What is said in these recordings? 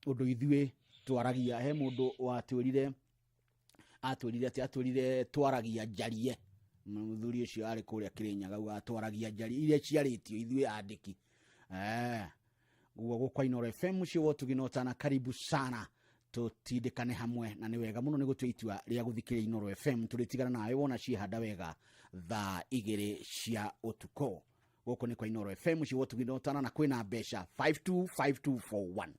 Ũndũ ithuĩ twaragia, he mũndũ watwĩrire, atwĩrire atĩ, atwĩrire twaragia njarie. Mũthuri ũcio arĩ kũrĩa Kĩrĩnyaga, augaga twaragia njarie iria ciarĩtio ithuĩ andĩki. Guo gũkwa Inooro FM, mũciĩ wa ũtugi na ũtana. Karibu sana, tũtindĩkane hamwe, na nĩ wega mũno nĩ gũtua itua rĩa gũthikĩrĩria Inooro FM. Tũrĩtigana nawe wona ciĩhanda wega thaa 2 cia ũtukũ. Gũkũ nĩ kwa Inooro FM, mũciĩ wa ũtugi na ũtana, na kwĩna mbeca 525241.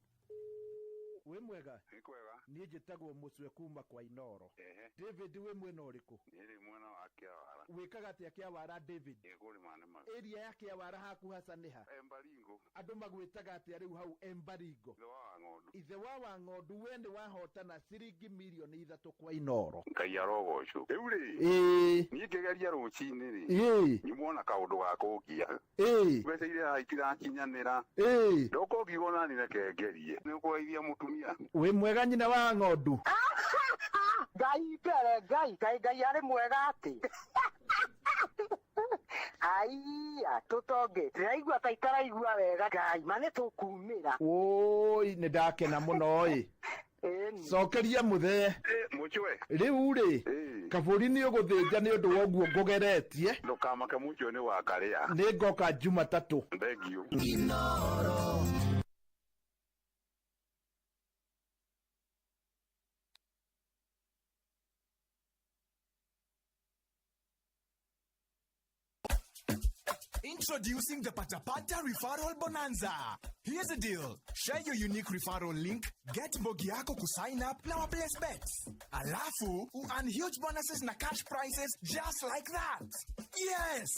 Wĩ mwega? Nĩ kwega. Niĩ njĩtagwo Mũcwe kuma kwa Inooro. Ehe. David, wĩ mwena ũrĩkũ? Niĩ ndĩ mwena wa Kĩawara. Wĩkaga atĩa Kĩawara, David? Nĩ kũrĩma nĩmaga. Area ya Kĩawara haku haca nĩ ha? Embaringo. Andũ magwĩtaga atĩa rĩu hau Embaringo? Ithe wa Wang'ondu. Ithe wa Wang'ondu, we nĩ wahotana ciringi mirioni 3 kwa Inooro. Ngai arogocwo. Rĩu rĩ, Ĩĩ. niĩ ngĩgeria rũcinĩ rĩ, nyumwo na kaũndũ ga kũngia. Mbeca iria itirakinyanĩra. Ndoka ũngiuga ona niĩ reke ngerie. Nĩ ũkũgeithia mũtumia. Wĩ mwega nyina wa ng'ondu? Ngai mbere, Ngai, Ngai, Ngai arĩ mwega atĩ. Aiya, tũtonge. Ndĩraigua ta itaraigua wega, Ngai, ma nĩ tũkumĩra. Ũi, nĩ ndakena mũno ĩ. Ĩni. Cokeria mũthee. Mũcwe. Rĩu rĩ, kabũri nĩ ũgũthĩnja nĩ ũndũ wa ũguo ngũgeretie. Ndũkamake, mũcwe nĩ wa karĩa. Nĩ ngoka Jumatatũ. Thengiũ. Inooro. Introducing the Patapata Referral Bonanza. Here's the deal. Share your unique referral link, get mbogi yako kusign up na wa place bets. Alafu, earn huge bonuses na cash prizes just like that. Yes!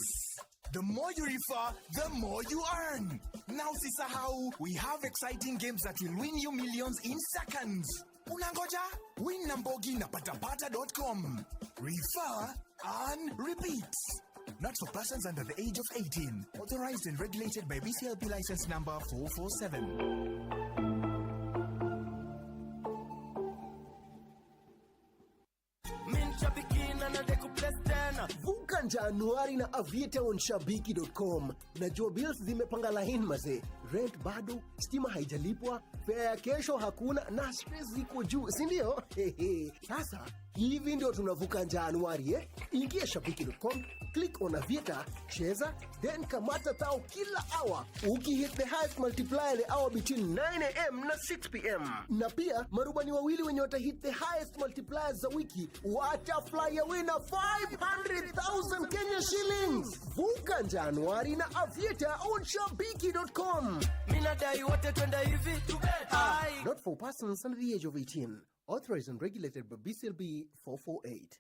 The more you refer, the more you earn. Now usisahau, we have exciting games that will win you millions in seconds. Unangoja? Win na mbogi na patapata.com. Refer, earn, repeat. Not for persons under the age of 18. Authorized and regulated by BCLP license number 447. Vuka Januari na Aviator on shabiki.com. Najua bills zimepanga line mazee, rent bado, stima haijalipwa, fare ya kesho hakuna na stress ziko juu, si ndio? Sasa hivi ndio tunavuka Januari, eh? Ingia shabiki.com, click on Aviator, cheza, then kamata tao kila hour ukihit the highest multiplier the hour between 9 am na 6 pm. Na pia marubani wawili wenye watahit the highest multipliers za wiki watafly away na 500,000 Kenya shillings. Vuka Januari na Aviator on shabiki.com. Minadai wote twende hivi. Ai. Not for persons under the age of 18. Authorized and regulated by BCLB 448.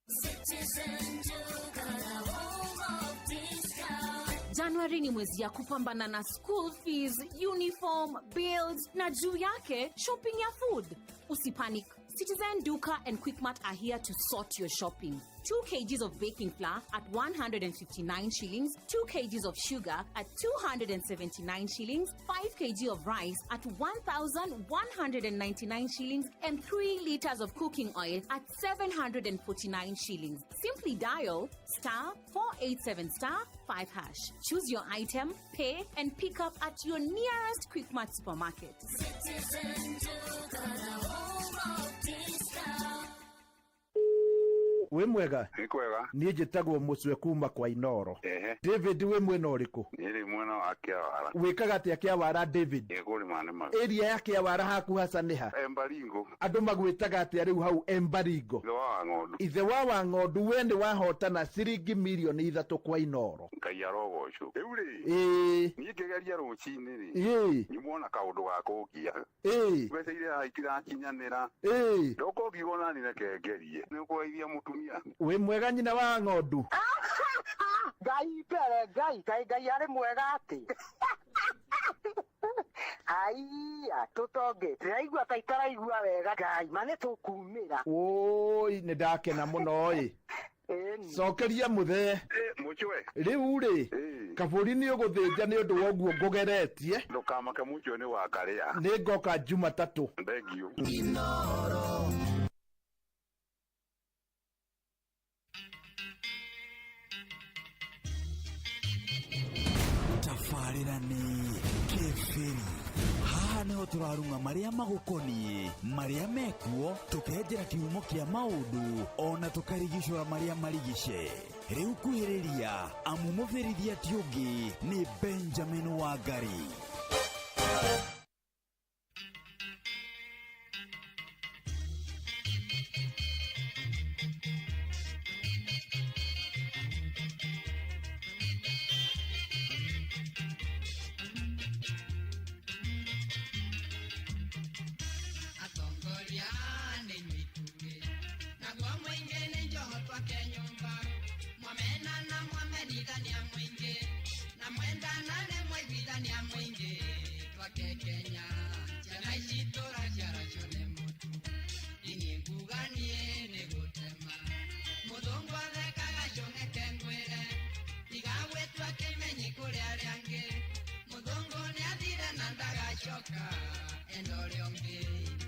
Citizen Duka, the home of discount. Januari ni mwezi ya kupambana na school fees, uniform, bills na juu yake shopping ya food. Usipanic. Citizen Duka and Quickmart are here to sort your shopping. 2 kgs of baking flour at 159 shillings, 2 kgs of sugar at 279 shillings, 5 kg of rice at 1,199 shillings, and 3 liters of cooking oil at 749 shillings. Simply dial *487*5#. Choose your item, pay, and pick up at your nearest Quickmart supermarket. Citizen Duka, the home of discount. Wĩ mwega? Nĩ kwega. Niĩ njĩtagwo Mũcwe kuma kwa Inooro. Ehe. David, wĩ mwena ũrĩkũ? Niĩ ndĩ mwena wa Kĩawara. Wĩkaga atĩa Kĩawara, David? Nĩ kũrĩma nĩmaga. Area ya Kĩawara haku haca nĩ ha? Embaringo. Andũ magwĩtaga atĩa rĩu hau Embaringo? Ithe wa Wang'ondu. Ithe wa Wang'ondu, we nĩ wahotana ciringi mirioni 3 kwa Inooro. Ngai arogocwo. Rĩu rĩ, niĩ ngĩgeria rũcinĩ rĩ, nyumwo na kaũndũ ga kũngia. Mbeca iria itirakinyanĩra. Ndoka ũngiuga ona niĩ reke ngerie. Nĩ ũkũgeithia mũtumia. Wĩ mwega nyina wa ng'ondu? Ngai mbere, Ngai, Ngai, Ngai arĩ mwega atĩ. Aiya, tũtonge. Ndĩraigua ta itaraigua wega, Ngai, ma nĩ tũkumĩra. Ũi, nĩ ndakena mũno ĩ. Ĩni. Cokeria mũthee. Mũcwe. Rĩu rĩ, kabũri nĩ ũgũthĩnja nĩ ũndũ wa ũguo ngũgeretie. Ndũkamake, mũcwe nĩ wa karĩa. Nĩ ngoka Jumatatũ. Thengiũ. Inooro. Tabarĩra nĩ kĩbĩri haha. Haha nĩho tũrarung'a marĩa magũkoniĩ, marĩa mekuo, tũkenjera kĩhumo kĩa maũndũ, ona tũkarigicũra marĩa marigice. Rĩu kuhĩrĩria, amu mũbĩrithia ti ũngĩ nĩ Benjamin Wangari. Atongoria nĩ inyuĩ itugĩ, naguo mũingĩ nĩ njoho twake nyũmba. Mwamena na mwamenithania mũingĩ, na mwendana nĩ mwaiguithania mũingĩ. Twake Kenya, ciana ici tũraciaracio nĩ mũtu. Niĩ nguga niĩ nĩ gũtema. Mũthũngũ athekaga cũng'eke ngwĩre, tiga gwĩtua kĩmenyi kũrĩ arĩa angĩ. Mũthũngũ nĩathire na ndagacoka, enda ũrĩa ũngĩ,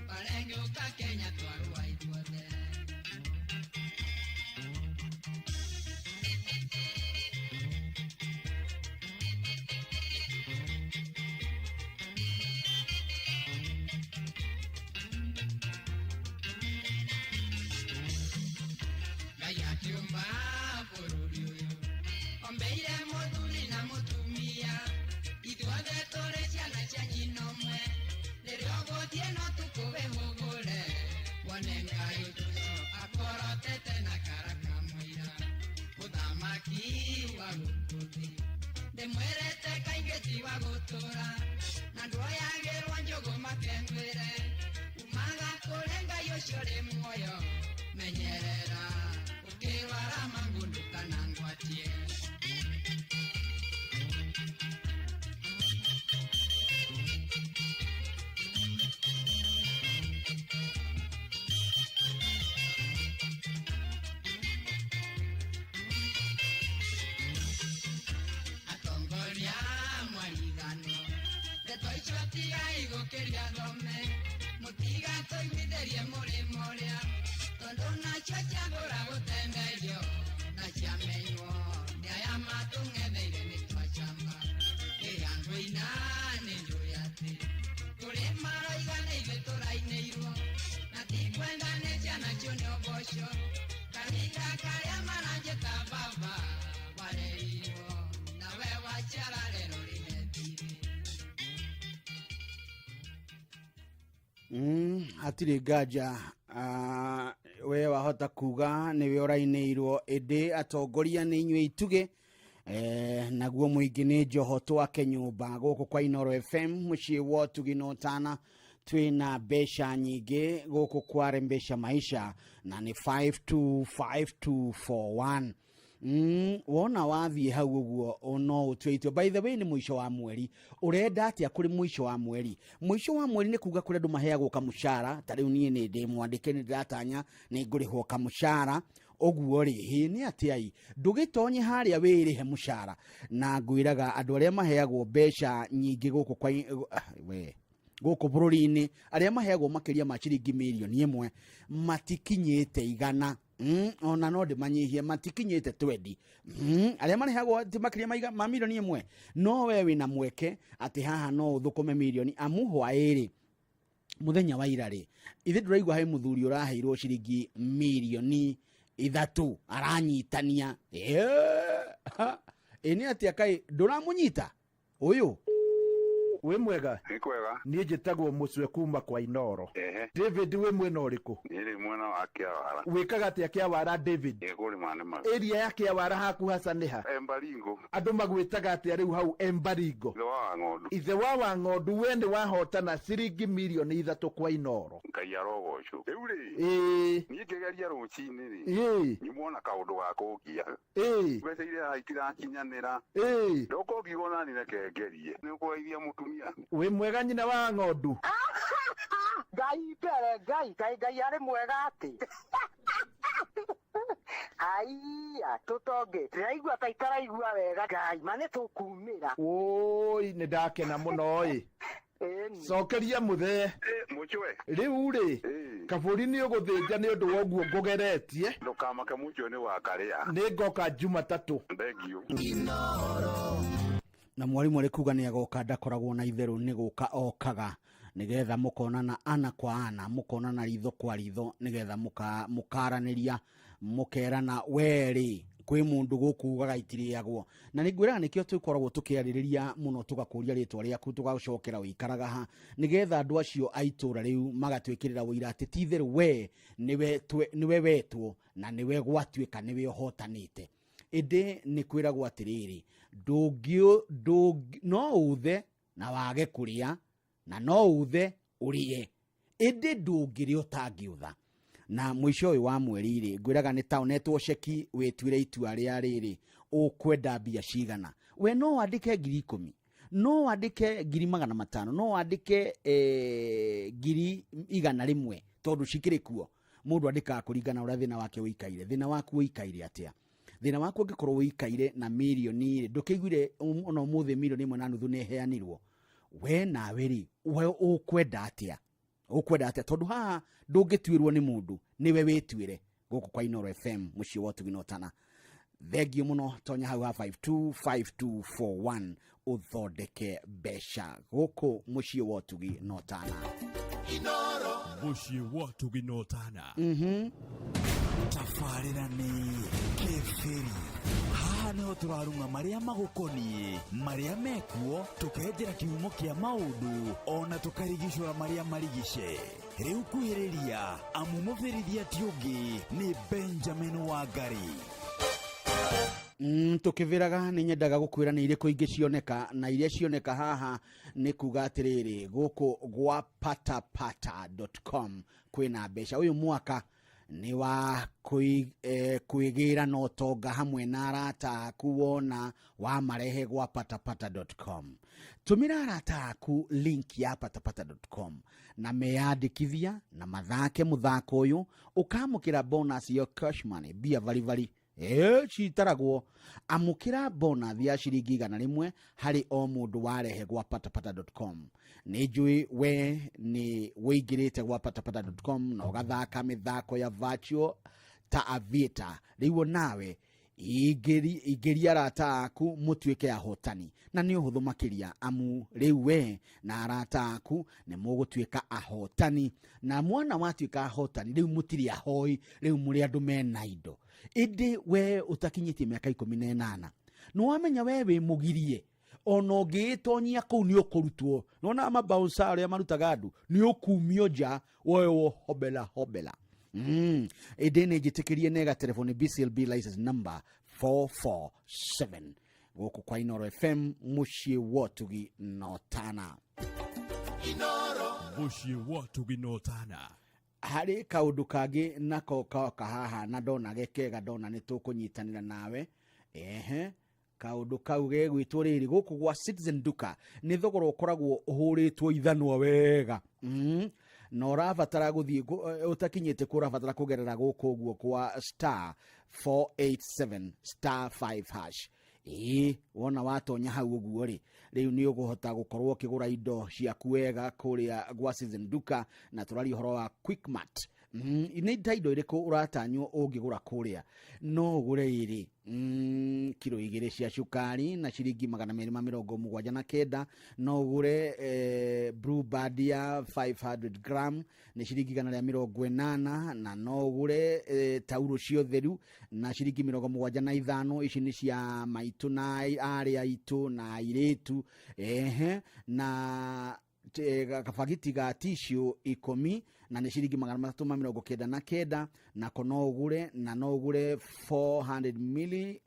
barengĩũka Kenya twarũa ithuothe. Ngai akiũmba bũrũri ũyũ, ombeire mũthuri na mũtumia, ithuothe tũrĩ ciana cia nyina ũmwe. Rĩrĩa ũgũthiĩ no tukũ wĩhũgũre, wone Ngai ũcio akorotete na karaka mũira. Mũthamaki wa gũkũ thĩ, ndĩmwĩrĩte kaingĩ ti wa gũtũra, na ndwoyagĩrwo njũgũ makengwĩre. Umaga kũrĩ Ngai ũcio ũrĩ muoyo, menyerera ũkĩrwara mangundu kana ngwatie. Atongoria mwarigano, ndeto icio tigai gũkĩria thome, mũtigatũiguithĩrie mũrĩmo ũrĩa, tondũ nacio ciagũra gũtenderio, na ciamenywo nĩ aya matũng'etheire nĩ twacamba. Kĩrĩa ngũina nĩ njũĩ atĩ, kũrĩ maroiga nĩ ithuĩ tũrainĩirwo, na tikwenda nĩ ciana cione ũboco, kahinda karĩa maranjĩta baba, warerirwo nawe waciara rero rĩhe thirĩ. Hatirĩ nganja, we wahota kuga nĩwe ũrainĩirwo, ĩndĩ atongoria nĩ inyuĩ itugĩ, naguo mũingĩ nĩ njoho twake nyũmba gũkũ kwa Inooro FM mũciĩ wa ũtugi na ũtana. Twĩna mbeca nyingĩ gũkũ kwa Rembesha Maisha na nĩ 525241. Wona wathiĩ hau ũguo no ũtue itua. By the way, nĩ mũico wa mweri, ũrenda atĩa kũrĩ mũico wa mweri? Mũico wa mweri nĩ kuga kũrĩ andũ maheagwo kamũcara. Ta rĩu niĩ nĩ ndĩ mwandĩke, nĩ ndĩratanya nĩ ngũrĩhwo kamũcara ũguo rĩ, hĩ nĩ atĩa? Ndũgĩtonye harĩa wĩrĩhe mũcara, na ngwĩraga andũ arĩa maheagwo mbeca nyingĩ gũkũ kwa we gũkũ bũrũri-inĩ, arĩa maheagwo makĩria ma ciringi mirioni 1 matikinyĩte 100. Ona no ndĩmanyihie, matikinyĩte 20. Arĩa marehagwo ti makĩria ma mirioni 1. No we wĩna mweke atĩ haha no ũthũkũme mirioni, amu hwaĩrĩ mũthenya wa ira rĩ, ithe ndũraigua he mũthuri ũraheirwo ciringi mirioni 3 aranyitania. Ĩ nĩ atĩa kaĩ ndũramũnyita ũyũ? Wĩ mwega? Nĩ kwega. Niĩ njĩtagwo Mũcwe kuma kwa Inooro. Ehe. David, wĩ mwena ũrĩkũ? Niĩ rĩ mwena wa Kĩawara. Wĩkaga atĩa Kĩawara, David? Ĩ kũrĩma nĩmaga. Area ya Kĩawara haku haca nĩ ha? Embaringo. Andũ magwĩtaga atĩa rĩu hau Embaringo? Ithe wa Wang'ondu. Ithe wa Wang'ondu, we nĩ wahotana ciringi mirioni 3 kwa Inooro. Ngai arogocwo. Rĩu rĩ, Ĩĩ. niĩ ngĩgeria rũcinĩ rĩ, Ĩĩ. nyumwo na kaũndũ ga kũngia. Ĩĩ. Mbeca iria itirakinyanĩra. Ĩĩ. Ndoka ũngiuga ona niĩ reke ngerie. Nĩ ũkũgeithia mũtumia. Wĩ mwega nyina wa ng'ondu? Ngai mbere, Ngai, Ngai, Ngai arĩ mwega atĩ. Haiya, tũtonge. Ndĩraigua ta itaraigua wega. Ngai, ma nĩ tũkumĩra. Oi, nĩ ndakena mũno ĩ. Ĩni. Cokeria mũthee. Mũcwe. Rĩu rĩ, kabũri nĩ ũgũthĩnja nĩ ũndũ wa ũguo ngũgeretie. Ndũkamake mũcwe nĩ wakarĩa. Nĩ ngoka Jumatatũ. Thengiũ. Na mwarimũ arĩ kuga nĩ agoka, ndakoragwo na itherũ, nĩ gũka okaga. Nĩgetha mũkonana ana kwa ana, mũkonana ritho kwa ritho, nĩgetha mũkaranĩria, mũkerana werĩ kwĩ mũndũ gũkũ ugaga itirĩagwo. Na nĩ ngwĩraga nĩkĩo tũkoragwo tũkĩarĩrĩria mũno, tũgakũria rĩtwa rĩaku, tũgacokera ũikaraga ha, nĩgetha andũ acio a itũra rĩu magatwĩkĩrĩra ũira atĩ ti itherũ we nĩwe wetwo na nĩwe gwatuĩka nĩwe ũhotanĩte. Ĩndĩ nĩ kwĩragwo atĩrĩrĩ, no uthe na wage kũrĩa, na no uthe ũrĩe, ĩndĩ ndũngĩrĩa ũtangĩũtha. Na mũico ũyũ wa mweri rĩ, ngwĩraga nĩ taonetwo ceki wĩtuĩre itua rĩa rĩrĩ, ũkwenda mbia cigana. We no wandĩke 10,000, no wandĩke 500,000, no wandĩke 100,000, tondũ cikĩrĩ kuo. Mũndũ andĩkaga kũringana ũrĩa thĩna wake ũikaire. Thĩna waku ũikaire atĩa? Thĩna waku ũngĩkorwo ũikaire na mirioni rĩ, ndũkĩiguire ona ũmũthĩ 1.5 million nĩ ĩheanirwo. We nawe rĩ, we ũkwenda atĩa? Ũkwenda atĩa? Tondũ haha ndũngĩtuĩrwo nĩ mũndũ, nĩwe wĩtuĩre. Gũkũ kwa Inooro FM, mũciĩ wa ũtugi na ũtana. Thengiũ mũno, tonya hau ha 525241 ũthondeke mbeca gũkũ mũciĩ wa ũtugi na ũtana. Inooro, mũciĩ wa ũtugi na ũtana. Tabarĩra nĩ Kĩbĩri. Haha nĩho tũrarung'a marĩa magũkoniĩ, marĩa mekuo, tũkenjera kĩhumo kĩa maũndũ, ona tũkarigicũra marĩa marigice. Rĩu kuhĩrĩria, amu mũbĩrithia ti ũngĩ nĩ Benjamin Wangari. Tukiviraga nĩ nyendaga gũkwĩra nĩ irĩkũ ingĩ cioneka, na iria cioneka haha nĩ kuga atĩrĩrĩ, gũkũ gwa patapata.com kwĩna mbeca. Ũyũ mwaka nĩ wa kwĩgĩra na ũtonga hamwe na arata aku wona wamarehe gwa patapata.com. Tũmĩra arata aku link ya patapata.com na meyandĩkithia na mathake mũthako ũyũ, ũkamũkĩra bonus ya cash money, mbia varibari citaragwo. Amũkĩra bonus ya ciringi 100 harĩ o mũndũ warehe gwa patapata.com. Nĩ njũĩ we nĩ wĩingĩrĩte gwa patapata.com na ũgathaka mĩthako ya virtual ta Aviator. Rĩu nawe ingĩria arata aku mũtuĩke ahotani, na nĩ ũhũthũ makĩria, amu rĩu we na arata aku nĩ mũgũtuĩka ahotani, na mwana watuĩka ahotani rĩu mũtirĩ ahoi, rĩu mũrĩ andũ mena indo. Ĩndĩ we ũtakinyĩtie mĩaka 18, nĩ wamenya we wĩ mũgirie, ona ũngĩĩtonyia kũu nĩ ũkũrutwo. Nĩwona mabouncer arĩa marutaga andũ, nĩ ũkumio nja woewo hobela hobela. Ĩndĩ nĩ njĩtĩkĩrie nega telefoni BCLB license number 447 gũkũ kwa Inooro FM, mũciĩ wa ũtugi na ũtana. Inooro, mũciĩ wa ũtugi na ũtana. Harĩ kaũndũ kangĩ nako koka haha na ndona gekega, ndona nĩ tũkũnyitanĩra nawe. Ehe, kaũndũ kau gegwĩtwo rĩrĩ, gũkũ gwa Citizen Duka nĩ thogora ũkoragwo ũhũrĩtwo ithanwa wega. Na ũrabatara gũthiĩ ũtakinyĩte kũ, ũrabatara kũgerera gũkũ ũguo kwa star 487 star 5 hash. Ĩĩ, wona watonya hau ũguo rĩ, rĩu nĩ ũkũhota gũkorwo ũkĩgũra indo ciaku wega kũrĩa gwa Citizen Duka. Na tũraria ũhoro wa Quickmart. Nĩ ta indo irĩkũ ũratanywo ũngĩgũra kũrĩa? No ũgũre ĩrĩ kiro 2 cia cukari na ciringi 279. No ũgũre Blue Band ya 500 gram nĩ ciringi 180, na no ũgũre tauro cia ũtheru na ciringi 75. Ici nĩ cia maitũ na arĩ aitũ na airĩtu. Ehe, na kabagiti ga tissue 10 na nĩ ciringi 399, nako no ũgũre, na no ũgũre 400 mili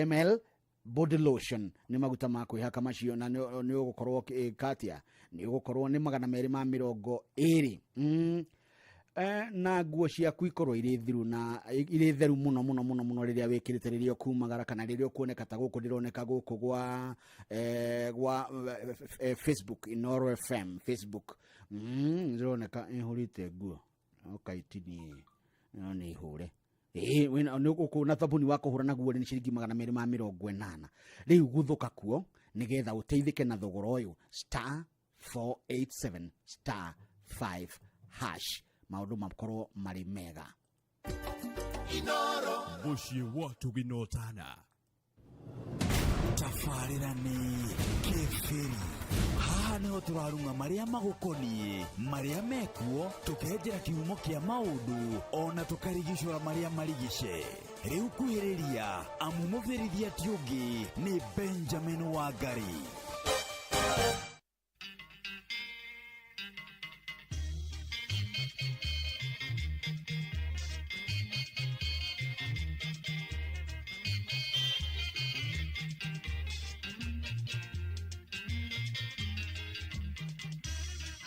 ml body lotion, nĩ maguta ma kwĩhaka macio, na nĩ ũgũkorwo katia nĩ ũgũkorwo nĩ 220. Na nguo ciaku ikorwo irĩ thiru na irĩ theru mũno mũno mũno mũno rĩrĩa wĩkĩrĩte, rĩrĩa ũkumagara kana rĩrĩa ũkuoneka ta gũkũ ndĩroneka gũkũ gwa Facebook, Inooro FM Facebook. Ndĩroneka ĩhũrĩte nguo ũkaitinie, no nĩ hũre. Ĩĩ, wĩna nĩ ũkũ na thabuni wa kũhũra naguo nĩ ciringi 280. Rĩu gũthũka kuo nĩgetha ũteithĩke na thogora ũyũ, star 487 star 5 hash, maũndũ makorwo marĩ mega. Inooro, mũciĩ wa ũtugi na ũtana. Tabarĩra nĩ Kĩbĩri. Haha niho turarung'a maria magukoniĩ, maria mekuo, tukenjera kihumo kia maundu ona tukarigicũra maria marigice. Riu kuhĩrĩria amu mũbĩrithia ti ũngĩ nĩ Benjamin Wangari.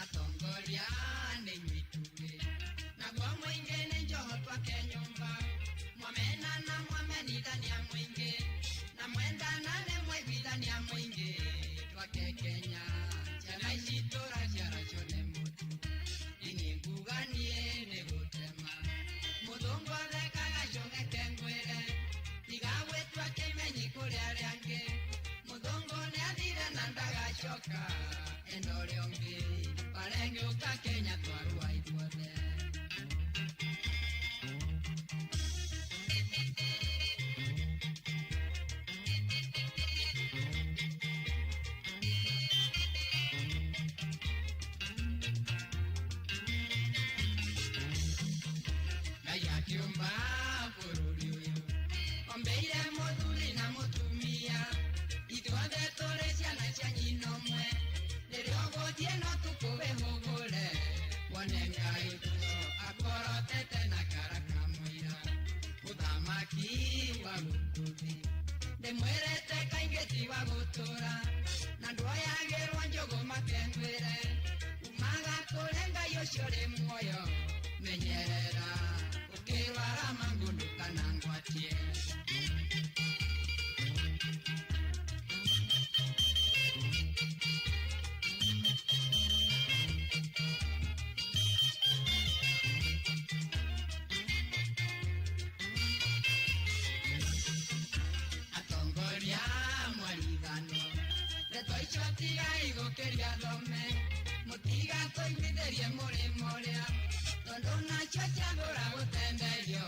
Atongoria nĩ inyuĩ naguo mũingĩ nĩ njoho twake nyũmba, mwamena na mwamenithania mũingĩ, na mwendana nĩ mwaiguithania mũingĩ, twake Kenya ciana ici tũraciara cione mũtu, ini nguga niĩ nĩ gũtema, mũthũngũ athekaga cũng'eke ngwĩre, tiga gwĩtua kĩmenyi kũrĩ arĩa angĩ, mũthũngũ nĩathire na ndagacoka, ena ũrĩa ũngĩ barengĩũka Kenya twarũa ithuothe. Ngai akĩũmba bũrũri ũyũ, ombeire mũthuri na mũtumia, ithuothe tũrĩ ciana cia nyina ũmwe, rĩrĩa ũgũthiĩ no tũkũwĩhũgũre, wone Ngai akorotete na kara kamũira, mũthamaki wa gũkũ thĩ, ndĩmwĩrĩte kaingĩ ti wa gũtũra, na ndwoyagĩrwo njũgũ makengwĩre, umaga kũrĩ Ngai ũcio ũrĩ muoyo, menyerera ũkĩrwara mangũndũ kana ngwatie. Atongoria mwarigano, ndeto icio tigai gũkĩria thome, mũtigatũiguithĩrie mũrĩmo ũrĩa, tondũ nacio ciagũra gũtenderio,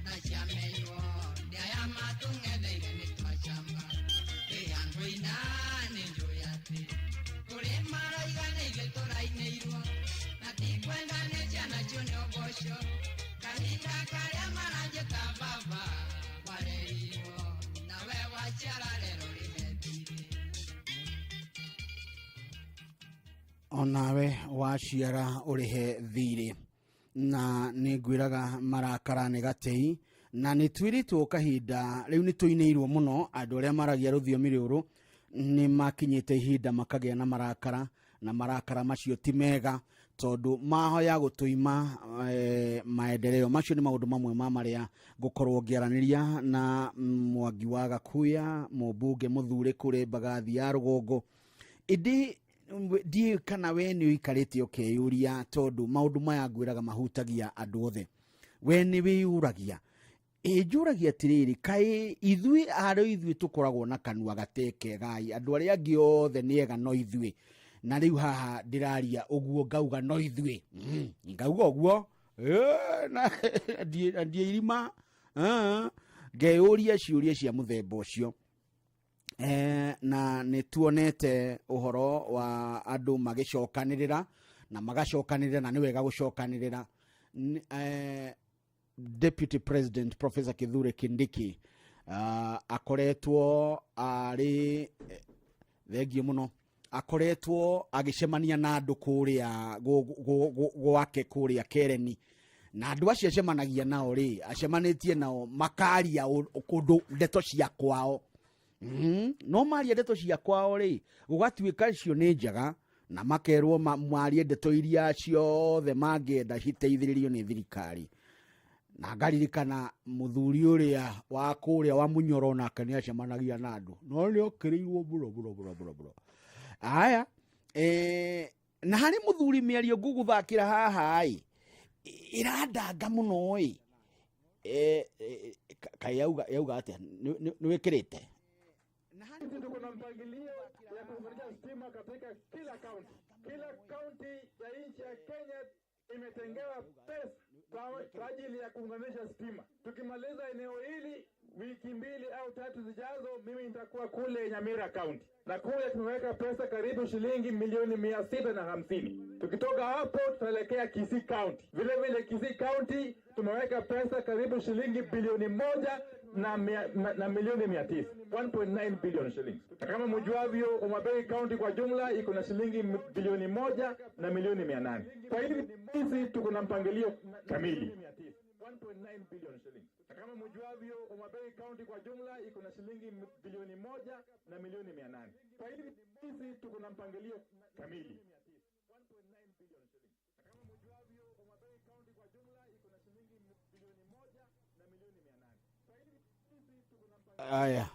na ciamenywo nĩ aya matũng'etheire nĩ twacamba. Ĩya ngũina nĩ njũĩ atĩ, kũrĩ maroiga nĩ ithuĩ tũrainĩirwo, na tikwenda nĩ ciana cione ũboco, kahinda karĩa maranjĩta baba, warerirwo nawe waciara rero rĩhe thirĩ. Onawe waciara ũrĩhe thirĩ, na nĩ ngwĩraga marakara nĩ gatei, na nĩ twĩrĩtwo kahinda rĩu nĩ tũinĩirwo mũno andũ arĩa maragia rũthiomi rũrũ nĩ makinyĩte ihinda makagĩa na marakara, na marakara macio ti mega tondũ mahoya gũtũima maendeleo. Macio nĩ maũndũ mamwe ma marĩa ngũkorwo ngĩaranĩria na Mwangi wa Gakuya, mũmbunge mũthure kũrĩ Mbagathi ya Rũgongo. Ĩndĩ ndiĩ kana we nĩ ũikarĩte ũkeyũria, tondũ maũndũ maya ngwĩraga mahutagia andũ othe. We nĩ wĩyũragia, ĩ njũragia atĩrĩrĩ, kaĩ ithuĩ arĩ ithuĩ tũkoragwo na kanua gatekegai, andũ arĩa angĩ othe nĩ ega no ithuĩ? Na rĩu haha ndĩraria ũguo ngauga no ithuĩ, ngauga ũguo na ndiĩ irima, ngeyũria ciũria cia mũthemba ũcio. Na nĩ tuonete ũhoro wa andũ magĩcokanĩrĩra na magacokanĩrĩra, na nĩ wega gũcokanĩrĩra. Deputy President Professor Kithure Kindiki akoretwo arĩ thengio mũno, akoretwo agĩcemania na andũ kũrĩa gwake kũrĩa Kereni, na andũ acio acemanagia nao rĩ, acemanĩtie nao makaria kũndũ ndeto cia kwao. No maria ndeto cia kwao rĩ, gũgatuĩka cio nĩ njega, na makerwo marie ndeto iria ciothe mangĩenda citeithĩrĩrio nĩ thirikari. Na ngaririkana mũthuri ũrĩa wa kũrĩa wa Munyoro, nake nĩ acemanagia na andũ, no nĩ okĩrĩirwo mũno mũno mũno mũno mũno. Aya, na harĩ mũthuri mĩario ngũgũthakĩra haha ĩ, ĩrandanga mũno ĩ. Kaĩ yauga atĩa? Nĩ wĩkĩrĩte? Sisi tuko na mpangilio ya kuunganisha stima katika kila kaunti. Kila kaunti ya nchi ya Kenya imetengewa pesa kwa ajili ya kuunganisha stima. Tukimaliza eneo hili Wiki 2 au 3 zijazo mimi nitakuwa kule Nyamira County, na kule tumeweka pesa karibu shilingi milioni 650. Tukitoka hapo tutaelekea Kisii County. Vile vile Kisii County tumeweka pesa karibu shilingi bilioni 1 na milioni 900, 1.9 billion shillings. Na kama mjuavyo, Homa Bay County kwa jumla iko na shilingi bilioni 1 na milioni 800. Kwa hivyo sisi tuko na mpangilio kamili. 1.9 billion shillings. Na kama mjuavyo, Homa Bay County kwa jumla iko na shilingi bilioni 1 na milioni 800. Kwa hivyo sisi tuko na mpangilio kamili. 1.9 billion shillings. Na kama mjuavyo, Homa Bay County kwa jumla iko na shilingi bilioni 1 na milioni 800. Kwa hivyo sisi tuko na mpangilio. Aya.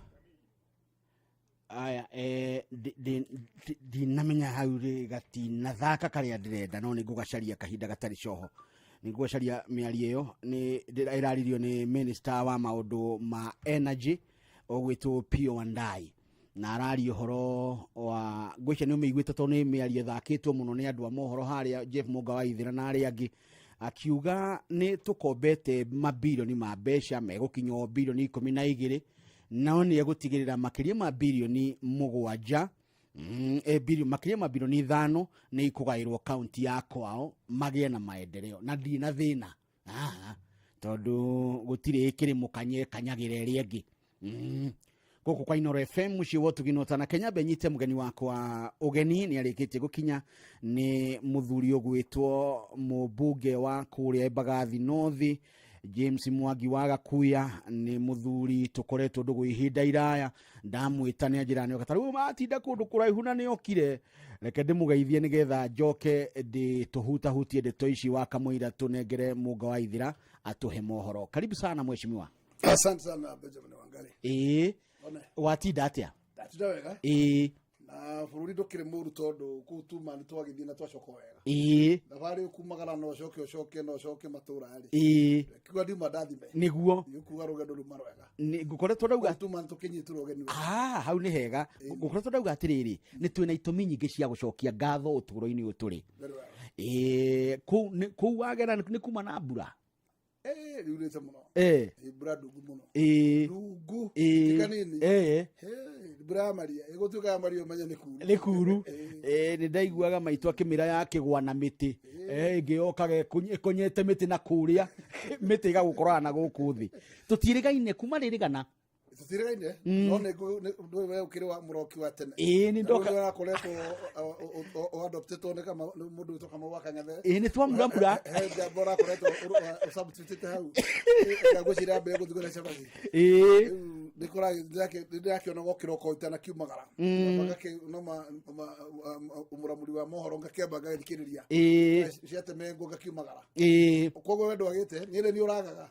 Aya, ndinamenya hau rĩ gatinathaka karĩa ndĩrenda, no nĩ ngũgacaria kahinda gatarĩ coho. Nĩ ngũgacaria mĩario ĩyo nĩ ĩraririo nĩ minister wa maũndũ ma energy ũgwĩtwo Opiyo Wandayi, na araria ũhoro wa ngwĩciria nĩ ũmĩiguĩte tondũ nĩ mĩario ĩthakĩtwo mũno nĩ andũ a mohoro harĩa Jeff Mũnga wa Ithĩra na arĩa angĩ, akiuga nĩ tũkombete mabirioni ma mbeca megũkinya o birioni 12, nao nĩ egũtigĩrĩra makĩria ma birioni 7, makĩria ma birioni 5 nĩ ikũgaĩrwo kaunti ya kwao magĩe na maendeleo, na ndirĩ na thĩna tondũ gũtirĩ ĩkĩrĩ mũkanye kanyagĩra ĩrĩa ĩngĩ. Gũkũ kwa Inooro FM mũciĩ wa ũtugi na ũtana Kenya, mbenyite mũgeni wakwa ũgeni nĩ arĩkĩtie gũkinya, nĩ mũthuri ũgwĩtwo mũmbunge wa kũrĩa Embagathi North James Mwangi wa Gakuya. Nĩ mũthuri tũkoretwo ndũgũ ihinda iraya, ndamwĩta nĩ anjĩra nĩoka, ta rĩu matinda kũndũ kũraihu na nĩokire, reke ndĩmũgeithie nĩgetha njoke ndĩtũhutahutie ndeto ici wa kamũira tũnengere Mũnga wa Ithĩra atũhe mohoro. Karibu sana mheshimiwa. Asante sana Benjamin Wangari. Watinda atĩa? Ndatinda wega. Na bũrũri ndũkĩrĩ mũru tondũ kũu tuma nĩ twagĩthiĩ na twacoka wega. Thabarĩ ũkumagara no ũcoke ũcoke no ũcoke matũra rĩ. Kiuga ndiuma ndathime. Nĩguo. Nĩkuga rũgendo ruma rwega. Nĩ ngũkoretwo ndauga tuma nĩtũkĩnyitĩrwo ũgeni wega. Hau nĩ hega. Ngũkoretwo ndauga atĩrĩrĩ, nĩ twĩna itũmi nyingĩ cia gũcokia ngatho ũtũũro-inĩ ũyũ tũrĩ. Very well. Kũu wagera nĩ kuma na mbura? Riurĩte mũno. Mbura ndungu mũno. Ndungu, ti kanini. Mbura ya Maria, ĩgũtuĩka ya Maria ũmenye nĩ kuru. Nĩ kuru. Nĩ ndaiguaga maitũ akĩmĩra ya kĩgwa na mĩtĩ. Ĩngĩ yokaga ĩkonyete mĩtĩ na kũrĩa, mĩtĩ ĩgagũkorana na gũkũ thĩ. Tũtiĩrĩgaine kuma rĩrĩgana. Tũtiĩrĩgaine? No nĩ ndũĩ we ũkĩrĩ wa mũroki wa tene. Ĩĩ, nĩ ndoka. Rĩu ũrakoretwo, o adoptetwo nĩ kama, nĩ mũndũ wĩtwo Kamau wa Kang'ethe. Ĩĩ, nĩ twamuramura. He njamba ũrakoretwo ũsubstitutĩte hau. Ngwĩciria mbere gũthiĩ kũrĩa cabaci. Rĩu nĩ nĩ ndĩrakĩona gokĩra okorwo itanakiumagara. No mũramuri wa mohoro ngakĩamba ngagĩthikĩrĩria. Ciatemengwo ngakiumagara. Koguo we ndwagĩte, niĩ nĩ ũragaga.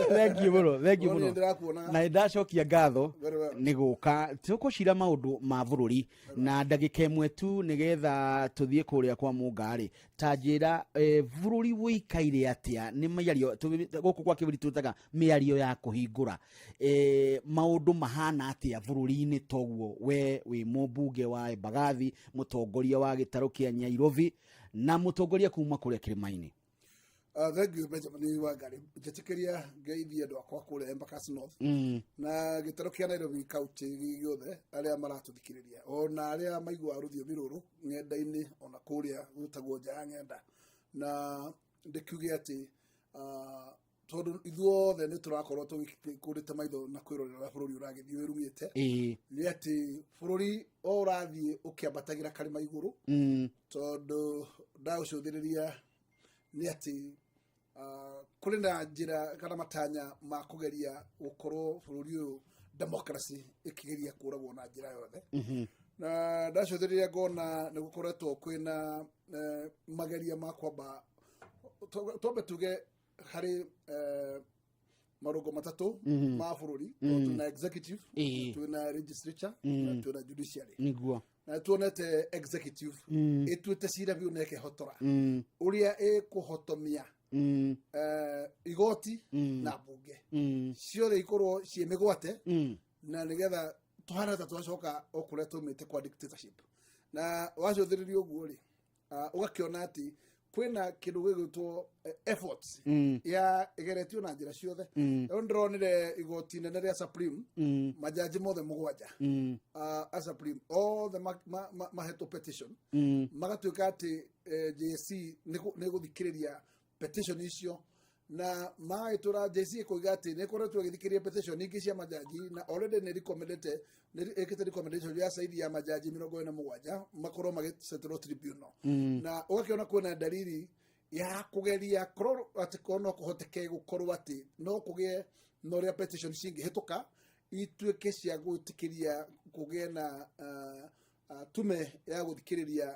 Thank you mũno, thank you No, niĩ mũno. ndĩrakuonaga. Na nĩndacokia ngatho Very well. nĩ gũka tũkũcira maũndũ ma bũrũri na ndagĩka ĩmwe tu nĩgetha tũthiĩ kũrĩa kwa Mũnga-rĩ, ta njĩra, bũrũri ũikaire atĩa? Nĩ mĩario gũkũ kwa kĩbũrũri twĩtaga mĩario ya kũhingũra. Maũndũ mahana atĩa bũrũri-inĩ toguo we wĩ mũmbunge wa Embagathi, mũtongoria wa gĩtarũ kĩa Nyairobi na mũtongoria kuma kũrĩa kĩrĩma-inĩ? Thank you Benjamin Wangari. Njĩtĩkĩria ngeithie andũ akwa kũrĩa Embakasi North. Na gĩtarũ kĩa Nairobi County gĩothe arĩa maratũthikĩrĩria ona arĩa maiguaga rũthiomi rũrũ ng'enda-inĩ ona kũrĩa gwĩtagwo nja ya ng'enda, na ndĩkiuge atĩ tondũ ithuothe nĩ tũrakorwo tũgĩkũrĩte maitho na kwĩrorera ũrĩa bũrũri ũragĩthiĩ wĩrumĩte. Nĩ atĩ bũrũri o ũrathiĩ ũkĩambatagĩra karĩma igũrũ. Tondũ ndagũcũthĩrĩria nĩ atĩ kũrĩ na njĩra kana matanya ma kũgeria gũkorwo bũrũri ũyũ democracy ĩkĩgeria kũragwo na njĩra yothe. Na ndacũthĩrĩria ngona nĩ gũkoretwo kwĩna mageria ma kwamba twambe tuge harĩ marũngo matatũ ma bũrũri. Twĩna executive, twĩna legislature, na twĩna judiciary. Na tuonete executive ĩtuĩte cira biũ na ĩkehotora ũrĩa ĩkũhotomia igoti na mbunge ciothe ikorwo ciĩ mĩgwate, na nĩgetha tũhana ta twacoka o kũrĩa tũmĩte kwa dictatorship. Na wacũthĩrĩria ũguo rĩ, ũgakĩona atĩ Kwĩna kĩndũ gĩgwĩtwo efforts ya ĩgeretio na njĩra ciothe. Rĩu ndĩronire igoti inene rĩa Supreme, majaji mothe mũgwanja a Supreme othe mahetwo petition, magatuĩka atĩ JSC nĩ gũthikĩrĩria petition icio, na magagĩtũra JSC ĩkoiga atĩ nĩ ĩkoretwo ĩgĩthikĩrĩria petition ingĩ cia majaji, na already nĩ recommendete, nĩ ĩkĩte recommendation ya saidi ya majaji 47 makorwo magĩceterwo tribunal. Na ũgakĩona kwĩna dalili ya kũgeria korwo atĩ korwo no kũhoteke gũkorwo atĩ no kũgĩe na ũrĩa petition cingĩhĩtũka ituĩke cia gwĩtĩkĩria kũgĩe na tume ya gũthikĩrĩria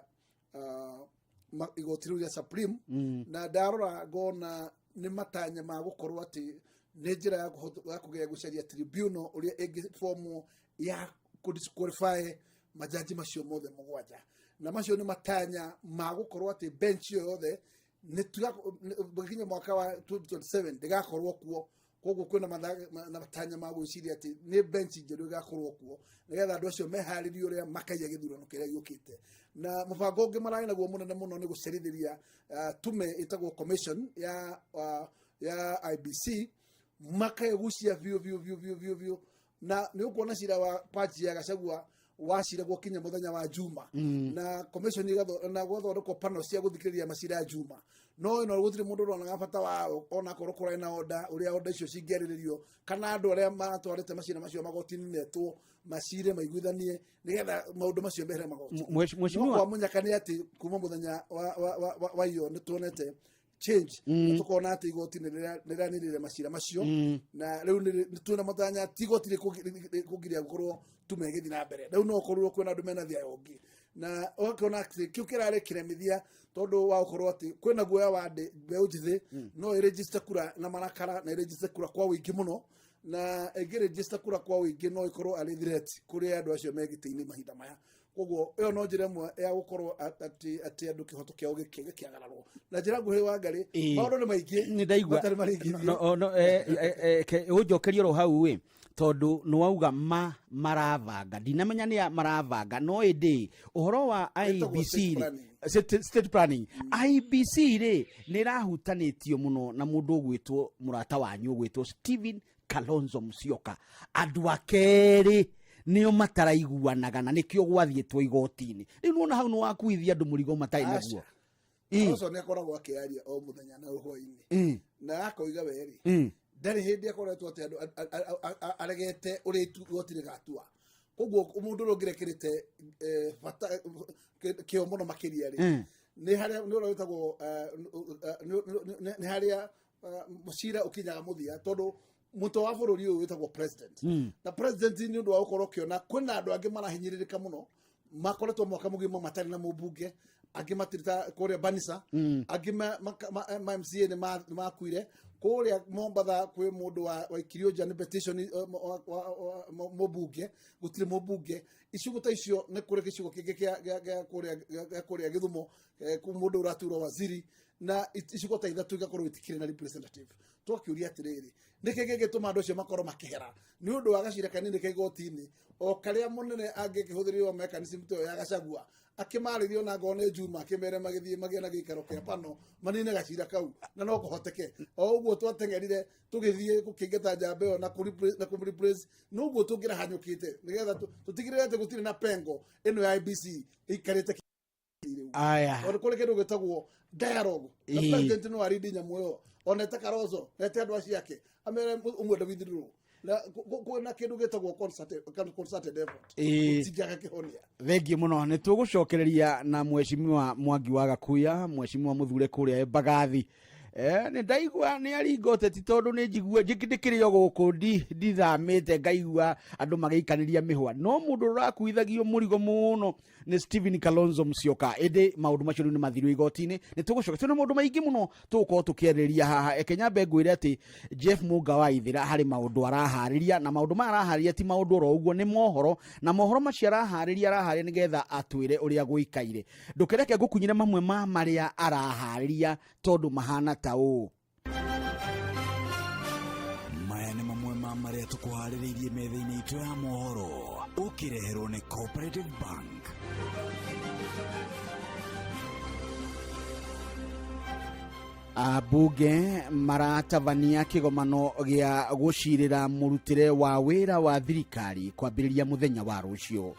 igoti rĩu rĩa Supreme. Na ndarora ngona nĩ matanya ma gũkorwo atĩ nĩ njĩra ya kũgeria gũcaria tribunal ũrĩa ĩngĩbomwo ya kũdisqualify majaji macio mothe mũgwanja, na macio nĩ matanya ma gũkorwo atĩ bench ĩyo yothe nĩ nginya mwaka wa 2027 ndĩgakorwo kuo. Koguo kwĩna na matanya ma gwĩciria atĩ nĩ bench njerũ ĩgakorwo kuo, nĩgetha andũ acio meharĩrie ũrĩa makaiya gĩthurano kĩrĩa gĩũkĩte. Na mũbango ũngĩ mararĩ naguo mũnene mũno nĩ gũcerithĩria tume ĩtagwo commission ya IEBC, makaĩgucia biũ biũ biũ biũ biũ biũ. Na nĩ ũkuona cira wa paji ya Gachagua waciragwo kinya mũthenya wa Juma, na commission na gwathondekwo panel cia gũthikĩrĩria macira ya Juma, no ĩno gũtirĩ mũndũ ũronaga bata wao, ona korwo kũrarĩ na order ũrĩa order icio cingĩarĩrĩrio, kana andũ arĩa matwarĩte macira macio magoti-inĩ metwo macire maiguithanie nĩgetha maũndũ macio mehere magoti. Mheshimiwa. No kwa mũnyaka nĩ atĩ kuma mũthenya wa iyo nĩ tuonete change, na tukona atĩ igoti nĩ rĩranĩrĩire macira macio, na rĩu nĩ tuona matanya ti igoti rĩkũgiria gũkorwo tume ĩgĩthiĩ na mbere. Rĩu no ũkorwo kwĩna andũ mena thĩa ũngĩ, na ũgakĩona atĩ kĩu kĩrarĩ kĩremithia, tondũ wa gũkorwo atĩ kwĩna guoya wa mbeũ njĩthĩ no ĩregister kura na marakara, na ĩregister kura kwa ũingĩ mũno, na ĩngĩregister kura kwa ũingĩ no ĩkorwo arĩ threat kũrĩ andũ acio me gĩtĩ-inĩ mahinda maya. Koguo ĩyo no njĩra ĩmwe ya gũkorwo atĩ andũ kĩhoto kĩao gĩkĩagararwo na njĩra nguhĩ wa ngarĩ. Maũndũ nĩ maingĩ Nĩ ndaigua. matarĩ marĩkĩtie. No, ũnjokerie oro hau ĩ, tondũ nĩ wauga marabanga, ndinamenya nĩ a marabanga, no ĩndĩ ũhoro wa Ĩtagwo IEBC state rĩ, planning. State planning, IEBC rĩ, nĩ ĩrahutanĩtio mũno na mũndũ ũgwĩtwo mũrata wanyu ũgwĩtwo Stephen Kalonzo Musyoka. Andũ a kerĩ nĩo mataraiguanaga, na nĩkĩo gwathiĩtwo igoti-inĩ. Rĩu nĩwona hau nĩ wakuithia andũ mũrigo matarĩ naguo. Ũcio nĩ akoragwo akĩaria o mũthenya na hwainĩ, na akoiga werĩ ndarĩ hĩndĩ akoretwo atĩ andũ aregete ũrĩa igoti rĩgatua. Koguo mũndũ ũrĩa ũngĩrekĩrĩte bata kĩo mũno makĩria rĩ, nĩ harĩa nĩ ũrĩa wĩtagwo nĩ harĩa mũcira ũkinyaga mũthia, tondũ mũtwe wa bũrũri ũyũ wĩtagwo president, na president nĩ ũndũ wa gũkorwo ũkĩona kwĩna andũ angĩ marahinyĩrĩrĩka mũno, makoretwo mwaka mũgima matarĩ na mũmbunge, angĩ matirĩ ta kũrĩa Banisa, angĩ ma MCA nĩ makuire kũrĩa Mombatha, kwĩ mũndũ waikirio nja nĩ petition mũmbunge, gũtirĩ mũmbunge. Icigo ta icio nĩ kũrĩ gĩcigo kĩngĩ kĩa kũrĩa Gĩthumo, mũndũ ũraturwo waziri, na icigo ta ithatũ igakorwo itikĩrĩ na representative. Twakĩũria atĩrĩrĩ, nĩkĩ gĩgĩtũma andũ acio makorwo makĩhera nĩ ũndũ wa gacira kanini ka igoti-inĩ o karĩa mũnene angĩkĩhũthĩrĩrwo mechanism ta ĩyo ya Gachagua, akĩmarĩrio na ngoo nĩ Juma, akĩmere magĩthiĩ magĩe na gĩikaro kĩa pano manine gacira kau, na no kũhoteke o ũguo twateng'erire tũgĩthiĩ gũkĩingata njamba ĩyo na kũmũ-replace, noguo tũngĩrahanyũkĩte nĩgetha tũtigĩrĩre atĩ gũtirĩ na pengo ĩno ya IEBC ĩikarĩte. Aya. Tondũ kũrĩ kĩndũ gĩtagwo dialogue na president no arindi nyamũ ĩyo onete Kalonzo nete andũ acio ake amere ũmwe withdraw, na kwĩna kĩndũ gĩtagwo concerted effort, gũtingĩaga kĩhonia. Thengiũ mũno. Nĩ tũgũcokereria na Mheshimiwa Mwangi wa Gakuya, Mheshimiwa mũthure kũrĩa Embagathi. Nĩ ndaigua nĩ aringa ũteti, tondũ nĩ njigua ndĩkĩrĩ o gũkũ ndithamĩte, ngaigua andũ magĩikanĩria mĩhwa, no mũndũ ũrakuithagio mũrigo mũno nĩ Stephen Kalonzo Musyoka. Ĩndĩ maũndũ macio rĩu nĩ mathiru igoti-inĩ. Nĩ tũgũcoka twĩna maũndũ maingĩ mũno tũgũkorwo tũkĩarĩrĩria haha. Eke nyambe ngwĩre atĩ Jeff Mũnga wa Ithĩra harĩ maũndũ araharĩria, na maũndũ maya araharĩria ti maũndũ oro ũguo, nĩ mohoro, na mohoro macio araharĩria nĩgetha atwĩre ũrĩa gũikaire. Ndũkereke ngũkunyĩre mamwe ma marĩa araharĩria, tondũ mahana ta ũũ. Maya nĩ mamwe ma marĩa tũkũharĩrĩirie metha-inĩ itũ ya mohoro, ũkĩreherwo nĩ Cooperative Bank. Ambunge maratabania kĩgomano gĩa gũcirĩra mũrutĩre wa wĩra wa thirikari kwambĩrĩria mũthenya wa rũciũ.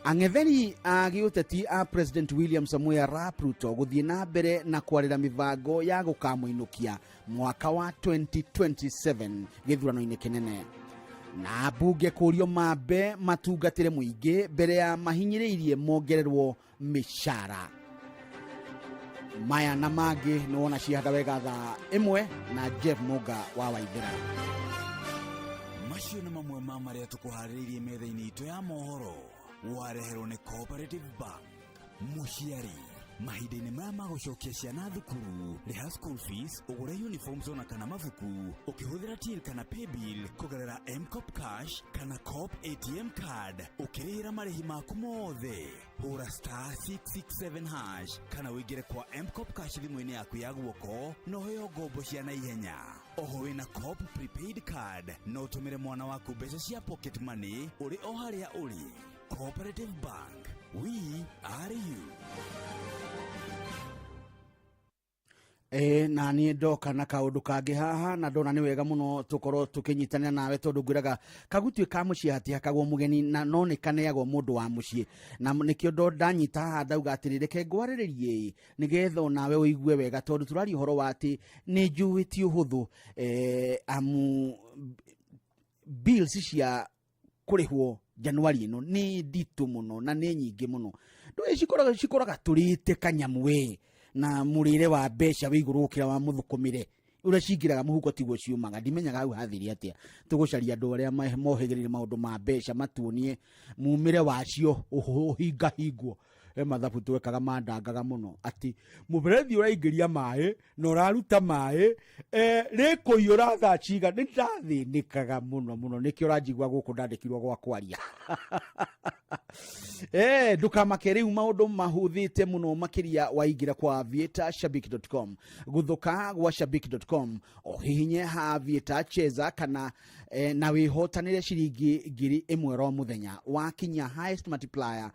Ang'etheri a gĩũteti a President William Samoei Arap Ruto gũthiĩ na mbere na kwarĩra mĩbango ya gũkamũinũkia mwaka wa 2027 gĩthurano-inĩ kĩnene. Na ambunge kũrio mambe matungatĩre mũingĩ mbere ya mahinyĩrĩirie mongererwo mĩcara. Maya na mangĩ nĩ wona cihanda wega thaa 1 na Jeff Mũnga wa Waithĩra. Macio nĩ mamwe ma marĩa tũkũharĩrĩirie metha-inĩ itũ ya mohoro. Wareherwo nĩ Cooperative Bank. Mũciari, mahinda-inĩ maya ma gũcokia ciana thukuru, rĩha school fees, ũgũre uniforms ona kana mabuku, ũkĩhũthĩra till kana paybill kũgerera M-Kopa Cash kana Coop ATM card, ũkĩrĩhĩra marĩhi maku mothe. Hũra star 667 hash kana ũingĩre kwa M-Kopa Cash thimũ-inĩ yaku ya guoko na ũheo ngombo cia naihenya. Oho wĩna Coop prepaid card no ũtũmĩre mwana waku mbeca cia pocket money ũrĩ o harĩa ũrĩ. Cooperative Bank, we are you. Ĩ na niĩ ndoka na kaũndũ kangĩ haha na ndona nĩ wega mũno tũkorwo tũkĩnyitanĩra nawe tondũ ngwĩraga kagutuĩ ka mũciĩ hatihakagwo mũgeni na no nĩ kaneagwo mũndũ wa mũciĩ, na nĩkĩo ndanyita haha ndauga atĩrĩ reke ngwarĩrĩrie nĩgetha onawe ũigue wega tondũ tũraria ũhoro wa atĩ nĩ njũĩ ti ũhũthũ, amu bills cia kũrĩhwo Januari ĩno nĩ nditũ mũno na nĩ nyingĩ mũno. Ndũĩ cikoraga tũrĩte kanyamu we na mũrĩre wa mbeca wĩ igũrũ gũkĩra wa mũthũkũmĩre ũrĩa cingĩraga mũhuko tiguo ciumaga. Ndimenyaga hau hathire atĩa. Tũgũcaria andũ arĩa mohĩgĩrĩire maũndũ ma mbeca matuonie mumĩre wacio ũhingahingwo. He mathabu twekaga mandangaga mũno atĩ mũberethi ũraingĩria maĩ na ũraruta maĩ, rĩkũiyũra thaa cigana. Nĩ ndathĩnĩkaga mũno mũno, nĩkĩo ũranjigua gũkũ ndandĩkirwo gwa kwaria. Ndũkamake rĩu maũndũ mahũthĩte mũno makĩria waingĩra kwa aviatorshabiki.com. Gũthũka gwa shabiki.com ũhihinye ha Aviator Cheza kana na wĩhotanĩre ciringi 1,000 ro mũthenya wakinya highest multiplier.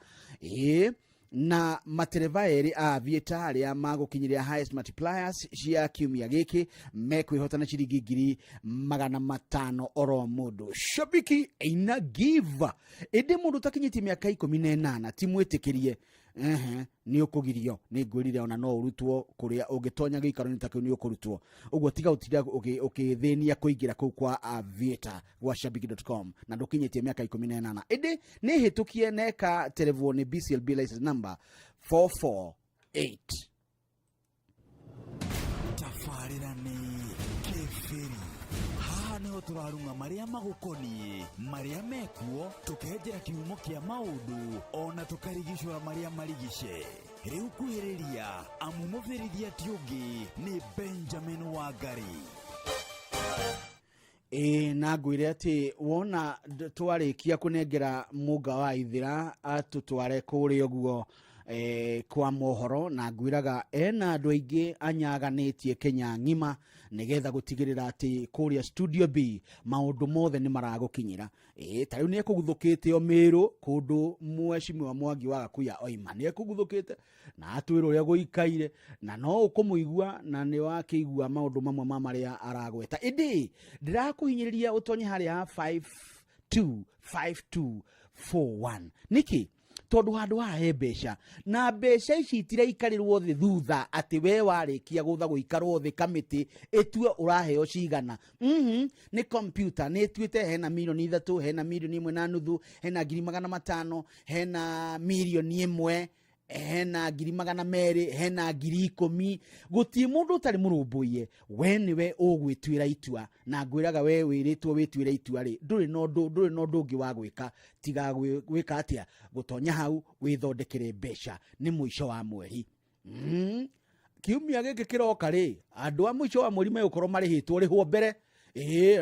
Na matereba erĩ a Aviator arĩa magũkinyĩria highest multipliers cia kiumia gĩkĩ mekwĩhotana ciringi 500,000 oro mũndũ. Shabiki ina give. Ĩndĩ mũndũ ũtakinyĩtie mĩaka 18 ti mwĩtĩkĩrie. Nĩ ũkũgirio, nĩ ngwĩrire ona no ũrutwo kũrĩa ũngĩtonya gĩikaro-inĩ ta kĩu nĩ ũkũrutwo. Ũguo tiga ũtinda ũkĩthĩnia kũingĩra kũu kwa Aviator gwa shabiki.com na ndũkinyĩtie mĩaka 18. Ĩndĩ nĩ hĩtũkie neka terevwo nĩ BCLB license number 448. Tabarĩra nĩ Kĩbĩri. Haha nĩho tũrarung'a marĩa magũkoniĩ, marĩa mekuo, tũkenjera kĩhumo kĩa maũndũ, ona tũkarigicũra marĩa marigice. Rĩu kuhĩrĩria, amu mũbĩrithia ti ũngĩ nĩ Benjamin Wangari. Ĩ na ngwĩre atĩ wona twarĩkia kũnengera Mũnga wa Ithĩra atũtware kũrĩa ũguo kwa mohoro, na ngwĩraga ena andũ aingĩ anyaganĩtie Kenya ng'ima nĩgetha gũtigĩrĩra atĩ kũrĩa Studio B maũndũ mothe nĩ maragũkinyĩra. Ta rĩu nĩ ekũguthũkĩte o Mĩrũ kũndũ mheshimiwa Mwangi wa Gakuya oima, nĩ ekũguthũkĩte na atwĩra ũrĩa gũikaire, na no ũkũmũigua na nĩ wakĩigua maũndũ mamwe ma marĩa aragweta. Ĩndĩ ndĩrakũhinyĩrĩria ũtonye harĩa ha 525241. Nĩkĩ? Tondũ handũ haha he mbeca, na mbeca ici itiraikarĩrwo thĩ thutha atĩ we warĩkia gũtha gũikarwo thĩ kamĩtĩ ĩtue ũraheo cigana. Nĩ computer nĩ ĩtuĩte hena 3 milioni, hena 1.5 milioni, hena 500,000, hena 1 milioni, hena 200,000, hena 10,000. Gũtirĩ mũndũ ũtarĩ mũrũmbũiye, we nĩwe ũgwĩtuĩra itua, na ngwĩraga we wĩrĩtwo wĩtuĩre itua rĩ, ndũrĩ na ũndũ, ndũrĩ na ũndũ ũngĩ wa gwĩka tiga gwĩka atĩa, gũtonya hau wĩthondekere mbeca. Nĩ mũico wa mweri. Kiumia gĩkĩ kĩroka rĩ, andũ a mũico wa mweri megũkorwo marĩhĩtwo rĩhwo mbere.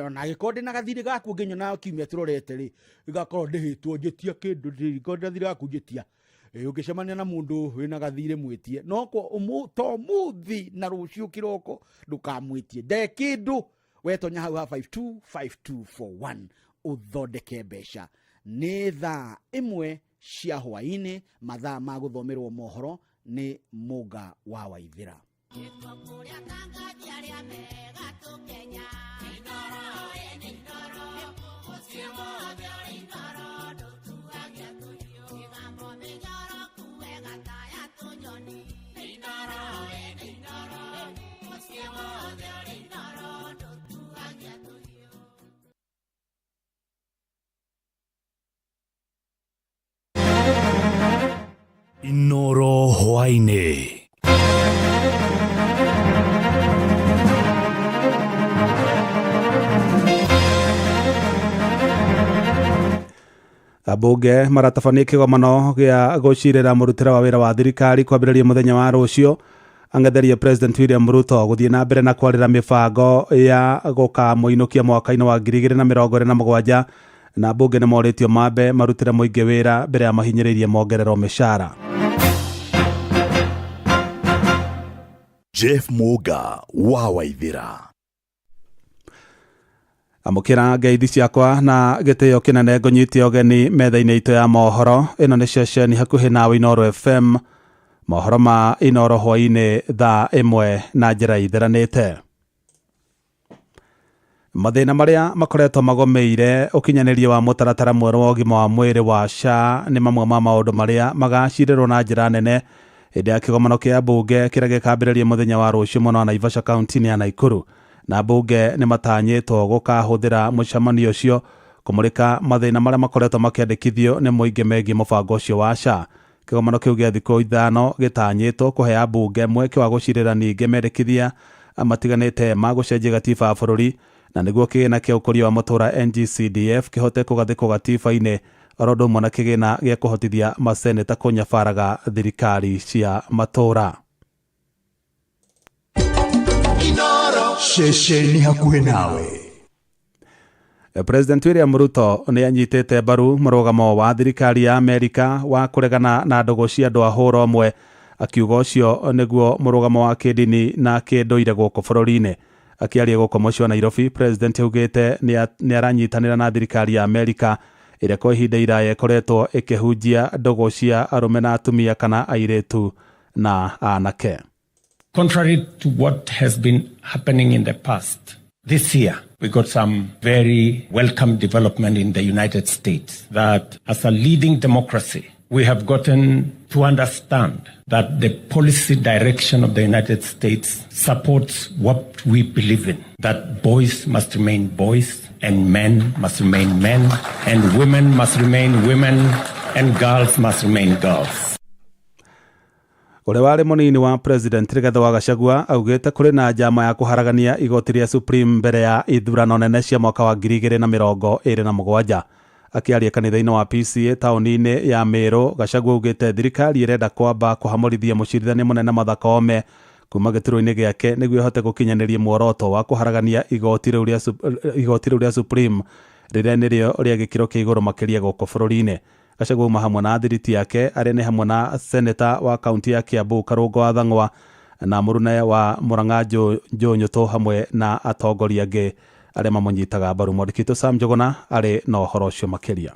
Ona angĩkorwo ndĩna gathirĩ gaku ngĩnyona kiumia tũrorete rĩ, igakorwo ndĩhĩtwo njĩtia kĩndũ, ndĩngĩkorwo ndĩna thirĩ gaku njĩtia. Ũngĩcemania na mũndũ wĩna gathirĩ mwĩtie, no to mũthĩ na rũciũ kĩroko ndũkamwĩtie nde kĩndũ. Wetonya hau ha 525241 ũthondeke mbeca. Nĩ thaa 1 cia hwaĩ-inĩ, mathaa ma gũthomerwo mohoro nĩ Mũnga wa Waithĩra. Kũrĩa kanga Ambunge maratabania kĩgomano gĩa gũcirĩra mũrutĩre wa wĩra wa thirikari kwambĩrĩria mũthenya wa rũciũ. Ang'etheria President William Ruto gũthiĩ na mbere na kwarĩra mĩbango ya gũkamũinũkia mwaka-inĩ wa 2027, na ambunge nĩ morĩtio mambe marutĩre mũingĩ wĩra mbere ya mahinyĩrĩirie mongererwo mĩcara. Jeff Muga wa Waithira. Amũkĩra ngeithi ciakwa na gĩtĩo kĩnene ngũnyite ũgeni metha-inĩ itũ ya mohoro. Ĩno nĩ ceceni hakuhĩ nawe Inooro FM. Mohoro ma Inooro hwaĩ-inĩ thaa 1 na njĩra itheranĩte. Mathĩna marĩa makoretwo magomeire ũkinyanĩria wa mũtaratara mwerũ wa ũgima wa mwĩrĩ wa SHA nĩ mamwe ma maũndũ marĩa magacirĩrwo na njĩra nene hĩndĩ ya kĩgomano kĩa mbunge kĩrĩa gĩkambĩrĩria mũthenya wa rũciũ mwena wa Naivasha kaunti-inĩ ya Nakuru. Na mbunge nĩ matanyĩtwo gũkahũthĩra mũcemanio ũcio kũmũrĩka mathĩna marĩa makoretwo makĩandĩkithio nĩ mũingĩ megiĩ mũbango ũcio wa SHA. Kĩgomano kĩu gĩa thikũ 5 gĩtanyĩtwo kũhe ambunge mweke wa gũcirĩra ningĩ mendekithia matiganĩte ma gũcenjia gatiba ya bũrũri, na nĩguo kĩgĩna kĩa ũkũria wa matũũra NGCDF kĩhote kũgathĩkwo gatiba-inĩ, oro ũndũ ũmwe na kĩgĩna gĩa kũhotithia maseneta kũnyabaraga thirikari cia matũũra. Ceceni hakuhĩ nawe. President William Ruto nĩ anyitĩte mbaru mũrũgamo wa thirikari ya Amerika wa kũregana na ndũgũ cia andũ a hũra ũmwe, akiuga ũcio nĩguo mũrũgamo wa kĩndini na kĩndũire gũkũ bũrũri-inĩ. Akĩaria gũkũ mũciĩ wa Nairobi, President augĩte nĩ aranyitanĩra na thirikari ya Amerika ĩrĩa kwa ihinda iraya ĩkoretwo ĩkĩhunjia ndũgũ cia arũme na atumia kana airĩtu na anake. Contrary to what has been happening in the past, this year we got some very welcome development in the United States that as a leading democracy, we have gotten to understand that the policy direction of the United States supports what we believe in, that boys must remain boys and men must remain men and women must remain women and girls must remain girls. Ũrĩa warĩ mũnini wa President Rigathi wa Gachagua augĩte kũrĩ na njama ya kũharagania igoti rĩa Supreme mbere ya ithurano nene cia mwaka wa 2027. Akĩaria kanitha-inĩ wa PCA taũni-inĩ ya Meru, Gachagua augĩte thirikari ĩrenda kwamba kũhamũrithia mũcirithania mũnene Martha Koome kuma gĩturwa-inĩ gĩake nĩguo ĩhote gũkinyanĩria muoroto wa kũharagania igoti rĩu rĩa Supreme rĩrĩa nĩrĩo rĩa gĩkĩro kĩa igũrũ makĩria gũkũ bũrũri-inĩ. Gachagua auma hamwe na athiriti yake arĩa nĩ hamwe na seneta wa kaunti ya Kiambu Karũngo wa Thang'wa na mũrune wa Murang'a Joe Nyutu hamwe na atongoria angĩ arĩa mamũnyitaga mbaru. Mwandĩki witũ Sam Njuguna arĩ na ũhoro ũcio makĩria.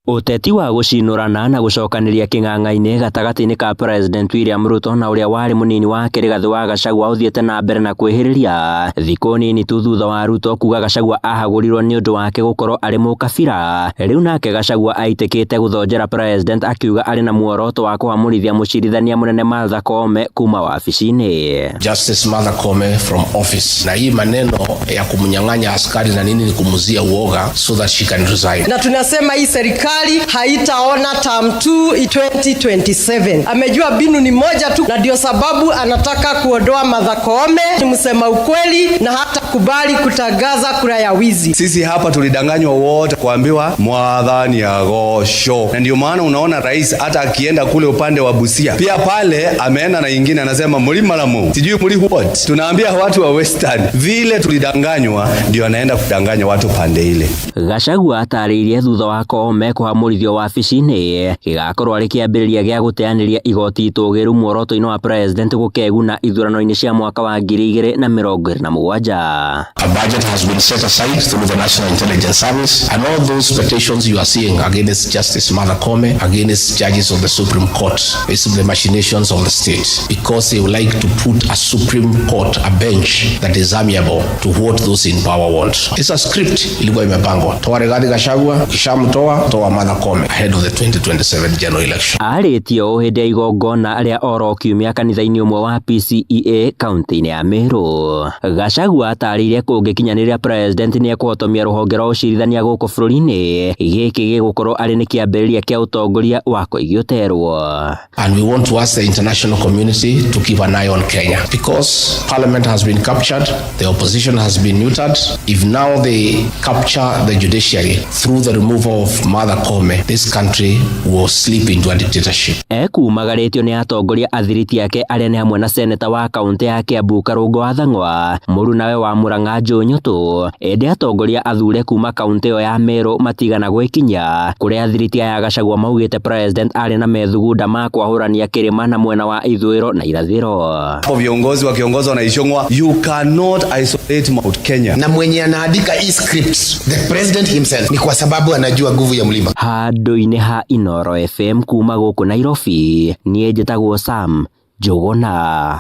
Ũteti wa gũcinũrana na gũcokanĩria kĩng'ang'a-inĩ gatagatĩ-inĩ ka President William Ruto na ũrĩa warĩ mũnini wake Rigathi wa Gachagua ũthiĩte na mbere na kwĩhĩrĩria thikũ nini tu thutha wa Ruto kuga Gachagua ahagũrirwo nĩ ũndũ wake gũkorwo arĩ mũkabira. Rĩu nake Gachagua aitĩkĩte gũthonjera President akiuga arĩ na muoroto wa kũhamũrithia mũcirithania mũnene Martha Koome kuma wabici-inĩ. Justice Martha Koome from office, na hii maneno ya kumnyang'anya askari na nini ni kumuzia uoga so that she can resign. Na tunasema hii serikali haitaona term 2 2027. Amejua binu ni moja tu, na ndio sababu anataka kuondoa Martha Koome. Ni msema ukweli na hata kubali kutangaza kura ya wizi. Sisi hapa tulidanganywa wote kuambiwa mwathani agocwo, na ndio maana unaona rais hata akienda kule upande wa Busia pia pale ameenda na ingine anasema mlimalamu sijui mli what. Tunaambia watu wa Western vile tulidanganywa, ndio anaenda kudanganya watu pande ile. Gachagua atarĩirie thutha wa Koome kũhamũrithio wabici-inĩ gĩgakorwo arĩ kĩambĩrĩria gĩa gũteanĩria igoti itũgĩru muoroto-inĩ wa President gũkeguna ithurano-inĩ cia mwaka wa 2027. A budget has been set aside through the National Intelligence Service, and all those petitions you are seeing against Justice Martha Koome, against judges of the Supreme Court, is the machinations of the state, because they would like to put a Supreme Court, a bench that is amiable to what those in power want. It's a script ilikuwa imepangwa. Toa Rigathi Gachagua, kishamtoa, toa Martha Koome ahead of the 2027 general election. Arĩtie ũũ hĩndĩ ya igongona rĩa oro kiumia kanitha-inĩ ũmwe wa PCEA kaunti-inĩ ya Meru. Gachagua atarĩirie kũngĩkinyanĩria president nĩekũhotomia rũhonge rwa ũcirithania gũkũ bũrũri-inĩ, gĩkĩ gĩgũkorwo arĩ nĩ kĩambĩrĩria kĩa ũtongoria wa Koigi Ũterwo. And we want to ask the international community to keep an eye on Kenya, because parliament has been captured, the opposition has been neutered. If now they capture the judiciary through the removal of Martha Koome, this country will slip into a dictatorship. Ekumagarĩtio nĩ atongoria athiriti ake arĩa nĩ hamwe na seneta wa kaunti ya Kiambu Karũngũ wa Thang'wa, mũrunawe wa Murang'a Joe Nyutu, ĩndĩ atongoria athure kuma kaunti ĩyo ya Meru matigana gwĩkinya kũrĩa athiriti aya Gachagua maugĩte president arĩ na methugunda ma kwahũrania kĩrĩma na mwena wa ithũĩro na irathĩro. Hapo viongozi wakiongozwa na Ichung'wa, you cannot isolate Mount Kenya. Na mwenye anaandika hii script, the president himself, ni kwa sababu anajua nguvu ya mlima. Handũ-inĩ ha Inoro FM kuma gũkũ Nairobi, niĩ njĩtagwo Sam Njũgũna.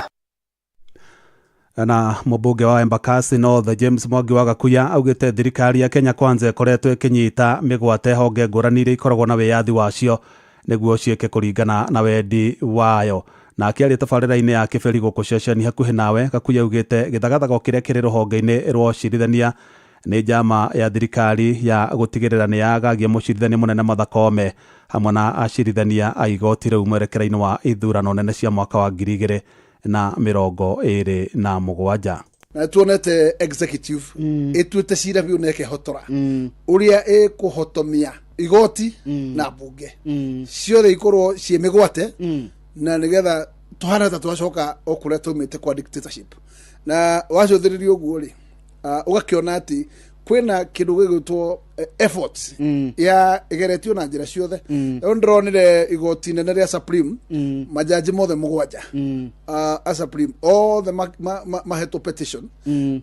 Na mũmbunge wa Embakasi North James Mwangi wa Gakuya augĩte thirikari ya Kenya Kwanza ĩkoretwo ĩkĩnyita mĩgwate honge ngũrani iria ikoragwo na wĩyathi wacio nĩguo ciĩke kũringana na wendi wayo. Na akĩaria tabarĩra-inĩ ya Kĩbĩri gũkũ ceceni hakuhĩ nawe, Gakuya augĩte gĩthagathago kĩrĩa kĩrĩ rũhonge-inĩ rwa ũcirithania nĩ njama ya thirikari ya gũtigĩrĩra nĩ yagagia mũcirithania mũnene Martha Koome hamwe na acirithania a igoti rĩu mwerekera-inĩ wa ithurano nene cia mwaka wa 2027. Na tuonete executive ĩtuĩte cira biũ na ĩkehotora ũrĩa ĩkũhotomia igoti na bunge ciothe ikorwo ciĩ mĩgwate, na nĩgetha tũhana ta twacoka o kũrĩa twaumĩte kwa dictatorship. Na wacũthĩrĩria ũguo rĩ, ũgakĩona atĩ kwĩna kĩndũ gĩgwĩtwo effort ya ĩgeretio na njĩra ciothe. Rĩu ndĩronire igoti nene rĩa Supreme, majaji mothe mũgwanja a Supreme othe mahetwo petition,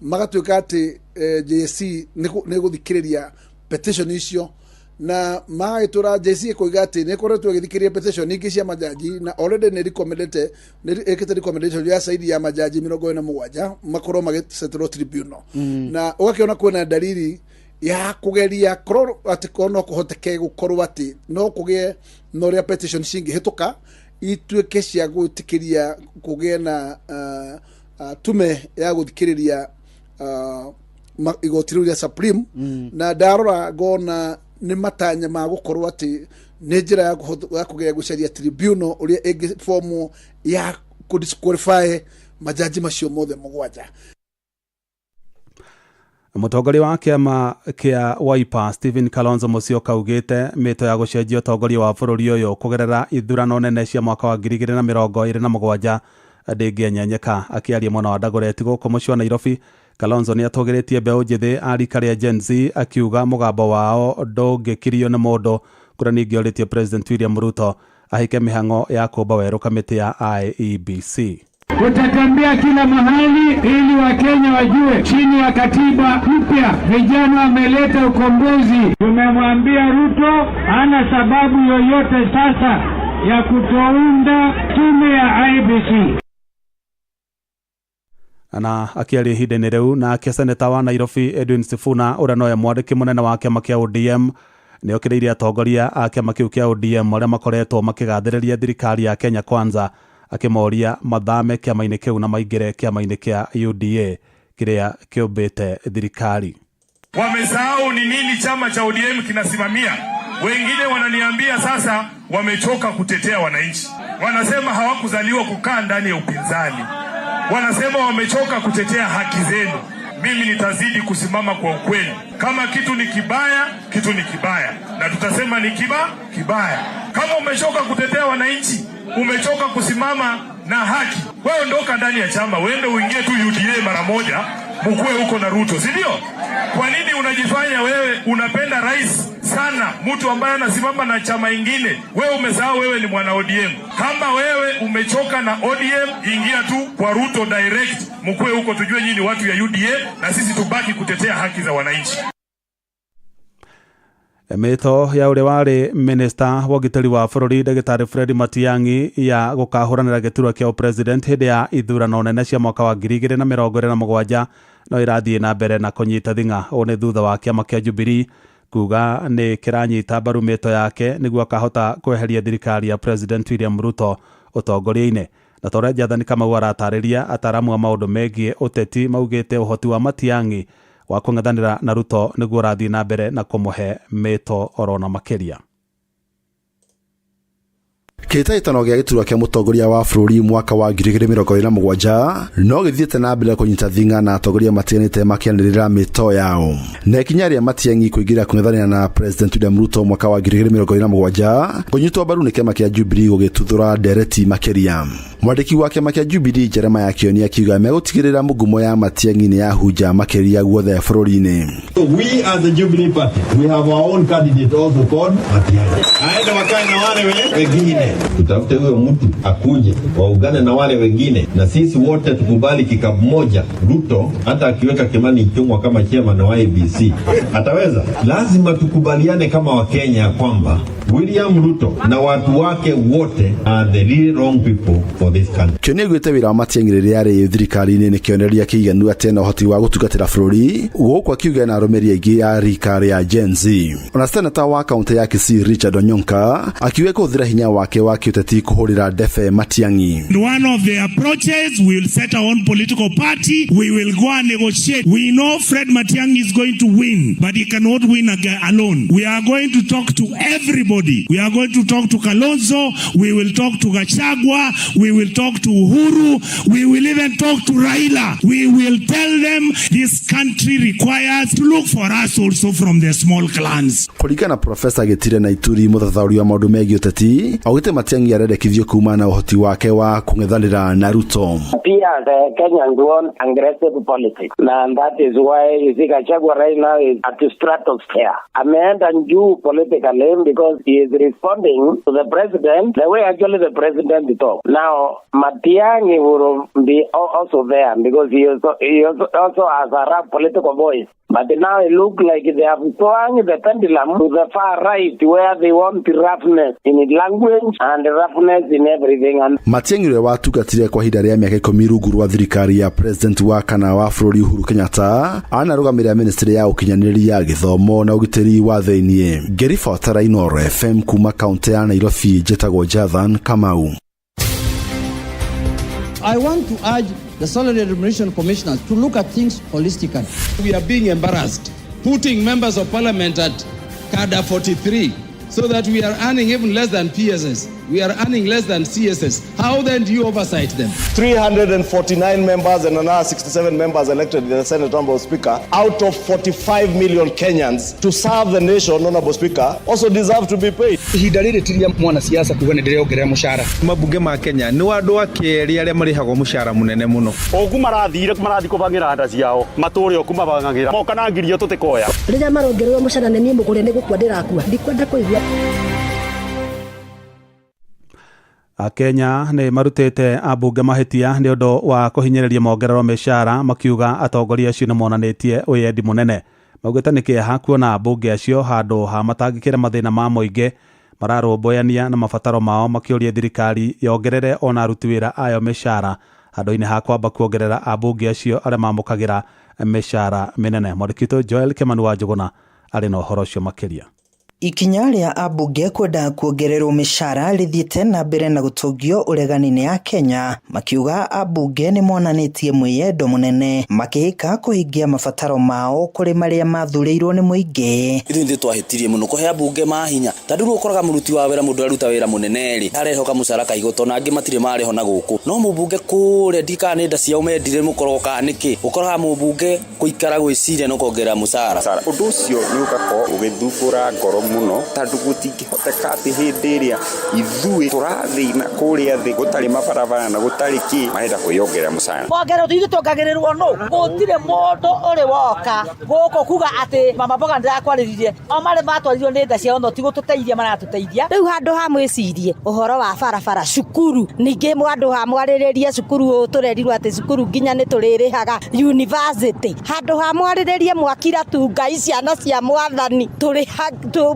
magatuĩka atĩ JSC nĩ ĩgũthikĩrĩria petition icio, na magagĩtũra JSC ĩkoiga atĩ nĩ ĩkoretwo ĩgĩthikĩrĩria petition ingĩ cia majaji, na already nĩ recommendete, nĩ ĩkĩte recommendation ya saidi ya majaji 47 makorwo magĩsetterwo tribunal. Na ũgakĩona kwĩna dalili ya kũgeria korwo atĩ no kũhoteke gũkorwo atĩ no kũgĩe na ũrĩa petition cingĩhĩtũka ituĩke cia gwĩtĩkĩria kũgĩe na tume ya gũthikĩrĩria igoti rĩu rĩa Supreme. Na ndarora ngona nĩ matanya ma gũkorwo atĩ nĩ njĩra ya kũgeria gũcaria tribunal ũrĩa ĩngĩbomwo ya kũdisqualify majaji macio mothe mũgwanja. Mũtongoria wa kĩama kĩa Wiper Stephen Kalonzo Musyoka augĩte mĩto ya gũcenjia ũtongoria wa bũrũri ũyũ kũgerera ithurano nene cia mwaka wa 2027 ndĩngĩenyenyeka. Akĩaria mwena wa Dagoretti gũkũ mũciĩ wa Nairobi, Kalonzo nĩ atũgĩrĩtie mbeũ njĩthĩ a rika rĩa Gen Z akiuga mũgambo wao ndũngĩkirio nĩ mũndũ, kũrĩa ningĩ orĩtie President William Ruto ahike mĩhang'o ya kũmba werũ kamĩtĩ ya IEBC. Tutatembea kila mahali ili Wakenya wajue chini ya katiba mpya vijana wameleta ukombozi. Tumemwambia Ruto hana sababu yoyote sasa ya kutounda tume ya IEBC. Na akĩaria ihinda-inĩ rĩu nake seneta wa Nairobi Edwin Sifuna ũrĩa nowe mwandĩki mũnene wa kĩama kĩa ODM nĩokĩrĩirie atongoria a kĩama kĩu kĩa ODM arĩa makoretwo makĩgathĩrĩria thirikari ya Kenya Kwanza, akĩmoria mathame kĩama-inĩ kĩu na maingĩre kĩama-inĩ kĩa UDA kĩrĩa kĩũmbĩte thirikari. Wamesahau ni nini chama cha ODM kinasimamia. Wengine wananiambia sasa wamechoka kutetea wananchi, wanasema hawakuzaliwa kukaa ndani ya upinzani, wanasema wamechoka kutetea haki zenu. Mimi nitazidi kusimama kwa ukweli. Kama kitu ni kibaya, kitu ni kibaya, na tutasema ni kibaya. Kama umechoka kutetea wananchi, umechoka kusimama na haki, wewe ondoka ndani ya chama, uende uingie tu UDA mara moja, mkue huko na Ruto, si ndio? Kwa nini unajifanya wewe unapenda rais sana, mtu ambaye anasimama na chama ingine? Wewe umesahau wewe ni mwana ODM. Kama wewe umechoka na ODM, ingia tu kwa Ruto direct, mkue huko, tujue nyinyi watu ya UDA na sisi tubaki kutetea haki za wananchi. Mĩto ya ũrĩa warĩ minista wa ũgitĩri wa bũrũri ndagĩtarĩ Fred Matiang'i ya gũkahũranĩra gĩturwa kĩa ũpresident hĩndĩ ya ithurano nene cia mwaka wa 2027 no ĩrathiĩ na mbere na kũnyita thing'a. Ũũ nĩ thutha wa kĩama kĩa Jubilee Kuga nĩ kĩranyita mbaru mĩto yake nĩguo akahota kweheria thirikari ya President William Ruto ũtongoria-inĩ. Na ta ũrĩa Jathani Kamau aratarĩria, ataramu a maũndũ megiĩ ũteti maugĩte ũhoti wa Matiang'i wa kũng'ethanĩra na Ruto nĩguo ũrathiĩ na mbere na kũmũhe mĩto orona makĩria. Kĩhĩtahĩtano gĩa gĩturwa kĩa mũtongoria wa bũrũri mwaka wa 2027 no gĩthiĩte na mbere kũnyita thing'a na atongoria matiganĩte makĩanĩrĩra mĩto yao na ikinya rĩa Matiang'i kũingĩra kũng'ethanĩra na President William Ruto mwaka wa 2027 kũnyitwo mbaru nĩ kĩama kĩa Jubilee gũgĩtuthũra ndereti makĩria. Mwandĩki wa kĩama kĩa Jubilee Jeremiah Kioni akiuga megũtigĩrĩra mũgumo ya Matiang'i nĩ yahunja makĩria guothe bũrũri-inĩ. So we as the Jubilee Party, we have our own candidate also called Matiang'i. Aende wakae na wale wengine. Tutafute huyo mtu akuje waungane na wale wengine, na sisi wote tukubali kikapu moja. Ruto hata akiweka Kimani Ichung'wa kama chairman wa IEBC ataweza. Lazima tukubaliane kama Wakenya kwamba William Ruto na watu wake wote are the really wrong people for this country. Kioni augĩte wĩra wa Matiang'i rĩrĩa arĩ thirikari-inĩ nĩ kĩonereria kĩiganu atĩ ena ũhoti wa gũtungatĩra bũrũri, gũkũ akiuga ena arũmĩrĩri aingĩ a rika rĩa Gen Z. Ona seneta wa kaũntĩ ya Kisii Richard Onyonka akiuga kũhũthĩra hinya wake wa kĩũteti kũhũrĩra ndebe Matiang'i. One of the approaches, we will set our own political party. We will go and negotiate. We know Fred Matiang'i is going to win, but he cannot win alone. We are going to talk to everybody. We are going to talk to Kalonzo. We will talk to Gachagua. We will talk to Uhuru. We will even talk to Raila. We will tell them this country requires to look for us also from the small clans. Kũringana na Profesa Gĩtire na Ituri, mũthathaũri wa maũndũ megiĩ ũteti, augĩte Matiang'i arendekithio kuma na ũhoti wake wa kũng'ethanĩra na Ruto. Pia the Kenyans want aggressive politics. And that is why you see Gachagua right now is at the stratosphere. Ameenda juu politically because he is responding to the president the way actually the president talks. Now, Matiang'i will be also there because he also has a rough political voice. But now it looks like they have swung the pendulum to the far right, where they want roughness in language and roughness in everything. And Matiang'i, ũrĩa watungatire kwa ihinda rĩa mĩaka 10 rungu rwa thirikari ya president wa kana wa bũrũri Uhuru Kenyatta, anarũgamĩrĩra ministry ya ũkinyanĩria, gĩthomo na ũgitĩri wa thĩiniĩ. Ngĩribotera Inooro FM kuma kaũntĩ ya Nairobi, njĩtagwo Jathan Kamau. I want to urge the Salary Remuneration Commissioners to look at things holistically. We are being embarrassed, putting members of parliament at Cadre 43 so that we are earning even less than PSs. We are earning less than CSs. How then do you oversight them? 349 members and another 67 members elected in the Senate, Honorable Speaker, out of 45 million Kenyans to serve the nation, Honorable Speaker, also deserve to be paid. Ihinda rĩrĩ ti rĩa mwanasiasa kuga nĩ ndĩrongerera mũcara. Mabunge ma Kenya nĩ andũ a kerĩ arĩa marĩhagwo mũcara mũnene mũno. Oku marathire marathi kũbangĩra nda ciao matũre oku mabangagĩra moka na ngirio tũtikoya. Rĩrĩa marongererwo mũcara nĩ niĩ mũgũre nĩ gũkua ndĩrakua, ndikwenda kũigua. Akenya nĩ marutĩte ambunge mahĩtia nĩ ũndũ wa kũhinyĩrĩria mongererwo mĩcara, makiuga atongoria acio nĩ monanĩtie wĩyendi mũnene. Maugĩte nĩ kĩeha kuona ambunge acio handũ ha matangĩkĩra mathĩna ma mũingĩ mararũmbũyania na mabataro mao, makĩũria thirikari yongerere ona aruti wĩra ayo mĩcara handũ-inĩ ha kwamba kuongerera ambunge acio arĩa mamũkagĩra mĩcara mĩnene. Mwandĩki witũ Joel Kimani wa Njũgũna arĩ na ũhoro ũcio makĩria. Ikinya rĩa ambunge kwenda kuongererwo mĩcara rĩthiĩte na mbere na gũtũngio ũregani-inĩ ya Kenya, makiuga ambunge nĩ monanĩtie mwĩyendo mũnene makĩhĩka kũhingia mabataro mao kũrĩ marĩa mathurĩirwo nĩ mũingĩ. Ithuĩ nĩ twahĩtirie mũno kũhe ambunge mahinya, tondũ rĩu ũkoraga mũruti wa wĩra, mũndũ aruta wĩra mũnene rĩ, arehoka mũcara kaigoto na angĩ matirĩ marĩho na gũkũ, no mũmbunge kũrĩa ndikana nĩ nda ciao mendire mũkorogo kana nĩkĩ, ũkoraga mũmbunge gũikara gwĩciria no kuongerera mũcara. Ũndũ ũcio nĩ ũgakorwo ũgĩthumbũra ngoro mũno, tondũ gũtingĩhoteka atĩ hĩndĩ ĩrĩa ithuĩ tũrathĩna kũrĩa thĩ, gũtarĩ mabarabara na gũtarĩ kĩ, marenda kwĩyongerera mũcara. Mongererwo ithuĩ tuongagĩrĩrwo nũ? Gũtirĩ mũndũ ũrĩ woka gũkũ kuga atĩ mama mboga ndĩrakwarĩririe, o marĩ matwarirwo nĩ nda ciao, no ti gũtũteithia maratũteithia. Rĩu handũ ha mwĩcirie ũhoro wa barabara, cukuru, ningĩ handũ ha mwarĩrĩrie cukuru, ũũ tũrerirwo atĩ cukuru nginya nĩ tũrĩrĩhaga university, handũ ha mwarĩrĩrie mwakira tu ngai ciana cia mwathani tũrĩ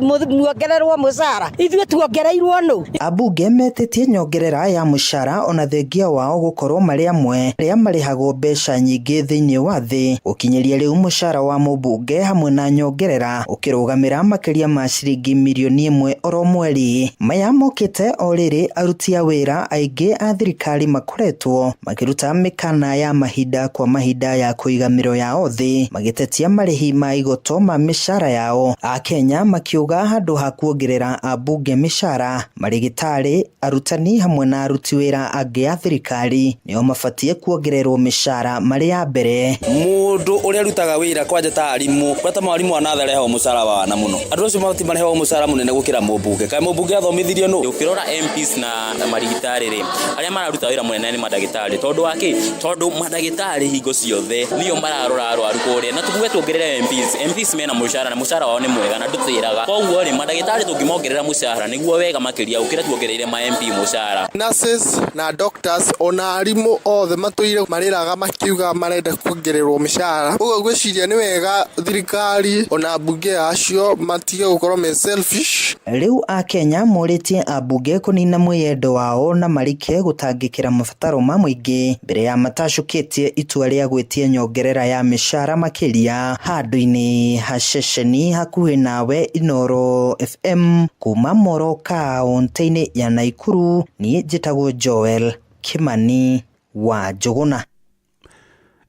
Muongererwo mũcara, ithuĩ tuongereirwo nũ? Ambunge metĩtie nyongerera ya mũcara ona thengia wao gũkorwo marĩ amwe arĩa marĩhagwo mbeca nyingĩ thĩinĩ wa thĩ. Gũkinyĩria rĩu mũcara wa mũmbunge hamwe na nyongerera ũkĩrũgamĩra makĩria ma ciringi mirioni 1 oro mweri. Maya mokĩte o rĩrĩ aruti a wĩra aingĩ a thirikari makoretwo makĩruta mĩkana ya mahinda kwa mahinda ya kũiga mĩro yao thĩ, magĩtetia marĩhi ma igoto ma mĩcara yao. Akenya makiuga handũ ha kuongerera ambunge mĩcara, marĩgĩtarĩ, arutani hamwe na aruti wĩra angĩ a thirikari nĩo mabatiĩ kuongererwo mĩcara marĩ ya mbere. Mũndũ ũrĩa arutaga wĩra kwanja ta arimũ, gwata mwarimũ wa natharĩ arehagwo mũcara wa wana mũno. Andũ acio mabatiĩ marehagwo mũcara mũnene gũkĩra mũmbunge. Kaĩ mũmbunge athomithirio nũ? Ũkĩrora MPs na marigitari rĩ, arĩa mararuta wĩra mũnene nĩ mandagĩtarĩ. Tondũ wa kĩ? Tondũ mandagĩtarĩ hingo ciothe nĩo mararora arwaru kũrĩa. Na tuge tuongerere MPs. MPs mena mũcara na mũcara wao nĩ mwega na ndũtĩraga. Koguo rĩ, mandagĩtarĩ tũngĩmongerera mũcara nĩguo wega makĩria gũkĩra tuongereire ma MP mũcara. Nurses na doctors ona arimũ othe matũire marĩraga makiuga marenda kuongererwo mĩcara. Ũguo ngwĩciria nĩ wega thirikari ona mbunge acio matige gũkorwo me selfish. Rĩu Akenya morĩtie ambunge kũnina mwĩyendo wao na marike gũtangĩkĩra mabataro ma mũingĩ mbere ya matacũkĩtie itua rĩa gwĩtia nyongerera ya mĩcara makĩria. Handũ-inĩ ha ceceni hakuhĩ nawe Inooro FM kuma Moro kaũntĩ-inĩ ya Naikuru, niĩ njĩtagwo Joel Kimani wa Njũgũna.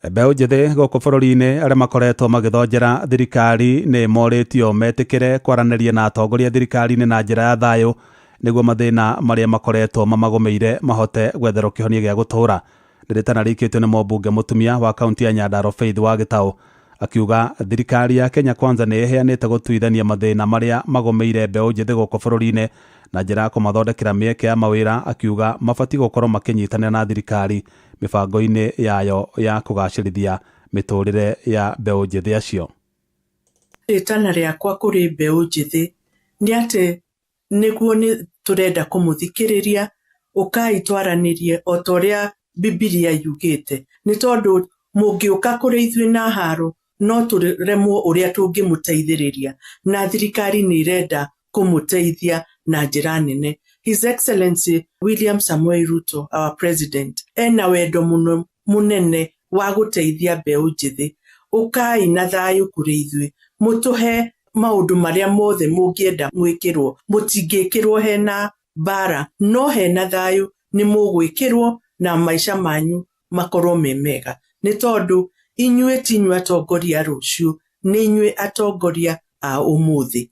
Mbeũ njĩthĩ gũkũ bũrũri-inĩ arĩa makoretwo magĩthonjera thirikari nĩ morĩtio metĩkĩre kwaranĩria na atongoria thirikari-inĩ na njĩra ya thayũ nĩguo mathĩna marĩa makoretwo mamagũmĩire mahote gwetherwo kĩhonia gĩa gũtũũra. Rĩtana rĩikĩtio nĩ mũmbunge mũtumia wa kaunti ya Nyandarua Faith wa Gĩtaũ akiuga thirikari ya Kenya Kwanza nĩ ĩheanĩte gũtuithania mathĩna marĩa magũmĩire mbeũ njĩthĩ gũkũ bũrũri-inĩ na njĩra ya kũmathondekera mĩeke ya mawĩra, akiuga mabatiĩ gũkorwo makĩnyitanĩra na thirikari mĩbango-inĩ yayo ya kũgacĩrithia mĩtũrĩre ya mbeũ njĩthĩ acio. Rĩtana rĩakwa kũrĩ mbeũ njĩthĩ nĩ atĩ nĩguo nĩ tũrenda kũmũthikĩrĩria, ũkai twaranĩrie o ta ũrĩa Bibilia yugĩte, nĩ tondũ mũngĩũka kũrĩ ithuĩ na haro no tũremwo ũrĩa tũngĩmũteithĩrĩria, na thirikari nĩ ĩrenda kũmũteithia na njĩra nene. His Excellency William Samoei Ruto, our president, ena wendo mũno mũnene wa gũteithia mbeũ njĩthĩ. Ũkai na thayũ kũrĩ ithuĩ, mũtũhe maũndũ marĩa mothe mũngĩenda mwĩkĩrwo. Mũtingĩkĩrwo hena mbara, no hena thayũ nĩ mũgwĩkĩrwo na maica manyu makorwo me mega, nĩ tondũ inyuĩ ti inyuĩ atongoria a rũciũ, nĩ inyuĩ atongoria a ũmũthĩ.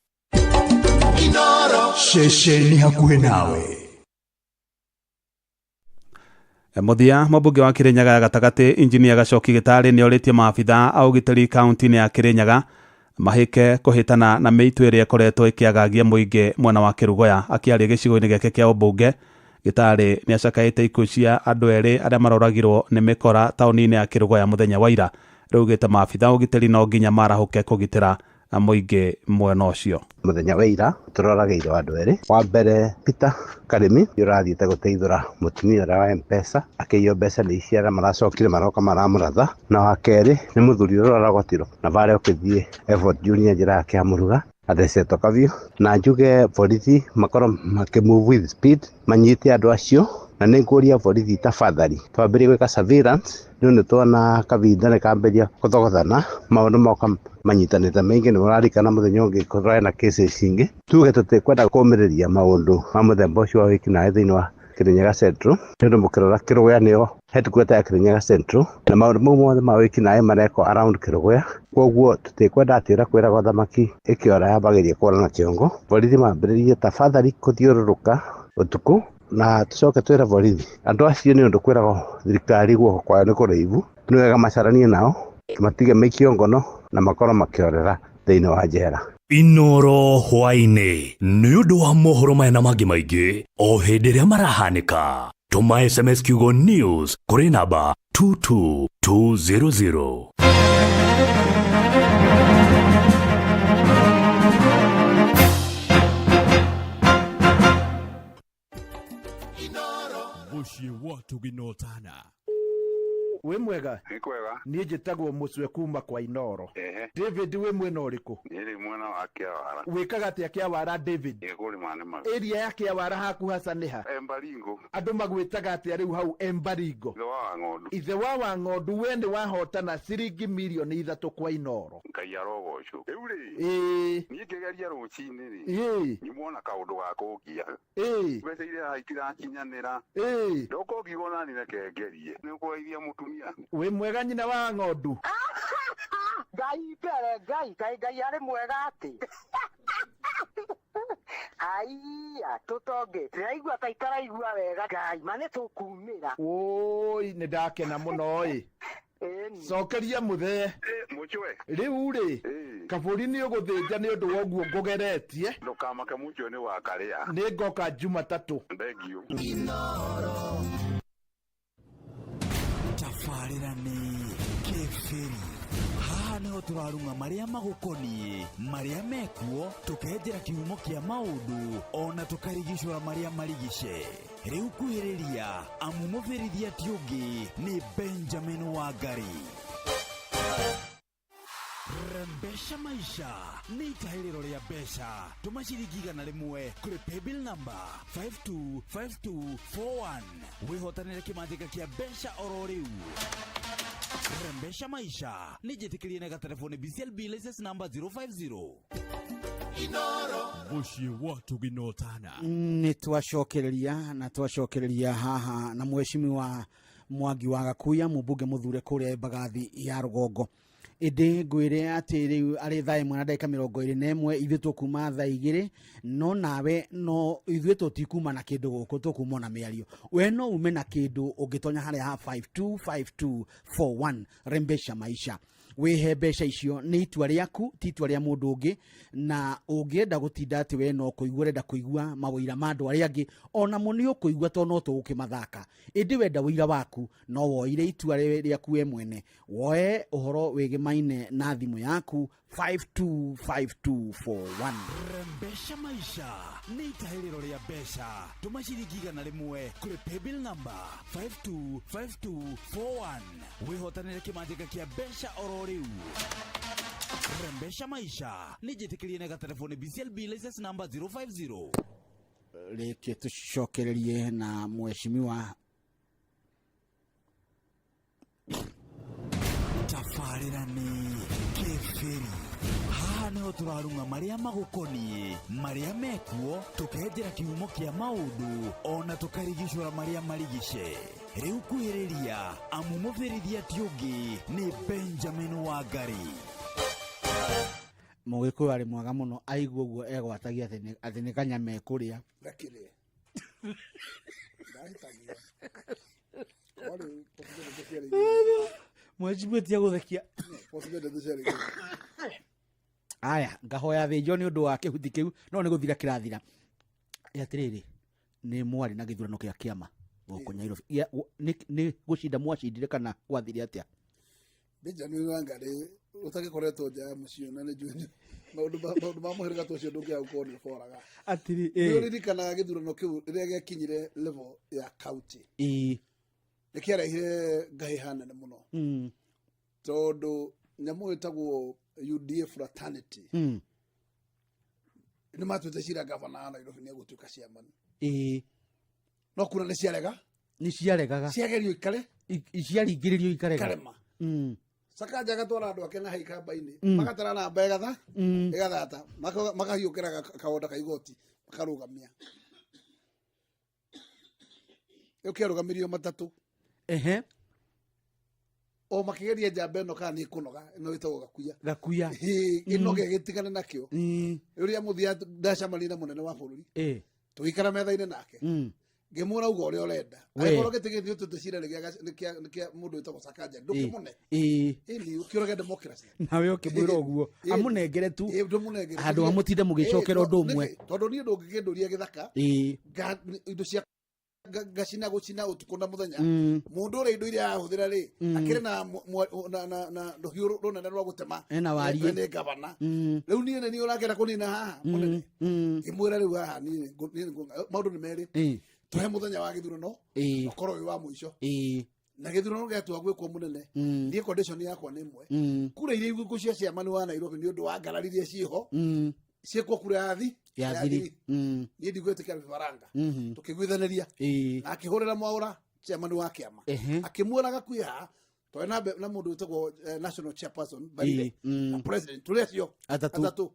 Ceceni hakuhĩ nawe. Mũthia, mũmbunge wa Kirinyaga ya gatagatĩ Injinia Gacoki Gĩtarĩ nĩ orĩtie maabitha a ũgitĩri kaunti-inĩ ya Kirinyaga mahĩke kũhĩtana na mĩitũ ĩrĩa ĩkoretwo ĩkĩagagia mũingĩ mwena wa Kĩrugoya. Akĩaria gĩcigo-inĩ gĩake kĩa ũmbunge, Gĩtarĩ nĩ acakaĩte ikuũ cia andũ erĩ arĩa maroragirwo nĩ mĩkora taũni-inĩ ya Kĩrugoya mũthenya wa ira. Rĩu augĩte maabitha a ũgitĩri no nginya marahũke kũgitĩra mũingĩ mwena ũcio. Mũthenya wa ira tũroragĩirwo andũ erĩ. Wa mbere Peter Karĩmi ũrathiĩte gũteithũra mũtumia ũrĩa wa M-Pesa, akĩiywo mbeca nĩ ici arĩa maracokire maroka maramũratha. Na wa kerĩ nĩ mũthuri ũrĩa ũragotirwo na barĩa ũkĩthiĩ Effort Junior njĩra ya Kĩamũruga athecetwo kabiũ. Na njuge borithi makorwo makĩ move with speed manyite andũ acio, na nĩ ngũria borithi tafadhali twambĩrĩrie gwĩka surveillance, nĩ ũndũ tuona kavinda nĩ kambĩrĩria kũthogothana, maũndũ moka manyitanĩte maingĩ. Nĩ ũrarikana mũthenya ũngĩ kũrarĩ na cases ingĩ, tuge tũtikwenda kũmĩrĩria maũndũ ma mũthemba ũcio wa wĩkinaĩ thĩinĩ wa Kirinyaga Central, nĩ ũndũ mũkĩrora Kĩrũgũya nĩyo headquarter ya Kirinyaga Central, na maũndũ mau mothe ma wĩkinaĩ marekwo around Kĩrũgũya. Koguo tũtikwenda atĩ ũrĩa kwĩragwo thamaki ĩkĩora yambagĩrĩria kũra na kĩongo. Borithi mambĩrĩrie tafadhali kũthiũrũrũka ũtukũ, na tũcoke twĩre borithi andũ acio nĩ ũndũ kwĩragwo thirikari guoko kwayo nĩ kũraihu, nĩ wega macaranie nao matige maikio ngono na makorwo makĩorera thĩinĩ wa njera. Inoro hwaĩ-inĩ nĩ ũndũ wa mohoro maya na mangĩ maingĩ o hĩndĩ ĩrĩa marahanĩka, tũma SMS kiugo news kũrĩ namba 22200. Mũciĩ wa Tũginotana. Wĩ mwega? Nĩ kwega. Niĩ njĩtagwo Mũcwe kuma kwa Inoro. Ehe. David, wĩ mwena ũrĩkũ? Niĩ rĩ mwena wa Kĩawara. Wĩkaga atĩa Kĩawara, David? Nĩ kũrĩma nĩmaga. Area ya Kĩawara haku haca nĩ ha? Embaringo. Andũ magwĩtaga atĩa rĩu hau Embaringo? Ithe wa Wang'ondu. Ithe wa Wang'ondu, we nĩ wahotana ciringi mirioni 3 kwa Inoro. Ngai arogocwo. Rĩu rĩ. Ĩĩ. Niĩ ngĩgeria rũcinĩ rĩ. Ĩĩ. Nyumwo na kaũndũ ga kũngia. Ĩĩ. Mbeca iria haha itirakinyanĩra. Ĩĩ. Ndoka ũngiuga ona niĩ reke ngerie. Nĩ ũkũgeithia mũtumia. Wĩ mwega nyina wa Ng'ondu? Ngai mbere, Ngai, Ngai, Ngai arĩ mwega atĩ. Aiya, tũtonge. Ndĩraigua ta itaraigua wega. Ngai, ma nĩ tũkumĩra. Wũi, nĩ ndakena mũno ĩ. Ĩni. Cokeria mũthee. Mũcwe. Rĩu rĩ, kabũri nĩ ũgũthĩnja nĩ ũndũ wa ũguo ngũgeretie. Ndũkamake mũcwe nĩ wakarĩa. Nĩ ngoka Jumatatũ. Thengiũ. Tabarĩra nĩ kĩbĩri. Haha nĩho tũrarung'a marĩa magũkoniĩ, marĩa mekuo, tũkenjera kĩhumo kĩa maũndũ, ona tũkarigicũra marĩa marigice. Rĩu kuhĩrĩria, amu mũbĩrithia ti ũngĩ nĩ Benjamin Wangari. Rembesha maisha nĩ itahĩrĩro rĩa mbeca. Tũma ciringi 100 kũrĩ paybill number 525241 wĩhotanĩre kĩmanjĩka kĩa mbeca oro rĩu. Rembesha maisha nĩ njĩtĩkĩrie na gatelefoni BCLB license number 050. Mũciĩ wa Tũginotana. Nĩ twacokereria na twacokereria haha na mheshimiwa Mwangi wa Gakuya, mũmbunge mũthure kũrĩa Mbagathi ya Rũgongo. Ĩndĩ ngwĩre atĩ rĩu arĩ thaa 1 na ndagĩka 21, ithuĩ tũkuma thaa 2, no nawe no ithuĩ tũtikuma na kĩndũ gũkũ, tũkuma na mĩario. We no ume na kĩndũ ũngĩtonya harĩa ha 525241 Rembesha Maisha. Wĩhe mbeca icio, nĩ itua rĩaku, ti itua rĩa mũndũ ũngĩ. Na ũngĩenda gũtinda atĩ we no kũigua ũrenda kũigua mawĩira ma andũ arĩa angĩ, onamo nĩ ũkũigua tondũ no tũgũkĩmathaka. Ĩndĩ wenda ũira waku, no woire itua rĩaku we mwene, woe ũhoro wĩgĩmaine na thimũ yaku 525241. Rembesha Maisha nĩ itahĩrĩro rĩa mbeca. Tũma ciringi 100 kũrĩ paybill number 525241 wĩhotanĩre kĩmanjĩka kĩa mbeca oro rĩu. Rembesha Maisha nĩ njĩtĩkĩrie na gatelefoni BCLB license number 050. Rĩke tũcokererie na mheshimiwa. Tabarĩra nĩ kĩbĩri. Haha nĩho tũrarung'a marĩa magũkoniĩ, marĩa mekuo, tũkenjera kĩhumo kĩa maũndũ, ona tũkarigicũra marĩa marigice. Rĩu kuhĩrĩria, amu mũbĩrithia ti ũngĩ nĩ Benjamin Wangari. Mũgĩkũyũ arĩ mwega mũno, aigua ũguo egwatagia atĩ nĩ kanyama ekũrĩa. Gakĩrĩe. Ndahĩtagia. Kwarĩ possibility ciarĩ igĩrĩ. Mheshimiwa tia gũthekia. Possibility ciarĩ igĩrĩ. Aya, ngahoya thĩnjo nĩ ũndũ wa kĩhuti kĩu, no nĩ gũthira kĩrathira. Ĩ atĩrĩrĩ, nĩ mwarĩ na gĩthurano kĩa kĩama gũkũ Nairobi. Nĩ gũcinda mwacindire kana gwathire atĩa? Benjamin Wangari ũtagĩkoretwo nja ya mũciĩ na nĩ njũĩ maũndũ ma mũhĩrĩga ta ũcio ndũngĩaga gũkorwo nĩ ũboraga. Atĩrĩ, Nĩ ũririkanaga gĩthurano kĩu rĩrĩa gĩakinyire level ya county? Ĩĩ. Nĩ kĩarehire ngahĩha nene mũno. Tondũ nyamũ ĩtagwo UDA fraternity. Nĩ matuĩte cira gavana wa Nairobi nĩ egũtuĩka chairman. Ĩĩ. No kura nĩ ciarega. Nĩ ciaregaga. Ciagerio ikare. Ciaringĩrĩrio ikarega. Ikarema. Sakaja agatwara andũ ake na hau kamba-inĩ. Magatara namba ĩgatha. Ĩgathata. Makahiũkĩra kaonda ka igoti. Makarũgamia. Rĩu kĩarũgamirio matatũ. Ehe. O makĩgeria njamba ĩno kana nĩ ĩkũnoga, ĩno ĩtagwo Gakuya. Gakuya. Ĩĩ, ĩnoge ĩgĩtigane nakĩo. Rĩrĩa mũthia ndacemania na mũnene wa bũrũri. Tũgĩikara metha-inĩ nake. Ngĩmwĩra uga ũrĩa ũrenda. We. Angĩkorwo gĩtĩ gĩkĩ gĩtuĩte cira nĩ kĩa mũndũ wĩtagwo Sakaja, ndũkĩmũne. Ĩni, ũkĩũrage democracy. Nawe ũkĩmwĩra ũguo. Ĩĩ. Amũnengere tu. Ĩĩ, ndũmũnengere. Handũ ha mũtinde mũgĩcokera Ĩĩ, ũndũ ũmwe. nĩkĩ? Tondũ niĩ ndũngĩkĩndũria gĩthaka. Indo cia ngacina gũcina ũtukũ na mũthenya. Mũndũ ũrĩa indo iria arahũthĩra rĩ, akĩrĩ na na rũhiũ rũnene rwa gũtema. Ena wariĩ. Nĩ gavana. Rĩu niĩ nĩ niĩ ũrakĩenda kũnina haha, mũnene. Ngĩmwĩra rĩu haha niĩ maũndũ nĩ merĩ. Tũhe mũthenya wa gĩthurano, ũkorwo wĩ wa mũico. Na gĩthurano gĩatua gwĩkwo mũnene, niĩ condition yakwa nĩ ĩmwe. Kura iria igũkũ cia ciamani wa Nairobi nĩ ũndũ wa ngarari iria ciĩho, ciĩkwo kura ya thi ya thiri. Niĩ ndigwĩtĩkĩra bibaranga. Tũkĩiguithanĩria na akĩhũrĩra Mwaũra, chairman wa kĩama, akĩmuona gakuĩ haha twarĩ na mũndũ wĩtagwo national chairperson Barile na president, tũrĩ acio Atatũ. Atatũ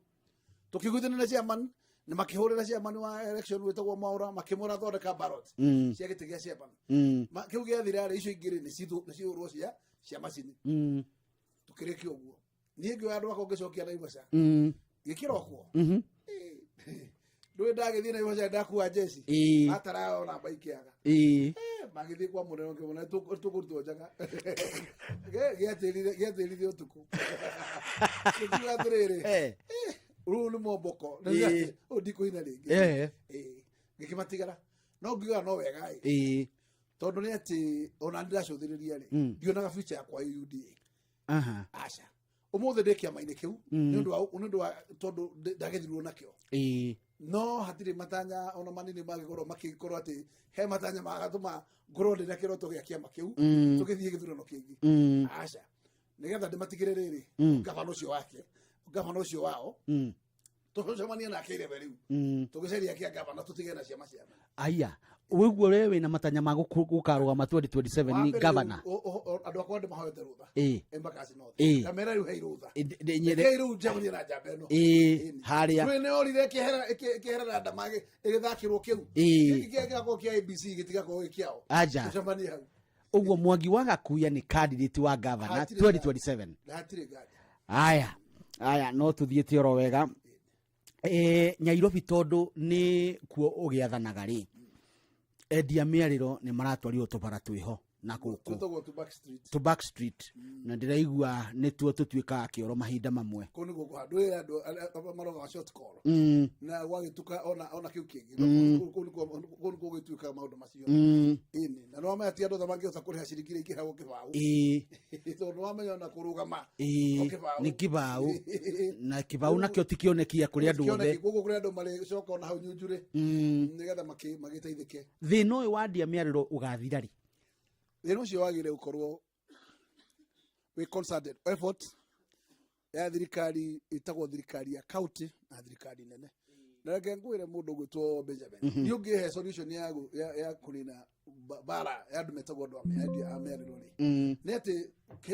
tũkĩiguithania na chairman na makĩhũrĩra chairman wa election wĩtagwo Mwaũra, makĩmwĩra thondeka ballot cia gĩtĩ gĩa chairman. Kĩu gĩathira rĩ, icio ingĩ rĩ nĩ cihũrwo cia macini. Tũkĩrĩkia ũguo, niĩ ngĩoya andũ akwa ngĩcokia Naivasha. Gĩkĩrokwo ndũĩ ndagĩthiĩ Naivasha ndakua njeci matarao na mbaikĩaga. Magĩthiĩ kwa mũnene ũngĩ tũkũrutwo njaga. Gĩatĩrire ũtukũ gĩkiuga atĩrĩrĩ, rũu nĩ momboko ũyũ ndikũina rĩngĩ. Gĩkĩmatigara no ngiuga no wega ĩ, tondũ nĩ atĩ ona ndĩracũthĩrĩria rĩ, ndionaga future yakwa ĩ UDA. Aca, ũmũthĩ ndĩ kĩama-inĩ kĩu nĩ ũndũ wa tondũ ndagethirwo nakĩo, no hatirĩ matanya ona manini mangĩkorwo makĩkorwo atĩ he matanya magatũma ngorwo ndĩ na kĩroto gĩa kĩama kĩu tũgĩthiĩ gĩthurano kĩngĩ. Aca, nĩgetha ndĩmatigĩre rĩrĩ, gavana ũcio wake, gavana ũcio wao, tũcemanie nake irebe rĩu, tũgĩcaria kĩa gavana, tũtige na ciama ciama. Aya, wĩguo we wĩna matanya ma gũkarũgama 2027 Wa ni mbere gavana? rĩu, andũ akwa ndĩmahoete rũtha. Embakasi North. Ngamera rĩu hei rũtha. Rekei rĩu njemanie na njamba ĩno. Harĩa Ndũĩ nĩ orire ĩkĩehera na ndama ĩgĩthakĩrwo kĩu. Gĩkĩ gĩgakorwo kĩa ABC gĩtigakorwo gĩ kĩao. Aja. Tũcemanie hau. Ũguo Mwangi wa Gakuya nĩ candidate wa gavana Hatirĩ 2027? Na hatirĩ nganja. Aya, no tũthiĩte oro wega. Nyairobi tondũ nĩ kuo ũgĩathanaga rĩ, endia mĩarĩro nĩ maratwarirwo tũbara twĩho na gũkũ Twĩtagwo tu back street. To back street, na ndĩraigua nĩtuo tũtuĩkaga kĩoro mahinda mamwe. Kũu nĩguo kũha. Ndũĩ andũ arĩa marogaga short call. Na gwagĩtuka ona kĩu kĩngĩ. Kũu nĩkuo gũgĩtuĩkaga maũndũ macio. Ĩni. Na nĩwamenya ti andũ othe mangĩhota kũrĩha ciringi iria ingĩrĩhagwo kĩbaũ. Tondũ nĩwamenya ona kũrũgama no kĩbaũ. Nĩ kĩbaũ, na kĩbaũ nakĩo ti kĩonekia kũrĩ andũ othe. Kĩoneki, koguo kũrĩ andũ marĩcoka ona hau nyunjurĩ nĩgetha magĩteithĩke. Thĩna ũyũ wa ndia mĩarĩro ũgathira rĩ? Thĩna ũcio wagĩrĩire gũkorwo wĩ concerted effort ya thirikari ĩtagwo thirikari ya county na thirikari nene. Na reke ngwĩre mũndũ ũgwĩtwo Benjamin, niĩ ũngĩhe solution ya kũnina mbara ya andũ metagwo andũ a mĩarĩro rĩ, nĩ atĩ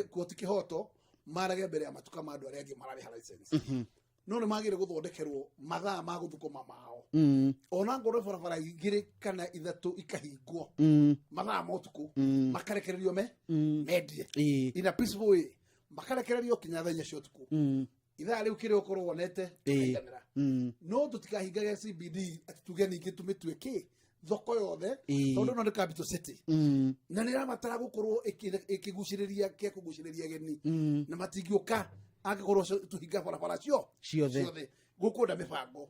kuo ti kĩhoto marage mbere ya matuka ma andũ arĩa angĩ mararĩha license, no nĩ magĩrĩire gũthondekerwo mathaa ma gũthũkũma mao, ona ngorwo barabara igĩrĩ kana ithatũ ikahingwo mathaa ma ũtukũ, makarekererio me mendie in a peaceful way, makarekererio kinya thaa 4 cia ũtukũ. Ithaa rĩu kĩrĩa ũkorwo wonete tũkaiganĩra, no tũtikahingage CBD atĩ tuge ningĩ tũmĩtue kĩ thoko yothe, tondũ ĩno nĩ capital city na nĩ ĩrabatara gũkorwo ĩkĩgucĩrĩria kĩa kũgucĩrĩria ageni, na matingĩũka angĩkorwo tũhinga barabara cio Ciothe. Gũkwenda mĩbango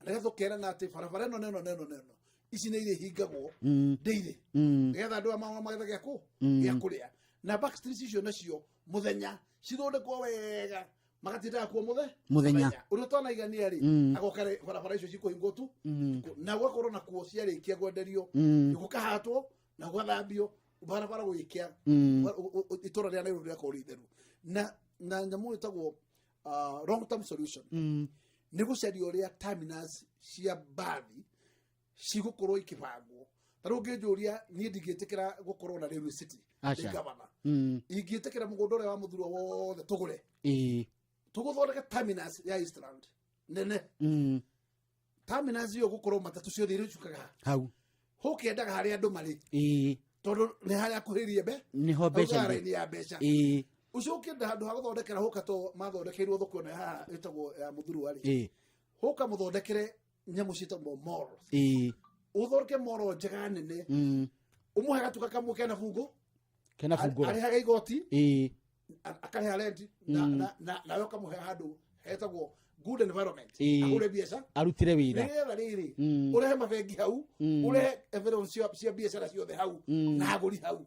nĩgetha ũkerana atĩ barabara ĩno neno neno neno ici nĩ irĩhingagwo daily, nĩgetha andũ aya maona magetha gĩa kũ gĩa kũrĩa, na back streets icio nacio mũthenya cithondekwo wega, magatindaga kuo Mũthenya. Ũrĩa ũtanaigania rĩ, agoka rĩ, barabara icio cikũhingwo tu, na gũgakorwo nakuo ciarĩkia kwenderio, gũkahatwo na gũgathambio barabara gũgĩkĩa. Itũra rĩa Nairobi rĩakorwo rĩ itheru na nyamũ ĩtagwo long term solution nĩ gũcaria ũrĩa terminus cia mbathi cigũkorwo ikĩbangwo. Ta rĩu ũngĩnjũria niĩ, ndingĩtĩkĩra gũkorwo na Railway City Aca. ndĩ gavana. Ingĩtĩkĩra mũgũnda ũrĩa wa mũthurwa wothe tũgũre, tũgũthondeka terminus ya Eastland nene. Terminus ĩyo gũkorwo matatũ ciothe iria icukaga hau hũkĩendaga harĩa andũ marĩ, tondũ nĩ harĩa kuhĩrĩrie mbe Nĩho mbeca hau irĩ. raini ya mbeca. Ũcio ũkĩenda handũ ha gũthondekera hũka to mathondekeirwo thoko ĩno haha ĩtagwo ya mũthurwa rĩ, hũka mũthondekere nyamũ ciĩtagwo mall. Ũthondeke mall njega nene, ũmũhe gatuka kamwe kena bungo. Kena bungũra. Arĩhaga igoti, akarĩha rent, na nawe ũkamũhe handũ hetagwo good environment, ahũre biacara, arutire wĩra. Nĩgetha rĩrĩ, ũrehe mabengi hau, ũrehe evidence cia biacara ciothe hau, na agũri hau,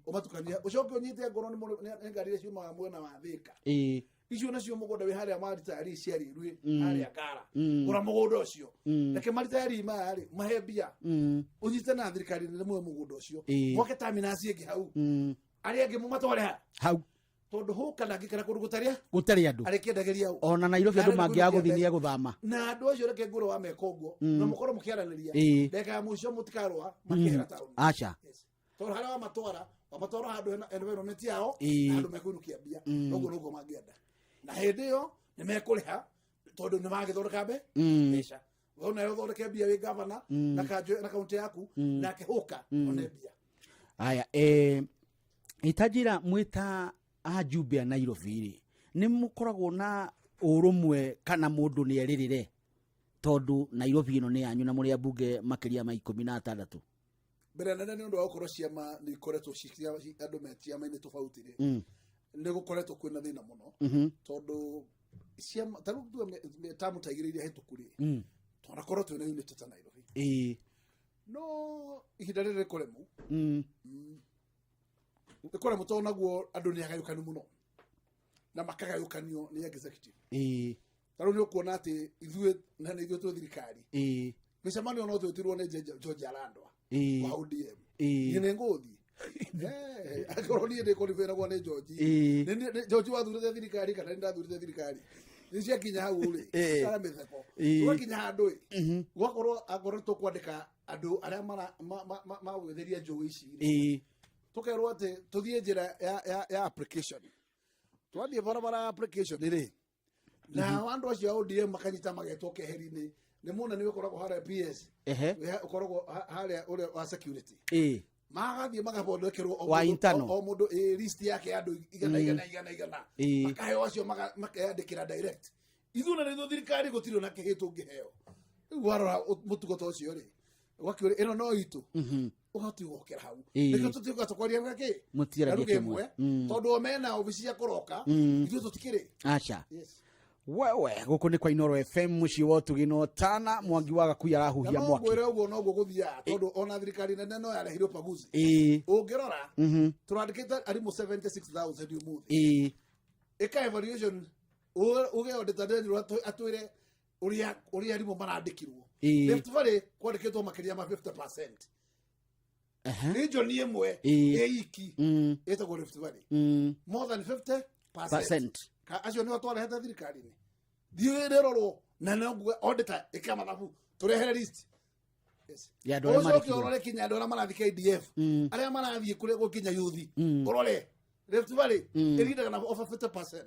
ũmatukanie, ũcoke ũnyite ngoro nĩ ngari iria ciumaga mwena wa Thĩka. Icio nacio mũgũnda wĩ harĩa maritayari ciarirwe, harĩa Ngara. Gũra mũgũnda ũcio. Reke maritayari maya rĩ mahe mbia, ũnyite na thirikari nene muoe mũgũnda ũcio, mwake terminus ĩngĩ hau. Arĩa angĩ mũmatware ha? Hau. Tondũ hũka ndangĩikara kũndũ gũtarĩ Gũtarĩ andũ. Arĩkĩendagĩria ũ? Ona Nairobi andũ Na arenda mangĩaga kũinũkia gũthiĩ mbeca. nĩ egũthama. Na andũ acio reke ngũrũ wa meka ũguo na mũkorwo mũkĩaranĩria ndagĩka ya mũico mũtikarũa makĩehera taũni. Aca. Tondũ harĩa wamatwara wamatwara handũ hena environment yao na andũ mekũinũkia mbia. Noguo noguo mangĩenda, na hĩndĩ ĩyo nĩ mekũrĩha tondũ nĩ magĩthondeka mbeca. We nawe ũthondeke mbia wĩ gavana na kanjũ na kaunti yaku, nake hũka one mbia. Aya, itanjĩra mwĩta ajumbe a Nairobi rĩ, nĩ mũkoragwo na ũrũmwe kana mũndũ nĩ erĩrĩre, tondũ Nairobi ĩno nĩ yanyu na mũrĩ ambunge makĩria ma 16? Mbere nene nĩ ũndũ wa gũkorwo ciama nĩ ikoretwo andũ me ciama-inĩ tofauti rĩ, nĩ gũkoretwo kwĩna thĩna mũno, tondũ ciama ta rĩu tuge tamu ta igĩrĩ iria hĩtũku rĩ, twanakorwo twĩna unity ta Nairobi, no ihinda rĩrĩ rĩkũremu rĩkũremu tondũ naguo andũ nĩ agayũkanu mũno na makagayũkanio nĩ executive. Ta rĩu nĩ ũkuona atĩ ithuĩ na nĩ ithuĩ twĩ thirikari, mĩcemanio no twĩtirwo nĩ George Arandwa wa ODM. Niĩ nĩ ngũthiĩ. Angĩkorwo niĩ ndĩkũribĩragwo nĩ George. George wathurĩte thirikari kana nĩ ndathurĩte thirikari, nĩ ciakinya hau rĩ, cara mĩtheko. Tũgakinya handũ ĩ, gwakorwo akorwo tũkwandĩka andũ arĩa magwĩthĩria njũĩ ici rĩ, tũkerwo atĩ tũthiĩ njĩra ya application. Twathiĩ barabara ya application rĩ, na andũ acio a ODM makanyita magetwo keheri-inĩ nĩ mũnene ũkoragwo harĩa PS, ũkoragwo harĩa ũrĩa wa security, magathiĩ magathondekerwo o Wa internal. o mũndũ list yake ya andũ igana, igana, igana, igana, makaheo acio makeyandĩkĩra direct. Ithuĩ na nĩithuĩ thirikari gũtirĩ ona kĩhĩ tũngĩheo. Rĩu warora mũtugo ta ũcio rĩ, ũgakĩũria ĩno no itũ ũgatiga ũkĩra hau. Nĩkĩo tũtiuga tũkwaria na kĩ Mũtiaragia na lugha kĩmwe. ĩmwe, tondũ o mena obici cia kũroka, ithuĩ tũtikĩrĩ. Aca. Yes. Wewe gũkũ nĩ kwa Inoro FM, mũciĩ wa ũtugi na ũtana. Mwangi wa Gakuya Na arahuhia no mwaki. ngwĩre ũguo noguo gũthiaga, tondũ ona thirikari nene no yarehire ubaguzi. Ũngĩrora, tũrandĩkĩte arimũ 76,000 ũmũthĩ. Ĩka evaluation, uge auditor Daniel atwĩre ũrĩa arimũ marandĩkirwo. Rift Valley kwandĩkĩtwo makĩria ma 50%. Region ĩmwe ĩ iki ĩtagwo Rift Valley, more than 50%. Percent. Ka acio nĩo twarehete thirikari-inĩ. Thiĩ rĩrorwo na no nguge auditor ĩka mathabu tũrehere list. Yes. Ya andũ arĩa Ũcoke marĩkirwo. ũrore kinya andũ arĩa marathiĩ KDF, arĩa marathiĩ kũrĩa gũkinya yuthi, ũrore Rift Valley ĩrindaga na over 50%.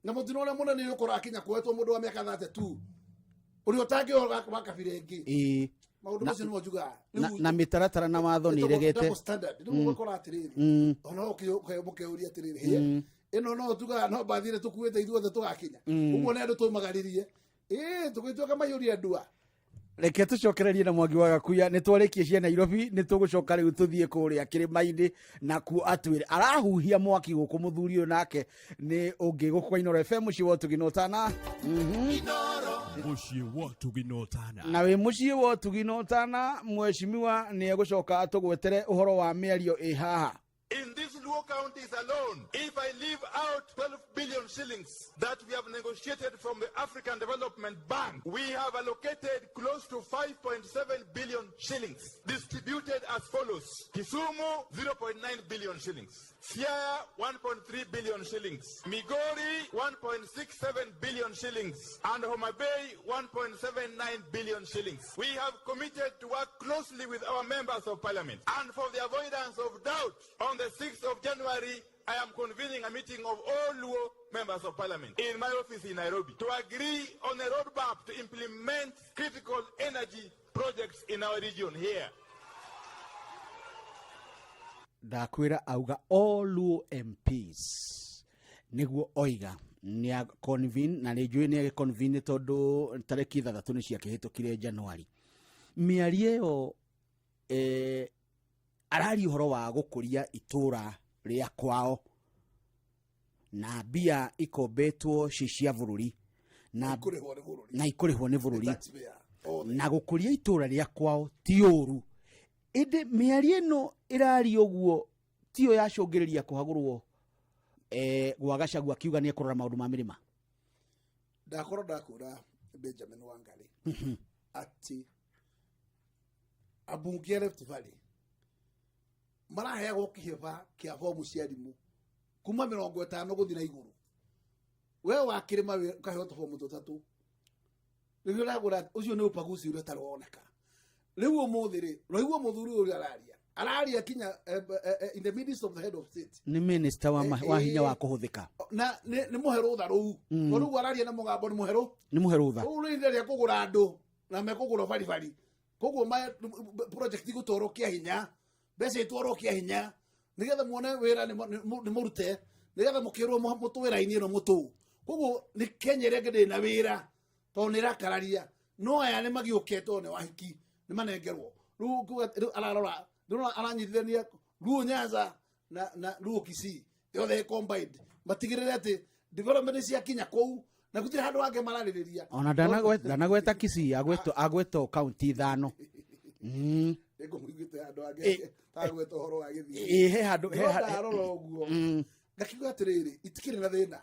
Na mũtino ũrĩa mũnene nĩ ũkora akinya kuoetwo mũndũ wa mĩaka 32 ũrĩa ũtangĩoga wa kabira ĩngĩ. Maũndũ macio nĩmo njugaga. Na mĩtaratara na watho nĩ iregete. Double standard. Rĩu ũgakora atĩrĩrĩ, ona mũkĩũria atĩrĩrĩ, hĩ, ĩno no tugaga no mbathire tũkuĩte ithuothe tũgakinya ũguo nĩ andũ tũmagaririe ĩĩ tũgĩtuĩka maiyũria ndua. Reke tũcokererie na Mwangi wa Gakuya. Nĩ twarĩkie cia Nairobi, nĩ tũgũcoka rĩu tũthiĩ kũrĩa kĩrĩma-inĩ nakuo atwĩre arahuhia mwaki gũkũ. Mũthuri ũyũ nake nĩ ũngĩ gũkũ kwa Inoro FM, mũciĩ wa ũtugi na ũtana. Mũciĩ wa ũtugi na ũtana. Na wĩ mũciĩ wa ũtugi na ũtana, mheshimiwa nĩ egũcoka atũgwetere ũhoro wa mĩario ĩ haha. In these Luo counties alone, if I leave out 12 billion shillings that we have negotiated from the African Development Bank, we have allocated close to 5.7 billion shillings, distributed as follows. Kisumu, 0.9 billion shillings. Siaya, 1.3 billion shillings. Migori, 1.67 billion shillings. And Homa Bay, 1.79 billion shillings. We have committed to work closely with our members of parliament. And for the avoidance of doubt, on the 6th of January, I am convening a meeting of all Luo members of parliament in my office in Nairobi to agree on a roadmap to implement critical energy projects in our region here. Ndakwĩra auga all Luo MPs nĩguo oiga nĩ convene, na nĩ njũĩ nĩ agĩ tondũ tarĩki 6 nĩ ciakĩhĩtũkire January. Mĩario ĩyo araria ũhoro wa gũkũria itũra rĩa kwao na mbia ikombetwo ci cia bũrũri na Ikũrĩhwo nĩ bũrũri. Na ikũrĩhwo nĩ bũrũri. Taxpayer, othe. Na gũkũria itũra rĩa kwao ti ũru, ĩndĩ mĩario ĩno ĩraria ũguo tiyo yacũngĩrĩria kũhagũrwo gwa Gachagua akiuga nĩ ekũrora maũndũ ma mĩrĩma. Ndakorwo ndakwĩra Benjamin Wangari atĩ ambunge a Rift Valley Maraheagwo kĩhĩba kĩa bomu cia arimũ kuma 50 gũthiĩ na igũrũ. We wakĩrĩma ũkaheo tũbomu tũtatũ. Rĩu ũragũra ũcio nĩ ũbaguzi ũrĩa ũtarĩ woneka. Rĩu ũmũthĩ rĩ, ũraigua mũthuri ũyũ ũrĩa araria. Araria kinya in the midst of the head of state. Nĩ minister wa hinya wa kũhũthĩka. Na nĩ mũhe rũtha rũu. Tondũ rĩu araria na mũgambo nĩ mũhe rũ. Nĩ mũhe rũtha. Rũu rĩ rĩa kũgũra andũ na mekũgũrwo baribari. Koguo project igũtwarwo kĩa hinya, mbeca itwarwo kĩa hinya, nĩgetha muone wĩra nĩ mũrute, nĩgetha mũkĩrwo mũtũ wĩra-inĩ ĩno mũtũ. Koguo nĩ Kenya ĩrĩa ĩngĩ ndĩrĩ na wĩra, tondũ nĩ ĩrakararia. No aya nĩ magiũke tondũ nĩ wahiki, nĩ manengerwo. Rĩu kuga, rĩu ararora, rĩu aranyitithania Luo Nyanza na Luo Kisii, yothe ĩ combined. Matigĩrĩre atĩ development nĩ ciakinya kũu, na gũtirĩ handũ hangĩ mararĩrĩria. Ona ndanagweta Kisii, agwetwo kaunti 5. Nĩngũmũiguĩte handũ hangĩ tagweta ũhoro wa Gĩthii. Ĩ, he handũ, he No handũ. ndarora ũguo. Ngakiuga atĩrĩrĩ, itikĩrĩ na thĩna.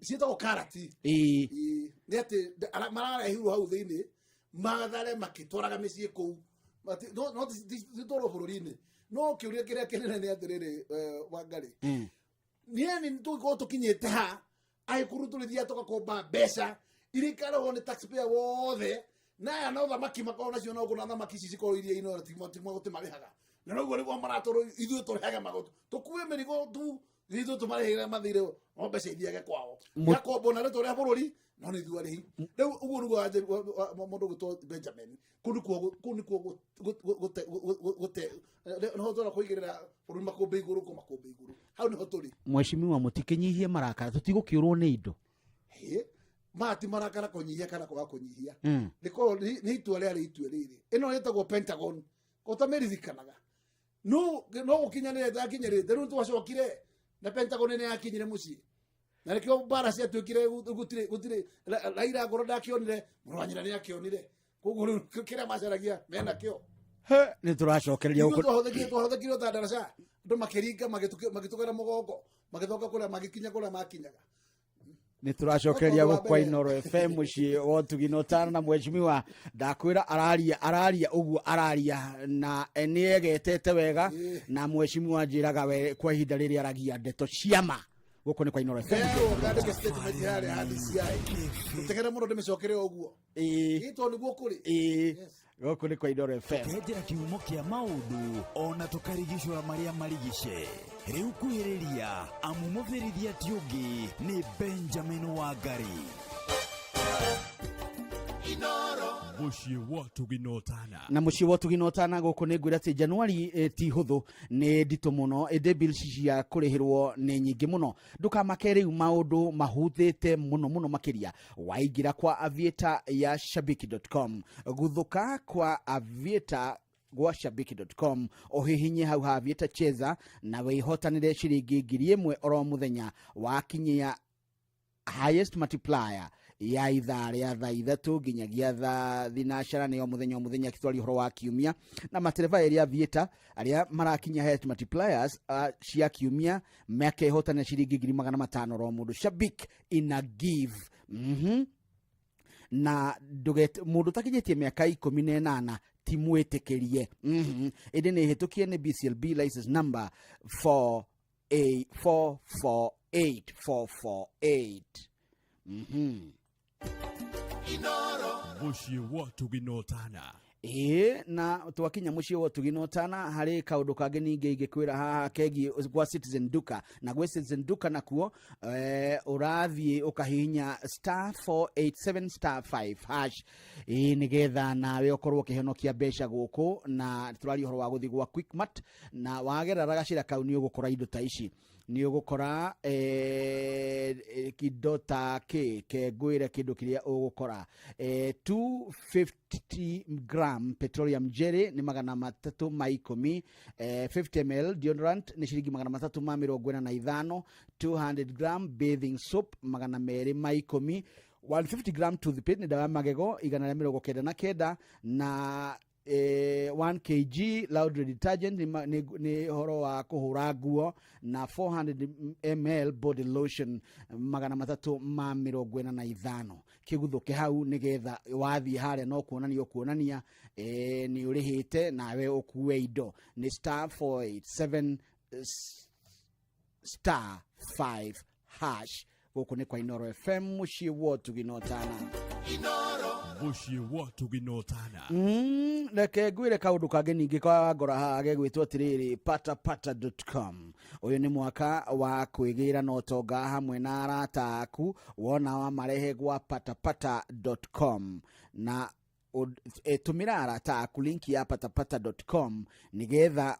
Ciĩtagwo karati. Ĩ, nĩ atĩ mararehirwo hau thĩinĩ, mathare makĩtwaraga mĩciĩ kũu. Mati-, no, no, ti-, ti-, titwarwo bũrũri-inĩ. No kĩũria kĩrĩa kĩnene nĩ atĩrĩrĩ, Wangari. Niĩ nĩ tũgĩkorwo tũkinyĩte ha, angĩkorwo tũrĩthiaga tũgakomba mbeca iria ikarĩhwo nĩ taxpayer wothe, na aya no thamaki makorwo nacio, no kuna thamaki ici cikorwo iria-inĩ, ona ti magoti marĩhaga. Na noguo nĩguo maratũrwo ithuĩ tũrĩhage magoti, tũkue mĩrigo tu, ithuĩ tũmarĩhĩre mathirĩ, no mbeca ithiage kwao. Igakombwo na rĩtwa rĩa bũrũri, no nĩ ithuĩ arĩhi. Rĩu ũguo nĩguo mũndũ ũgwĩtwo Benjamin, kũu nĩkuo kũu nĩkuo gũte-, gũte-, nĩho tũrenda kũigĩrĩra bũrũri makũmbĩ igũrũ, kũ makũmbĩ igũrũ. Hau nĩho tũrĩ. Mheshimiwa, mũtikĩnyihie marakara, tũtigũkĩũrwo nĩ indo. Hĩ, maya ti marakara kũnyihia kana kwaga kũnyihia. Nĩ korwo nĩ itua rĩarĩ itua rĩrĩ. Ĩno ĩtagwo Pentagon. Ko ta mĩririkanaga. No, no gũkinyanĩra ĩtakinyĩrĩte. Rĩu twacokire na Pentagon nĩ yakinyire mũciĩ. Na nĩkĩo mbara ciatuĩkire gũtirĩ, gũtirĩ, Raila ngoro ndakĩonire, mũrũ wa nyina nĩakĩonire. Koguo rĩu kĩrĩa macaragia mena kĩo. He, nĩ tũracokereria Ithuĩ gũkũ. twahũthĩkire ta ndaraca. Andũ makĩringa, magĩtũgera mũgongo, magĩthoka kũrĩa, magĩkinya kũrĩa makinyaga. Nĩ tũracokereria Okorwo wa gũkũ kwa mbere. Inooro FM mũciĩ wa ũtugi na ũtana na mheshimiwa ndakwĩra araria, araria ũguo araria na nĩ egetete wega, na mheshimiwa njĩraga we kwa ihinda rĩrĩ aragia ndeto ciama. Gũkũ nĩ kwa Inooro FM. Rĩu ngandĩke statement harĩa ha DCI. Ũtegere mũno ndĩmĩcokere ũguo. Ĩ tondũ nĩguo kũrĩ. Yes. Gũkũ nĩ kwa Inooro FM. Tũkenjera kĩhumo kĩa maũndũ ona tũkarigicũra marĩa marigice. Rĩu kuhĩrĩria amu mũbĩrithia ti ũngĩ nĩ Benjamin Wangari. Mũciĩ wa Ũtugi na Ũtana. Na mũciĩ wa Ũtugi na Ũtana gũkũ nĩ ngwĩra atĩ Januari ti hũthũ, nĩ nditũ mũno, ĩndĩ bills cia kũrĩhĩrwo nĩ nyingĩ mũno. Ndũkamake rĩu maũndũ mahũthĩte mũno mũno makĩria. Waingĩra kwa Aviator ya shabiki dot com, guthũka kwa Aviator gwa shabiki dot com, ũhihinye hau ha Aviator Cheza na wĩhotanĩre ciringi ngiri ĩmwe oro mũthenya wakinyia highest multiplier ya ithaa rĩa thaa ithatũ nginyagia thaa thinacara nĩyo mũthenya o mũthenya akĩtwaria ũhoro wa kiumia. Na matereba erĩ Aviator arĩa marakinya highest multipliers cia kiumia makehotanĩra ciringi ngiri magana matano oro mũndũ. Shabik ina give. Na ndũgete mũndũ ũtakinyĩtie mĩaka ikũmi na ĩnana ti mwĩtĩkĩrie. Ĩndĩ nĩ ĩhĩtũkie nĩ BCLB license number four A four four eight four four eight. Mũciĩ wa Ũtugi na Ũtana. Ĩĩ, na twakinya mũciĩ wa Ũtugi na Ũtana harĩ kaũndũ kangĩ ningĩ ingĩkwĩra haha kegiĩ gwa Citizen Duka. Na gwĩ Citizen Duka nakuo ũrathiĩ ũkahihinya star four eight seven star five hash. Ĩĩ, nĩgetha nawe ũkorwo ũkĩhonokia mbeca gũkũ, na tũraria ũhoro wa gũthiĩ gwa Quickmart, na wagerera gacĩra kau nĩ ũgũkora indo ta ici. Nĩ ũgũkora indo ta kĩ, ke ngwĩre kĩndũ kĩrĩa ũgũkora. 250 gram petroleum jelly nĩ magana matatũ ma ikũmi. 50 ml deodorant nĩ ciringi magana matatũ ma mĩrongo ĩna na ithano. 200 gram bathing soap magana merĩ ma ikũmi. 150 gram toothpaste nĩ ndawa ya magego igana rĩa mĩrongo kenda na kenda, na 1 kg laundry detergent nĩ ũhoro wa kũhũra nguo na 400 ml body lotion 345. Kĩguthũke hau nĩgetha wathiĩ harĩa no kuonania ũkuonania nĩ ũrĩhĩte nawe ũkue indo. Nĩ star 487 star 5 hash. Gũkũ nĩ kwa Inoro FM, mũciĩ wa ũtugi na ũtana. Mũciĩ wa ũtugi na ũtana. Reke ngwĩre kaũndũ kangĩ ningĩ kwa ngora haha gegwĩtwo atĩrĩrĩ patapata.com. Ũyũ nĩ mwaka wa kwĩgĩra na ũtonga hamwe na arata aku wona wamarehe gwa patapata.com na tũmĩra arata aku link ya patapata.com nigetha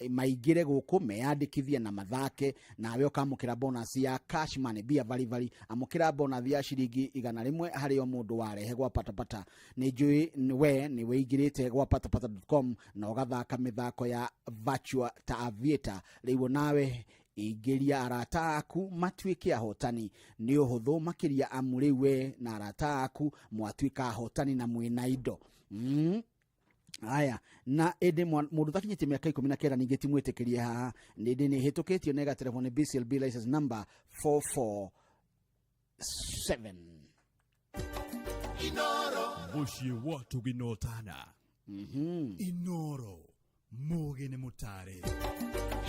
maingĩre gũkũ meyandĩkithie na mathake, nawe ũkamũkĩra bonus ya cash money bia varivali. Amũkĩra bonus ya ciringi 100 harĩ o mũndũ warehe gwa patapata. Nĩ njũĩ we nĩ wĩingĩrĩte gwa patapata.com na ũgathaka mĩthako ya virtual ta aviator. Rĩu nawe ingĩria arata aku matuĩke ahotani. Nĩ ũhũthũ makĩria amu rĩu we na arata aku mwatuĩka ahotani na mwĩna indo. Aya, na ĩndĩ mũndũ ũtakinyĩtie mĩaka 19 ningĩ ti mwĩtĩkĩrie haha. Nĩndĩ nĩ ĩhĩtũkĩtio na ĩgaterevwo nĩ BCLB license number 447. Mũciĩ wa ũtugi na ũtana. Inoro mũgĩ nĩ mũtare.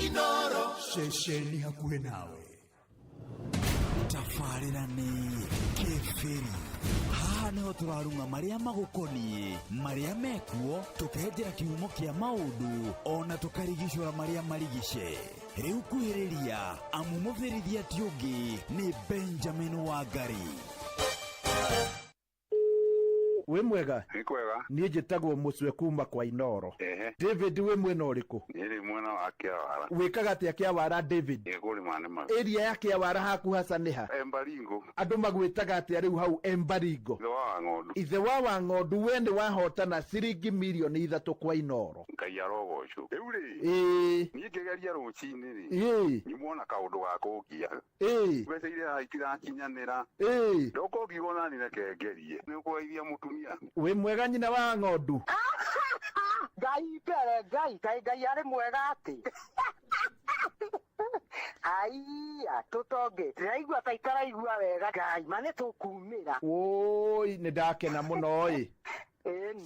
Inoro ceceni hakuhĩ nawe. Tabarĩra nĩ Kĩbĩri. Haha nĩho tũrarung'a marĩa magũkoniĩ, marĩa mekuo, tũkenjera kĩhumo kĩa maũndũ, ona tũkarigicũra marĩa marigice. Rĩu kuhĩrĩria, amu mũbĩrithia ti ũngĩ nĩ Benjamin Wangari. Wĩ mwega? Nĩ kwega. Niĩ njĩtagwo Mũcwe kuma kwa Inoro. Ehe. David, wĩ mwena ũrĩkũ? Niĩ ndĩ mwena wa Kĩawara. Wĩkaga atĩa Kĩawara, David? Nĩ kũrĩma nĩmaga. Area ya Kĩawara haku haca nĩ ha? Embaringo. Andũ magwĩtaga atĩa rĩu hau Embaringo? Ithe wa Wang'ondu. Ithe wa Wang'ondu, we nĩ wahotana ciringi mirioni 3 kwa Inoro. Ngai arogocwo. Rĩu rĩ, niĩ ngĩgeria rũcinĩ rĩ, nyumwo na kaũndũ ga kũngia. Mbeca iria haha itirakinyanĩra. Ndoka ũngiuga ona niĩ reke ngerie. Nĩ ũkũgeithia mũtumia. Wĩ mwega nyina wa ng'ondu? Ngai mbere, Ngai, Ngai, Ngai arĩ mwega atĩ. Aiya, tũtonge. Ndĩraigua ta itaraigua wega, Ngai, ma nĩ tũkumĩra. Woi, nĩ ndakena mũno ĩ.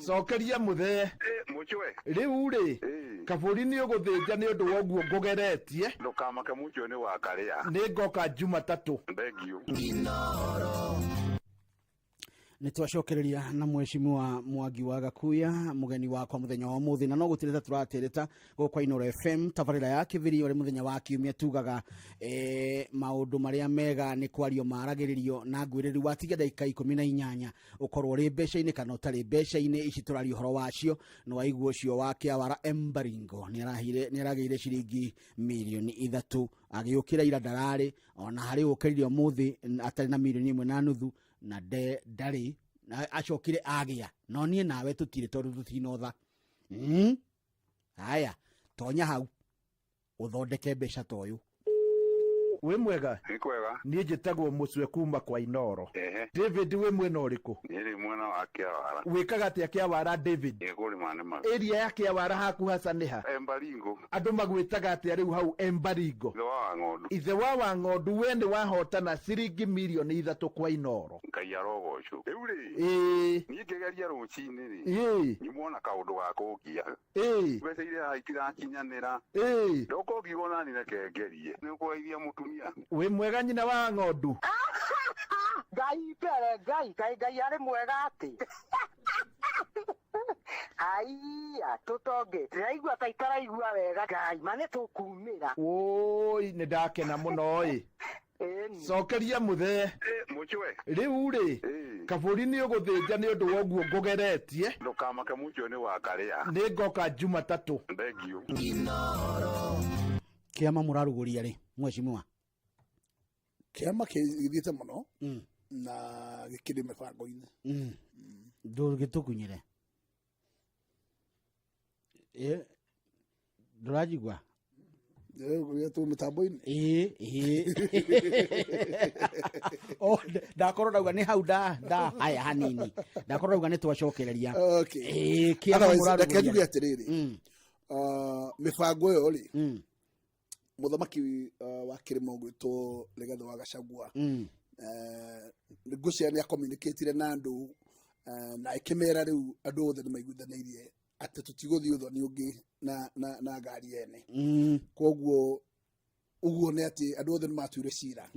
Cokeria mũthee. Mũcwe. Rĩu rĩ, kabũri nĩ ũgũthĩnja nĩ ũndũ wa ũguo ngũgeretie. Ndũkamake mũcwe nĩ wa karĩa. Nĩ ngoka Jumatatũ. Thengiũ. Nĩ twacokereria na mheshimiwa Mwangi wa Gakuya, mũgeni wakwa mũthenya wa ũmũthĩ, na no gũtirĩta tũratereta gũkũ kwa Inoro FM tabarĩra ya Kĩbĩri. Ũrĩ mũthenya wa kiumia tugaga maũndũ marĩa mega nĩ kwario maragĩrĩrio, na ngwĩrĩri watigia ndagĩka 18 ũkorwo ũrĩ mbeca-inĩ kana ũtarĩ mbeca-inĩ ici tũraria ũhoro wacio. Nĩ waigua ũcio wa Kĩawara Embaringo nĩ aragĩire ciringi mirioni 3 agĩũkĩra ira ndararĩ, ona harĩ ũkĩrire ũmũthĩ atarĩ na mirioni 1.5 na ndarĩ na acokire agĩa, no niĩ nawe tũtirĩ tondũ tũtinotha. Haya, tonya hau ũthondeke mbeca ta ũyũ. Wĩ mwega? Nĩ kwega. Niĩ njĩtagwo Mũcwe kuma kwa Inoro. Ehe. David, wĩ mwena ũrĩkũ? Niĩ ndĩ mwena wa Kĩawara. Wĩkaga atĩa Kĩawara, David? Nĩ kũrĩma nĩmaga. Area ya Kĩawara haku haca nĩ ha? Embaringo. Andũ magwĩtaga atĩa rĩu hau Embaringo? Ithe wa Wang'ondu. Ithe wa Wang'ondu, we nĩ wahotana ciringi mirioni 3 kwa Inoro. Ngai arogocwo. Rĩu rĩ, niĩ ngĩgeria rũcinĩ rĩ, nyumwo na kaũndũ ga kũngia. Mbeca iria haha itirakinyanĩra. Ndoka ũngiuga ona niĩ reke ngerie. Nĩ ũkũgeithia mũtumia. Wĩ mwega nyina wa ng'ondu? Ngai mbere, Ngai, Ngai, Ngai arĩ mwega atĩ. Aiya, tũtonge. Ndĩraigua ta itaraigua wega, Ngai, ma nĩ tũkumĩra. Woi, nĩ ndakena mũno ĩ. Cokeria mũthee. Mũcwe. Rĩu rĩ, kabũri nĩ ũgũthĩnja nĩ ũndũ wa ũguo ngũgeretie. Ndũkamake mũcwe nĩ wa karĩa. Nĩ ngoka Jumatatũ. Thengiũ. Kĩama mũrarugũria rĩ, mheshimiwa? Kĩama kĩthiĩte mũno na gĩkĩrĩ mĩbango-inĩ. Ndũgĩtũkunyĩre. Ndũranjigua? Tũ mĩtambo-inĩ. Ĩĩ, ĩĩ. Oh, ndakorwo ndauga nĩ hau ndahaya hanini, ndakorwo ndauga nĩ twacokereria. Okay. Ĩĩ, kĩama Otherwise, reke mũrarugũria. njuge atĩrĩrĩ, mĩbango ĩyo rĩ, mũthamaki wa kĩrĩma ũgwĩtwo Rigathĩ wa Gachagua, ngwĩciria nĩ acommunicatire na andũ, na ĩkĩmera rĩu andũ othe nĩ maiguithanĩirie atĩ tũtigũthiĩ ũthoni ũngĩ na ngari ene. Koguo ũguo nĩ atĩ andũ othe nĩ matuire cira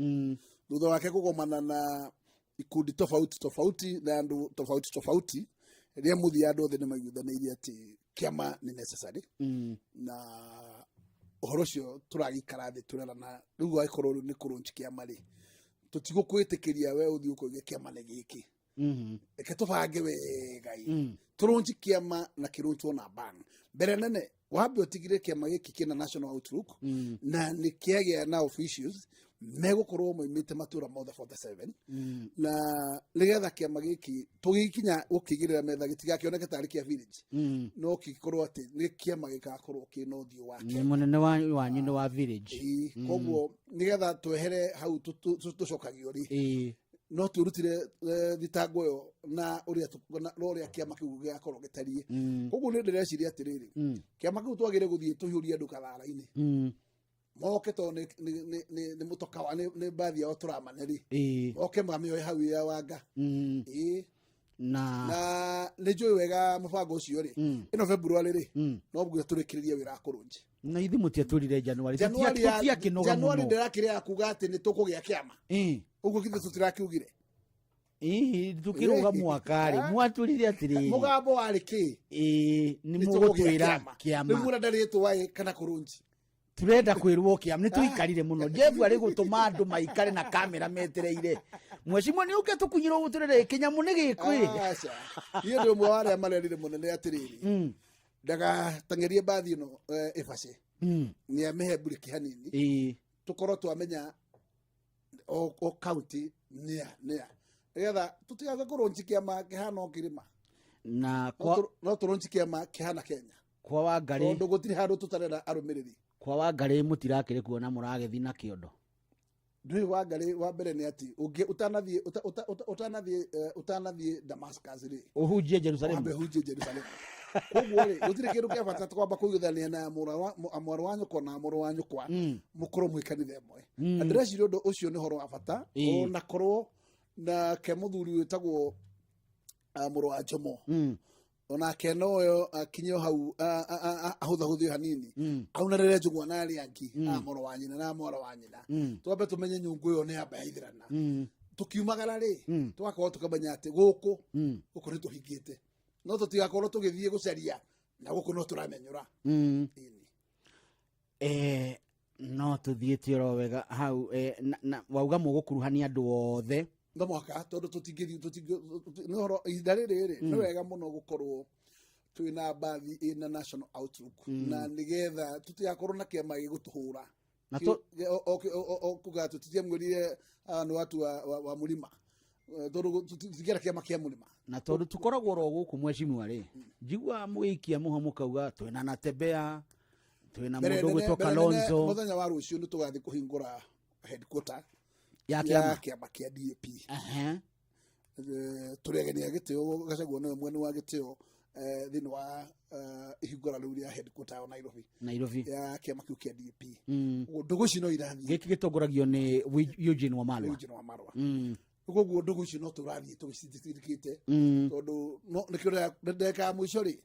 thutha wake kũgomana na ikundi tofauti tofauti na andũ tofauti tofauti. Rĩa mũthia andũ othe nĩ maiguithanĩirie atĩ kĩama nĩ necessary, na ũhoro ũcio tũragĩikara thĩ tũrerana rĩu angĩkorwo rĩu nĩ kũrũnji kĩama rĩ, tũtigũkwĩtĩkĩria we ũthiĩ ũkoige kĩama nĩ gĩkĩ. Reke tũbange wega ĩ, tũrũnji kĩama na kĩrũnjwo na ban mbere nene wambe ũtigire kĩama gĩkĩ kĩna national outlook, na nĩ kĩagĩa na officials megũkorwo maumĩte matũra mothe 47, na nĩgetha kĩama gĩkĩ tũgĩkinya gũkĩigĩrĩra metha gĩtigakĩoneke tarĩ kĩa village, no kĩkorwo atĩ nĩ kĩama gĩgakorwo kĩna ũthiũ wa Nĩ mũnene wanyu nĩ wa village. Ĩĩ, koguo nĩgetha twehere hau tũcokagio rĩ, no twĩrutire thitango ĩyo na ũrĩa na ũrĩa kĩama kĩu gĩgakorwo gĩtariĩ. Koguo nĩ ndĩreciria atĩrĩrĩ, kĩama kĩu twagĩrĩire gũthiĩ tũhiũrie andũ kathara-inĩ moke, tondũ nĩ mũtoka wa nĩ mbathi yao tũramane rĩ, moke mamĩoe hau ya wanga. Ĩĩ. Na na nĩ njũĩ wega mũbango ũcio rĩ, ĩno February rĩ, no guo tũrĩkĩrĩrie wĩra wa kũrũnji. Na ithuĩ mũtiatwĩrire January. January Tũtiakĩnoga January mũno. ndĩrakĩrĩ ya kuga atĩ nĩ tũkũgĩa kĩama. Ũguo githĩ tũtirakiugire? Ĩĩ, tukĩrũga mwaka rĩ, mwatwĩrire atĩrĩrĩ, mũgambo warĩ kĩ? Ĩĩ, nĩ Nĩ tũkũgĩa mũgũtwĩra kĩama. kĩama. Rĩu mũrenda rĩtwa ĩ kana kũrũnji? Turenda kwĩrwo kĩama. Nĩ tũikarire mũno. Jeff arĩ gũtũma andũ maikare na kamera metereire mwecimwa nĩ ũke tũkunyĩrwo gũtũrere kĩnyamũ nĩ gĩkwĩ. Aca, niĩ ndĩ ũmwe wa arĩa marerire mũnene atĩrĩrĩ, ndagateng'erie mbathi ĩno ĩbace, nĩ amĩhe mburĩki hanini, tũkorwo twamenya o county nĩa nĩa, nĩgetha tũtigaze kũrũnji kĩama kĩhana o kĩrĩma. Na No kwa no tũrũnji kĩama kĩhana Kenya, kwa Wangarĩ, tondũ gũtirĩ handũ tũtarenda arũmĩrĩri. Kwa Wangarĩ mũtirakĩrĩ kuona mũragĩthi na kĩondo. Ndũĩ Wangarĩ, wa mbere nĩ atĩ ũngĩ ũtanathiĩ ũtanathiĩ Damascus rĩ, ũhunjie Jerusalem. Wambe hunjie Jerusalem. Koguo rĩ, gũtirĩ kĩndũ kĩa bata twamba kũiguithania na mwarĩ wa nyũkwa na mũrũ wa nyũkwa, mũkorwo mwĩ kanitha ĩmwe. Na ndĩreciria ũndũ ũcio nĩ ũhoro wa bata, ona korwo nake mũthuri wĩtagwo mũrũ wa Njomo, onake noyo akinye hau ahũthahũthio hanini, aunarĩre njũgũa na arĩa angĩ, a mũrũ wa nyina na mwarĩ wa nyina. Twambe tũmenye nyũngũ ĩyo nĩ yamba yaithĩrana, tũkiumagara rĩ, tũgakorwo tũkamenya atĩ gũkũ gũkũ nĩ tũhingĩte, no tũtigakorwo tũgĩthiĩ gũcaria na gũkũ no tũramenyũra. No tũthiĩte oro wega hau, na wauga mũgũkuruhania andũ othe. No mũhaka, tondũ tũtingĩthiĩ nĩ ũhoro ihinda rĩrĩ rĩ, nĩ wega mũno gũkorwo twĩna mbathi ĩna national outlook, na nĩgetha tũtigakorwo na kĩama gĩgũtũhũra. Na Kuga tũtitiamwĩrire nĩ watu wa mũrima. Tondũ tũtingĩra kĩama kĩa mũrima. Na tondũ tũkoragwo oro gũkũ mwecimwa rĩ, njiguaga mũgĩikia mũha mũkauga twĩna Natembea, twĩna Mbere mũndũ nene- ũgwĩtwo mbere nene, Kalonzo. Mũthenya wa rũciũ nĩ tũgathiĩ kũhingũra headquarter Ya kĩama. Kĩama kĩa DAP. Tũrĩ ageni a gĩtĩo, Gachagua nĩwe mwene wa gĩtĩo thĩinĩ wa ihingũra rĩu rĩa headquarter ya Nairobi. Nairobi. Ya kĩama kĩu kĩa DAP. Ũguo ndũgũ ici no irathiĩ. Gĩkĩ gĩtongoragio nĩ Eugene Wamalwa. Eugene Wamalwa. Koguo ndũgũ ici no tũrathiĩ tũgĩcithirikĩte, tondũ no nĩkĩo ndagĩka ya mũico rĩ,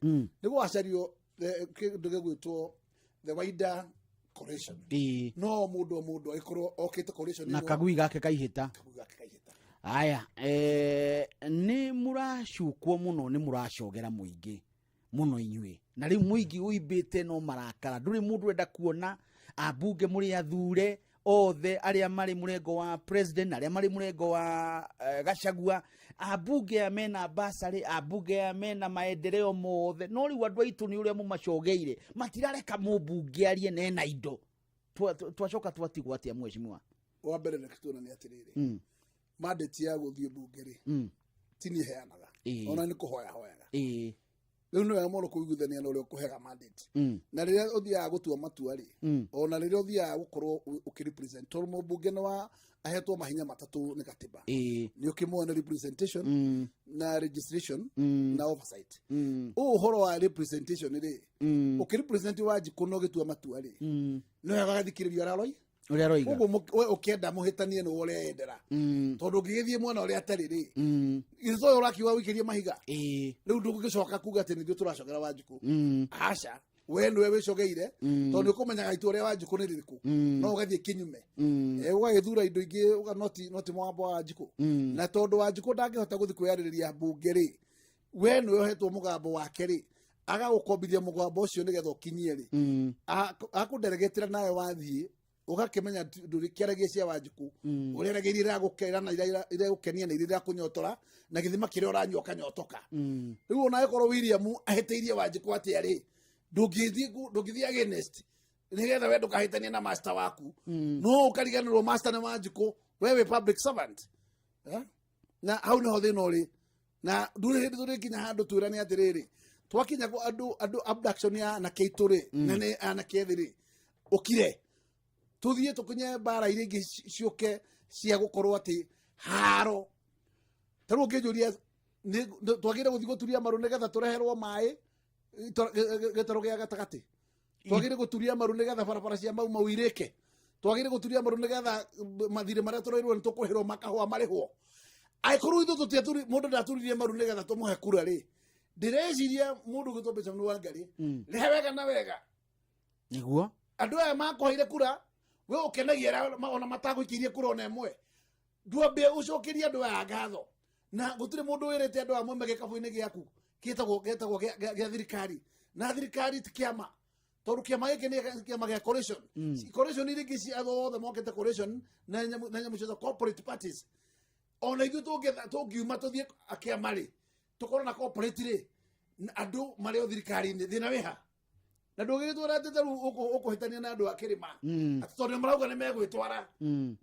nĩ gwacario kĩndũ gĩgwĩtwo the wider coalition. No mũndũ o mũndũ agĩkorwo okĩte coalition na ĩno- kagui gake kaihĩta. Kagui gake kaihĩta. Aya, nĩ mũracukwo mũno, nĩ mũracogera mũingĩ mũno inyuĩ, na rĩu mũingĩ ũimbĩte no marakara, ndũrĩ mũndũ enda kuona ambunge mũrĩ athure othe arĩa marĩ mũrengo wa president na arĩa marĩ mũrengo wa Gachagua, ambunge aya mena basarĩ, ambunge aya mena maendeleo mothe, no rĩu andũ aitũ nĩ ũrĩa mũmacogeire matirareka mũmbunge arie na ena indo. Twacoka twatigwo atĩa mheshimiwa? Wa mbere reke tuonanie atĩrĩrĩ, mandate ya gũthiĩ mbunge rĩ, ti niĩ heanaga, ona nĩ kũhoya hoyaga. Rĩu nĩ wega mũno kũiguithania na ũrĩa ũkũhega mandate. Na rĩrĩa ũthiaga gũtua matua rĩ, ona rĩrĩa ũthiaga gũkorwo ũkĩrepresent, tondũ mũmbunge nĩ wa ahetwo mahinya matatũ nĩ gatiba. Nĩ ũkĩmuona nĩ representation na registration na oversight. Ũũ ũhoro wa representation rĩ, ũkĩrepresent Wanjikũ na ũgĩtua matua rĩ, nĩ wega agathikĩrĩria ũrĩa aroiga. Ũrĩa aroiga. Koguo we ũkĩenda mũhĩtanie nĩ ũreyendera, tondũ ũngĩgĩthiĩ mwena ũrĩa atarĩ rĩ, githĩ to ũyũ ũrakiuga ũikĩrie mahiga? Rĩu ndũgũgĩcoka kuga atĩ nithuĩ tũracogera Wanjikũ. Aca, we nĩwe wĩcogeire, tondũ nĩ ũkũmenyaga itua rĩa Wanjikũ nĩ rĩrĩkũ, no ũgathiĩ kĩnyume. Ũgagĩthura indo ingĩ, noti mũgambo wa Wanjikũ. Na tondũ Wanjikũ ndangĩhota gũthiĩ kwĩyarĩrĩria mbunge rĩ, we nĩwe ũhetwo mũgambo wake rĩ, agagũkombithia mũgambo ũcio nĩgetha ũkinyie rĩ, akũnderegetera nawe wathiĩ ũgakĩmenya ndũrĩkĩaragia cia Wanjikũ, ũrĩaragia iria iragũkera na iria iragũkenia na iria irakũnyotora na gĩthima kĩrĩa ũranyua ũkanyotoka. Rĩu ona angĩkorwo William ahĩtĩirie Wanjikũ atĩa rĩ, ndũngĩthiĩ against nĩgetha we ndũkahĩtanie na master waku, no ũkariganĩrwo master nĩ Wanjikũ, we wĩ public servant. Eh? Na hau nĩho thĩna ũrĩ, na ndũrĩ hĩndĩ tũrĩkinya handũ twĩrane atĩrĩrĩ, twakinya kũ andũ abduction ya anake aitũ rĩ, na nĩ anake ethĩ rĩ, ũkire tũthiĩ tũkinye mbara iria ingĩ ciũke cia gũkorwo atĩ haro. Ta rĩu ũngĩnjũria, twagĩrĩire gũthiĩ gũturia maru nĩgetha tũreherwo maĩ gĩtarũ gĩa gatagatĩ? Twagĩrĩire gũturia maru nĩgetha barabara cia Mau Mau irĩke? Twagĩrĩire gũturia maru nĩgetha mathirĩ marĩa tũrairwo nĩ tũkũrĩhĩrwo makahũa marĩhwo? Angĩkorwo ithuĩ tũtiaturi, mũndũ ndaturirie maru nĩgetha tũmũhe kura rĩ, ndĩreciria mũndũ ũgĩtwo Benjamin Wangari, rehe wega na wega. Nĩguo. Andũ aya makũheire kura, we ũkenagia arĩa ona matagũikĩirie kura ona ĩmwe, ndwambe ũcokerie andũ aya ngatho. Na gũtirĩ mũndũ wĩrĩte andũ aya maume gĩkabũ-inĩ gĩaku gĩtagwo gĩa thirikari, na thirikari ti kĩama, tondũ kĩama gĩkĩ nĩ kĩama gĩa coalition. Coalition iria ingĩ cia andũ othe mokĩte coalition na nyamũ ciothe corporate parties, ona ithuĩ tũngiuma tũthiĩ kĩama rĩ, tũkorwo na corporate rĩ, na andũ marĩ o thirikari-inĩ, thĩna wĩ ha? Na ndũgĩgĩtwara atĩ ta rĩu ũkũhĩtania na andũ a kĩrĩma, atĩ tondũ nĩ marauga nĩ megwĩtwara,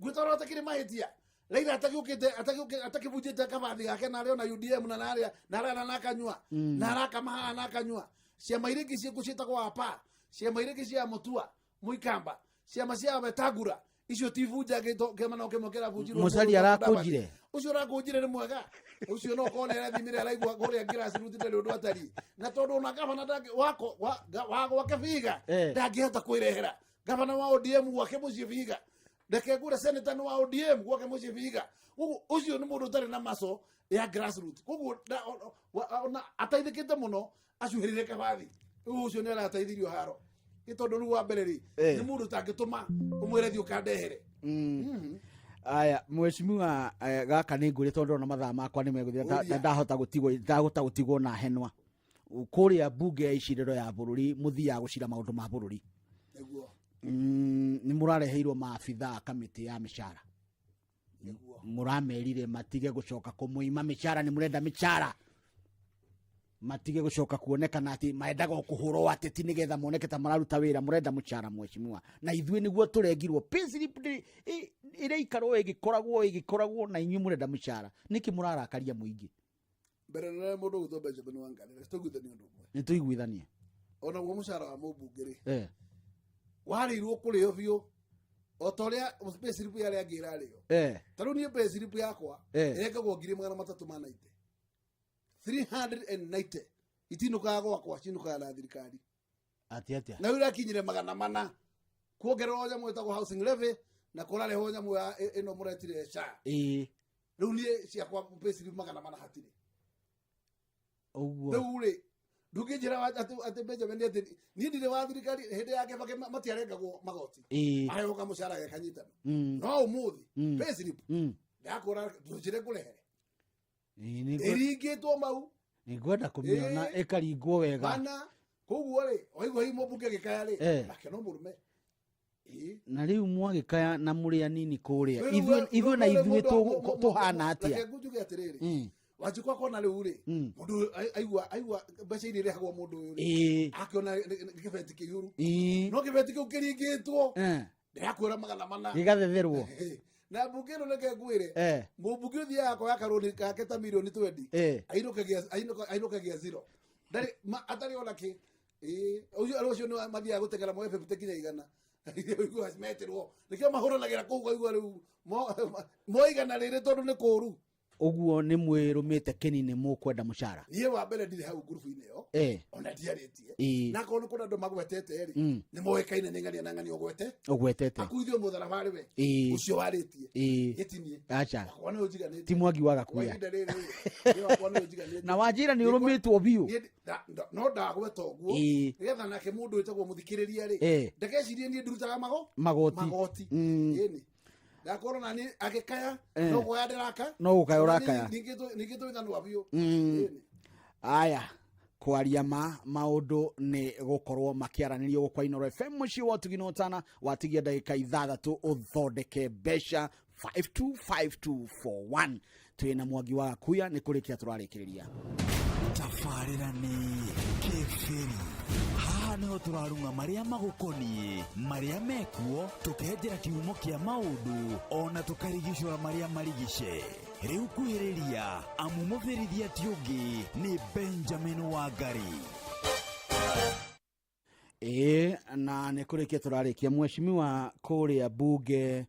gwĩtwara ũtakĩrĩ mahĩtia. Raila atakĩũkĩte, atakĩbunjĩte kabathi gake, na arĩ ona UDM, na narĩa na arara na akanyua, na arakama haha na akanyua. Ciama iria ingĩ ciĩkuo ciĩtagwo apa, ciama iria ingĩ cia Mũtua Mũikamba, ciama cia Wetangula, icio ti bunja kĩama no kĩmwe kĩrabunjirwo. Mũcari Mũndũ arakũnjire. Ũcio ũrakũnjire nĩ mwega, ũcio no korwo nĩ arathimire, araigua kũrĩa grassroots ndarĩ ũndũ atariĩ, na tondũ ona gavana ndangĩ- wako wa wa gwake Vihiga ndangĩhota kwĩrehera gavana wa ODM gwake mũciĩ Vihiga. Reke ngure senator nĩ wa ODM gwake mũciĩ Vihiga. Koguo ũcio nĩ mũndũ ũtarĩ na maco ya grassroots, koguo ona ateithĩkĩte mũno acuhĩrĩre kabathi. Rĩu ũcio nĩ arateithirio haro nĩ tondũ rĩu wa mbere rĩ, nĩ mũndũ ũtangĩtũma ũmwĩre thiĩ ũkandehere. Aya, mheshimiwa, gaka nĩ ngũrĩ tondũ ona mathaa makwa nĩ megũthira. Ũria. Na ndahota gũtigwo na henwa kũrĩa mbunge ya icirĩro ya bũrũri, mũthiaga gũcira maũndũ ma bũrũri. Nĩguo. Nĩ mũrareheirwo maabitha a kamĩtĩ ya mĩcara. Mũramerire matige gũcoka kũmũima mĩcara, nĩ mũrenda mĩcara matige gũcoka kuonekana atĩ mendaga o kũhũrwo ateti nĩgetha moneke ta mararuta wĩra. Mũrenda mũcara, mheshimiwa, na ithuĩ nĩguo tũrengirwo payslip ĩraikarwo ĩgĩkoragwo na inyuĩ mũrenda mũcara nĩkĩ? Mũrarakaria mũingĩ. Mbere nene, mũndũ ũgwĩtwo Benjamin Wangari, reke tũiguithanie ũndũ ũmwe. Nĩ tũiguithanie. Ona guo mũcara wa mũmbunge rĩ, warĩirwo kũrĩo biũ o ta ũrĩa payslip ya arĩa angĩ ĩrarĩo. Ta rĩu niĩ payslip yakwa ĩrengagwo 390,000, 390, itinũkaga gwakwa, cinũkaga na thirikari. Atĩ atĩa? Na rĩu irakinyire 400 kuongererwo nyamũ ĩtagwo housing levy, na kũrarehwo nyamũ ya ĩno mũretire SHA. Rĩu niĩ ciakwa payslip 400 hatirĩ. Ũguo. Rĩu rĩ, ndũngĩnjĩra atĩ Benjamin, atĩ niĩ ndirĩ wa thirikari. Hĩndĩ ya Kibaki matiarengagwo magoti, arehwo kamũcara ge kanyitano. No ũmũthĩ payslip ndakũra, ndũnjĩre ngũrehere ĩringĩtwo mau. Nĩ ngwenda kũmĩona ĩkaringwo wega. Mana koguo rĩ, waigua hihi mũmbunge agĩkaya rĩ, nake no mũrume. Na rĩu mwagĩkaya na mũrĩ anini kũrĩa, Rĩu ithuĩ na rĩu ithuĩ mũndũ tũhana atĩa? Reke njuge atĩrĩrĩ, Wanjikũ akona rĩu rĩ, mũndũ ũyũ aigua mbeca iria irehagwo mũndũ ũyũ rĩ, akĩona nĩ kĩbeti kĩihũru, no kĩbeti kĩu kĩringĩtwo, ndĩrakwĩra 400. Gĩgathetherwo. Na mbunge ĩno, reke ngwĩre, mũmbunge ũthiaga kuoya karũni gake ta mirioni 20, ainũkagia zero. Ndarĩ atarĩ ona kĩ. Ĩĩ, ũcio arĩa ũcio nĩ mathiaga gũteng'era moe 50 nginya 100. Ũiguaga metĩrwo. Nĩkĩo mahũranagĩra kũu ũkaigua rĩu moe 100 tondũ nĩ kũũru. Ũguo nĩ mwĩrũmĩte kĩni nĩ mũkwenda mũcara? Niĩ wa mbere ndirĩ hau ngurubu-inĩ ĩyo. Ona ndiarĩtie. Na akorwo nĩ kũrĩ andũ magwetete rĩ, nĩ moĩkaine nĩ ng'ania na ng'ania ũgwete. Ũgwetete. Akuithio mũtharaba arĩ we. Ũcio warĩtie. Gĩtinie. Aca. Wakwa nĩ ũnjiganĩtie. Ti Mwangi wa Kwa Gakuya. ihinda rĩrĩ rĩ, niĩ wakwa nĩ ũnjiganĩtie. Na wanjĩra nĩ ũrũmĩtwo biũ. Niĩ no ndagweta ũguo nĩgetha nake mũndũ wĩtagwo mũthikĩrĩria rĩ, ndakecirie niĩ ndurutaga Magoti. magoti. Ĩni. Ndakorwo na niĩ agĩkaya, no kuoya ndĩraka. No gũkaya ũrakaya. Ningĩ twĩthanwa biũ. Ĩni. Aya, kwaria ma maũndũ nĩ gũkorwo makĩaranĩrio gũkũ kwa Inooro FM mũciĩ wa ũtugi na ũtana watigia ndagĩka 6 ũthondeke mbeca 525241. Twĩna Mwangi wa Gakuya nĩ kũrĩkia tũrarĩkĩrĩria. Tabarĩra nĩ Kĩbĩri. Haha nĩho tũrarung'a marĩa magũkoniĩ, marĩa mekuo, tũkenjera kĩhumo kĩa maũndũ, ona tũkarigicũra marĩa marigice. Rĩu kuhĩrĩria, amu mũbĩrithia ti ũngĩ nĩ Benjamin Wangari. Ĩĩ, na nĩ kũrĩkia tũrarĩkia mheshimiwa kũrĩa bunge.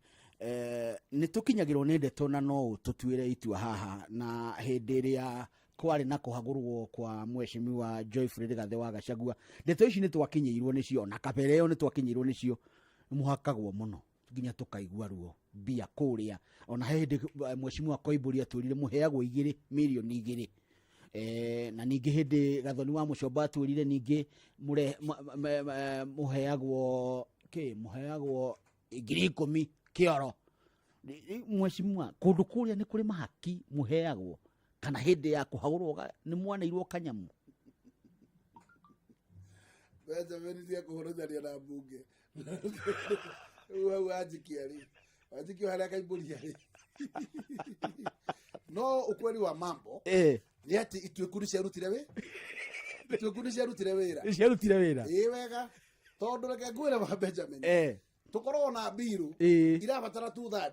Nĩ tũkinyagĩrwo nĩ ndeto na no tũtuĩre itua haha, na hĩndĩ ĩrĩa kwarĩ na kũhagũrwo kwa mheshimiwa Joyfrey Rigathĩ wa Gachagua, ndeto ici nĩ twakinyĩirwo nĩcio, na kabere ĩyo nĩ twakinyĩirwo nĩcio, mũhakagwo mũno nginya tũkaigua ruo mbia kũrĩa. Ona he hĩndĩ mheshimiwa Koimbũri atwĩrire mũheagwo 2 mirioni 2. Na ningĩ hĩndĩ Gathoni wa Mũcomba atwĩrire ningĩ mũheagwo kĩ, mũheagwo 10,000 kĩoro. Mheshimiwa, kũndũ kũrĩa nĩ kũrĩ mahaki mũheagwo, kana hĩndĩ ya kũhagũrwo nĩ mwaneirwo kanyamu? Benjamin cia kũhũrũthania na mbunge. Rĩu hau wanjikia rĩ, wanjikia harĩa Kaimbũria rĩ. No ukweli wa mambo nĩ atĩ ituĩku nĩ ciarutire wĩ ituĩku nĩ ciarutire wĩra. Nĩ ciarutire wĩra. Ĩĩ wega, tondũ reke ngwĩre wa Benjamin, tũkoragwo na mbiru irabatara 2/3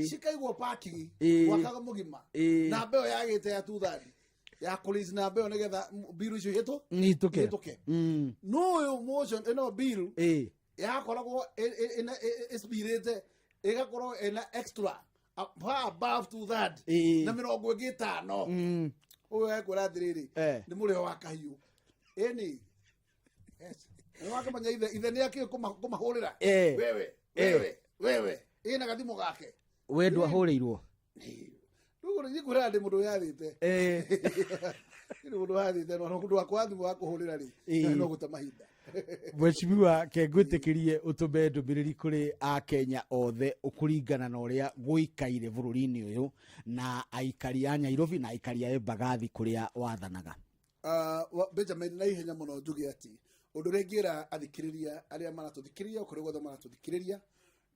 cikaigwo parking mwaka mũgima, na mbeo yagĩte ya 2/3 ya kũraise na mbeo nĩgetha mbiru icio Ihĩtũke. ihĩtũke. No ũyũ motion ĩno mbiru yakoragwo ĩspirĩte ĩgakorwo ĩna extra far above 2/3 na mĩrongo ĩngĩ 5. Ũyũ ekwĩra atĩrĩrĩ, nĩ mũrĩho wa kahiũ. Ĩni. Yes. Nĩ wakĩmenya ithe nĩ akĩũĩ kũmahũrĩra. Wewe, wewe, wewe. Ĩna gathimũ gake. We ndwahũrĩirwo? Rĩu niĩ ngwĩraga ndĩ mũndũ yathĩte. Ndĩ mũndũ yathĩte, no mũndũ wakwa thimũ wa kũhũrĩra rĩ, no gũte mahinda. Mheshimiwa, ke ngwĩtĩkĩrie ũtũme ndũmĩrĩri kũrĩ Akenya othe kũringana na ũrĩa gũikaire bũrũri-inĩ ũyũ na aikari a Nairobi na aikari a Embagathi kũrĩa wathanaga. Benjamin, na ihenya mũno njuge atĩ ũndũ ũrĩa ingĩra athikĩrĩria arĩa maratũthikĩrĩria kũrĩa guothe maratũthikĩrĩria,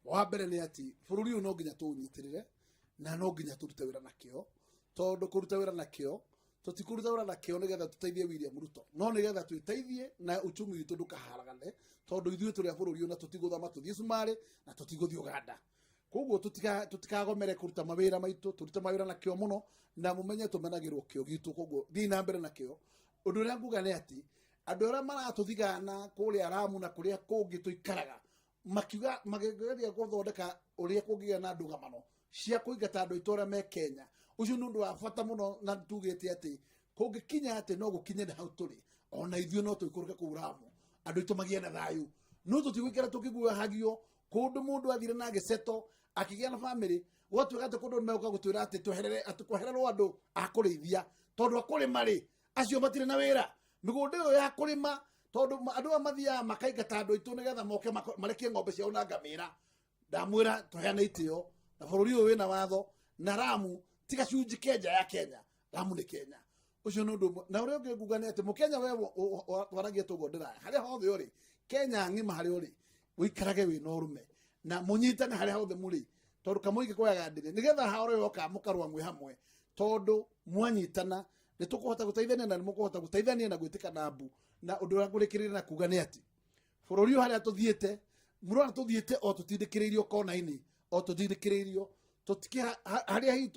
wa mbere nĩ atĩ bũrũri ũyũ no nginya tũũnyitĩrĩre na no nginya tũrute wĩra na kĩo, tondũ kũruta wĩra na kĩo tũtikũruta wĩra na kĩo nĩgetha tũteithie William Ruto, no nĩgetha twĩteithie na uchumi witũ ndũkaharagane, tondũ ithuĩ tũrĩ a bũrũri ũyũ na tũtigũthama tũthiĩ Cumarĩ na tũtigũthiĩ Uganda. Koguo tũtikagomere kũruta mawĩra maitũ, tũrute mawĩra na kĩo mũno, na mũmenye tũmenagĩrwo kĩo gitũ. Koguo thiĩ na mbere na kĩo. Ũndũ ũrĩa nguga nĩ atĩ andũ arĩa maratũthigana kũrĩa Ramu na kũrĩa kũngĩ tũikaraga, makiuga makĩgeria gũthondeka ũrĩa kũngĩgĩa na ndũgamano cia kũingata andũ aitũ arĩa me Kenya, ũcio nĩ ũndũ wa bata mũno, na tugĩte atĩ kũngĩkinya atĩ no gũkinye nĩ hau tũrĩ, ona ithuĩ no tũikũrũke kũu Ramu, andũ aitũ magĩe na thayũ. No tũtigũikara tũkĩguoyahagio kũndũ mũndũ athire na agĩceto akĩgĩa na bamĩrĩ, gwatuĩka atĩ kũndũ megũka gũtwĩra atĩ tweherere, atĩ kwehererwo andũ a kũrĩithia, tondũ a kũrĩma rĩ acio matirĩ na wĩra mĩgũnda ĩyo ya kũrĩma, tondũ andũ aya mathiaga makaingata andũ aitũ nĩgetha moke marekie ng'ombe ciao na ngamĩra. Ndamwĩra tũheane itĩo na bũrũri ũyũ wĩna watho, na Ramu ti gacunjĩ ke nja ya Kenya, Ramu nĩ Kenya. Ũcio nĩ ũndũ ũmwe. Na ũrĩa ũngĩ nguga nĩ atĩ mũkenya we twaragia tũguo ndĩraya harĩa hothe ũrĩ Kenya ng'ima, harĩa ũrĩ ũikarage wĩna ũrũme na mũnyitane harĩa hothe mũrĩ, tondũ kamũingĩ koyaga ndĩrĩ nĩgetha haoro yoka mũkarũa mwĩ hamwe, tondũ mwanyitana nĩ tũkũhota gũteithania na nĩ mũkũhota gũteithania na gwĩtĩka na mbu. Na ũndũ ũrĩa ngũrĩkĩrĩria na kuga nĩ atĩ bũrũri ũyũ harĩa tũthiĩte, mũrona tũthiĩte o tũtindĩkĩrĩirio kona-inĩ, o tũtindĩkĩrĩirio tũtikĩ harĩa hihi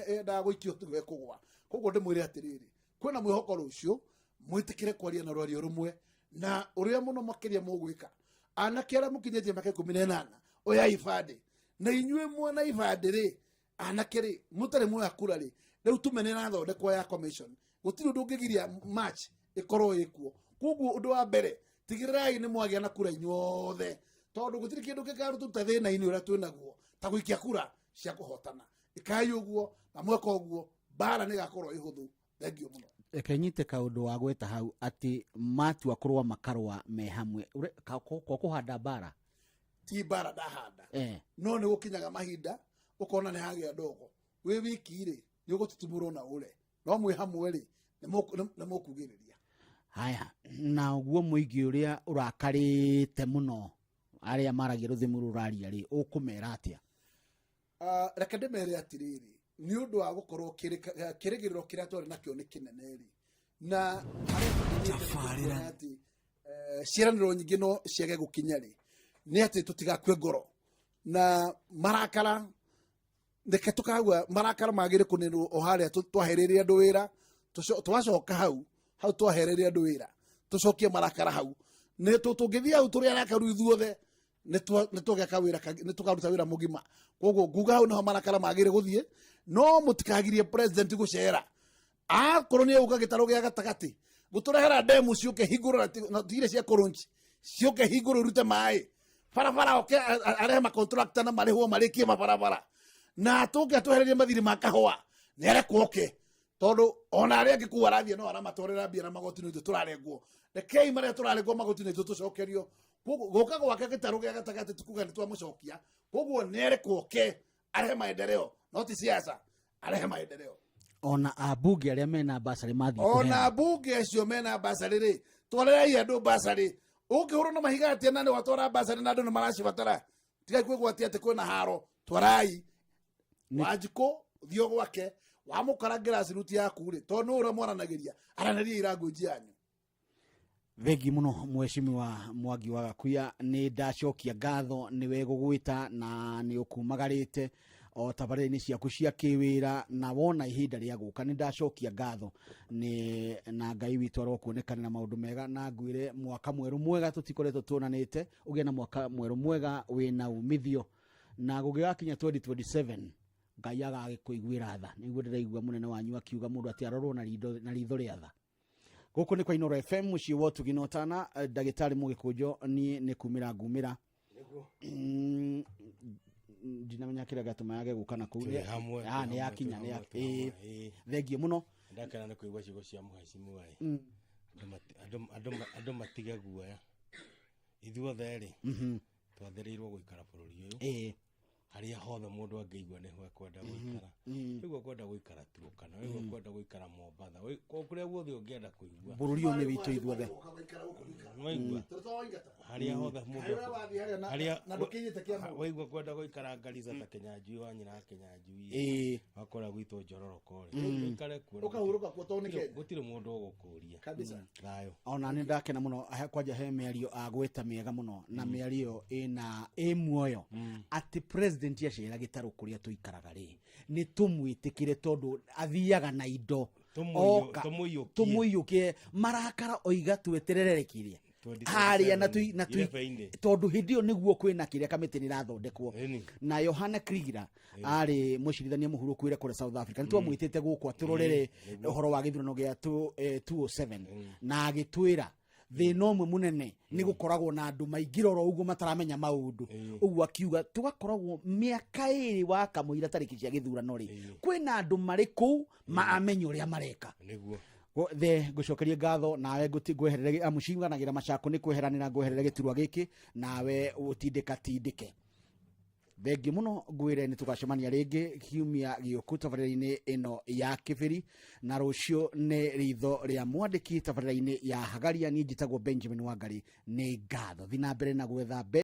yendaga gũikio tũgekũgwa. Koguo ndĩmwĩre atĩrĩrĩ, kwĩna mwĩhoko rũciũ, Mwĩtĩkĩre kwaria na rwario rũmwe, na ũrĩa mũno makĩria mũgwĩka, anake arĩa mũkinyĩtie mĩaka 18, oyai ibandĩ. Na inyuĩ mwena ibandĩ rĩ, anake rĩ, mũtarĩ mwoya kura rĩ, rĩu tume nĩ ĩrathondekwo ya commission, gũtirĩ ũndũ ũngĩgiria March ĩkorwo ĩkuo. Koguo ũndũ wa mbere, tigĩrĩrai nĩ mwagĩa na kura inyuothe, tondũ gũtirĩ kĩndũ gĩkarũtuta thĩna-inĩ ũrĩa twĩ naguo ta gũikia kura cia kũhotana. Ĩkai ũguo, na mweka ũguo mbara nĩ ĩgakorwo ĩhũthũ. Thengiũ mũno. Reke nyite kaũndũ wa gweta hau, atĩ matua kũrũa makarũa me hamwe. Kwa kũhanda mbara? Ti mbara ndahanda, no nĩ gũkinyaga mahinda ũkona nĩ hagĩa ndogo. Wĩ wiki rĩ, nĩ ũgũtutumũrwo na ũre, no mwĩ hamwe rĩ, nĩ mũkugĩrĩria. Haya, na ũguo mũingĩ ũrĩa ũrakarĩte mũno, arĩa maragia rũthiomi rũraria rĩ, ũkũmera atĩa? Reke ndĩmere atĩrĩrĩ, nĩ ũndũ wa gũkorwo kĩrĩgĩrĩro kĩrĩa twarĩ nakĩo nĩ kĩnene rĩ, na harĩa atĩ ciĩranĩro nyingĩ no ciage gũkinya rĩ, nĩ atĩ tũtigakue ngoro na marakara. Reke tũkagua marakara magĩrĩ kũninwo o harĩa twahereire andũ wĩra, twacoka hau hau twahereire andũ wĩra, tũcokie marakara hau. Nĩ tũngĩthiĩ hau tũrĩ arakaru ithuothe, nĩ tũgeka wĩra nĩ tũkaruta wĩra mũgima. Koguo nguga hau nĩho marakara magĩrĩ gũthiĩ, no mũtikagirie president gũcera. Akorwo nĩ egũka gĩtarũ gĩa gatagatĩ gũtũrehera ndemu ciũke hingũrwo, na tigire cia kũrũnji ciũke hingũrwo irute maĩ barabara, oke arehe makontrakta na marĩhwo marĩkie mabarabara, na tũke atwehererie mathirĩ ma kahũa, nĩ arekwo oke, tondũ ona arĩa angĩ kũu arathiĩ no aramatwarĩra mbia na magoti nĩ ithuĩ tũrarengwo. Rekei marĩa tũrarengwo magoti nĩ ithuĩ tũcokerio. Koguo gũka gwake gĩtarũ gĩa gatagatĩ ti kuga nĩ twamũcokia. Koguo nĩ arekwo oke arehe maendeleo, no ti siasa, arehe maendeleo. Ona ambunge arĩa mena basarĩ mathiĩ ona kũheana. Mbunge acio mena basarĩ rĩ, twarĩrai andũ basarĩ. Ũngĩhũrwo na mahiga atĩa na nĩ watwara basarĩ na andũ nĩ maracibatara? Tigai kwĩgwatia atĩ kwĩna haro. Twarai Wanjikũ, thiĩ gwake wamũkora grassroot yaku rĩ, tondũ nĩ ũrĩa mwaranagĩria, aranĩria language yanyu. Thengi muno, mheshimiwa Mwangi wa Gakuya, nĩ ndacokia ngatho nĩwe gũgwĩta na nĩ ũkumagarĩte o tabarĩra-inĩ ciaku cia kĩwĩra, na wona ihinda rĩa gũka. Nĩ ndacokia ngatho nĩ na Ngai witũ arokuonekanĩra maũndũ mega, na ngwĩre mwaka mwerũ mwega. Tũtikoretwo tuonanĩte, ũgĩe na mwaka mwerũ mwega wĩna umithio, na gũgĩgakinya 2027 Ngai agagĩkũiguĩra tha. Nĩguo ndĩraigua mũnene wanyu akiuga mũndũ atĩ arorwo na ritho rĩa tha. Gũkũ nĩ kwa Inoro FM, mũciĩ wa ũtugi na ũtana. Ndagĩtarĩ Mũgĩkũnjo, niĩ nĩ kumĩra ngumĩra. Ndinamenya kĩrĩa gĩatũma yage gũka na kũu. Twĩ hamwe, Ah, twĩ nĩ hamwe, yakinya twĩ nĩ hamwe, twĩ hamwe, ĩĩ. Thengiũ mũno. Ndakena nĩ kũigua ciugo cia mũhecimiwa ĩ. Andũ matige guoya, ithuothe rĩ, twathĩrĩirwo gũikara bũrũri ũyũ. Harĩa hothe mũndũ angĩigua nĩho ekwenda gũikara. Waigua kwenda gũikara Turkana, waigua kwenda gũikara Mombatha, kũrĩa guothe ũngĩenda kũigua. Bũrũri ũyũ nĩ witũ ithuothe. Waigua harĩa hothe mũndũ Harĩa wathiĩ harĩa na ndũkinyĩte Kiambu. Waigua kwenda gũikara Garissa ta Kĩnyanjui wa nyina wa Kĩnyanjui, wakora gwitũ Njororoko rĩ, ũikare kuo na Ũkahurũka kuo tondũ nĩ Kenya. Gũtirĩ mũndũ ũgũkũria. Kabisa. Thayũ. Ona nĩ ndakena mũno. Kwanja he mĩario agweta mĩega mũno, na mĩario ĩna ĩ muoyo, atĩ president acera gĩtarũ kũrĩa tũikaraga rĩ, nĩ tũmwĩtĩkĩre tondũ athiaga na indo. Oka, Tũmũiyũkie. Tũmũiyũkie marakara, oiga tweterere kĩrĩa 2027 harĩa na tui, na tui, irebe-inĩ. Tondũ hĩndĩ ĩyo nĩguo kwĩna kĩrĩa kamĩtĩ nĩ ĩrathondekwo. Na Yohana Krigira arĩ mũcirithania mũhurũku wĩra kũrĩa South Africa, nĩ twamwĩtĩte gũkũ atũrorere ũhoro wa gĩthurano gĩa 207, na agĩtwĩra thĩna ũmwe mũnene nĩ gũkoragwo na andũ maingĩra oro ũguo mataramenya maũndũ. Ũguo akiuga tũgakoragwo mĩaka 2 wa kamũira tarĩki cia gĩthurano rĩ, kwĩna andũ marĩ kũu maramenya ũrĩa mareka. The ngũcokerie ngatho nawe ngweherere amuciganagĩra macako nĩ kweheranĩra, ngweherere gĩturwa gĩkĩ nawe ũtindĩka tindĩke. Thengiũ mũno, ngwĩre nĩ tũgacemania rĩngĩ kiumia gĩũku tabarĩra-inĩ ĩno ya Kĩbĩri, na rũciũ nĩ ritho rĩa mwandĩki tabarĩra-inĩ ya Hagaria. Niĩ njĩtagwo Benjamin Wangari, nĩ ngatho. Thi na mbere na gwetha mbe.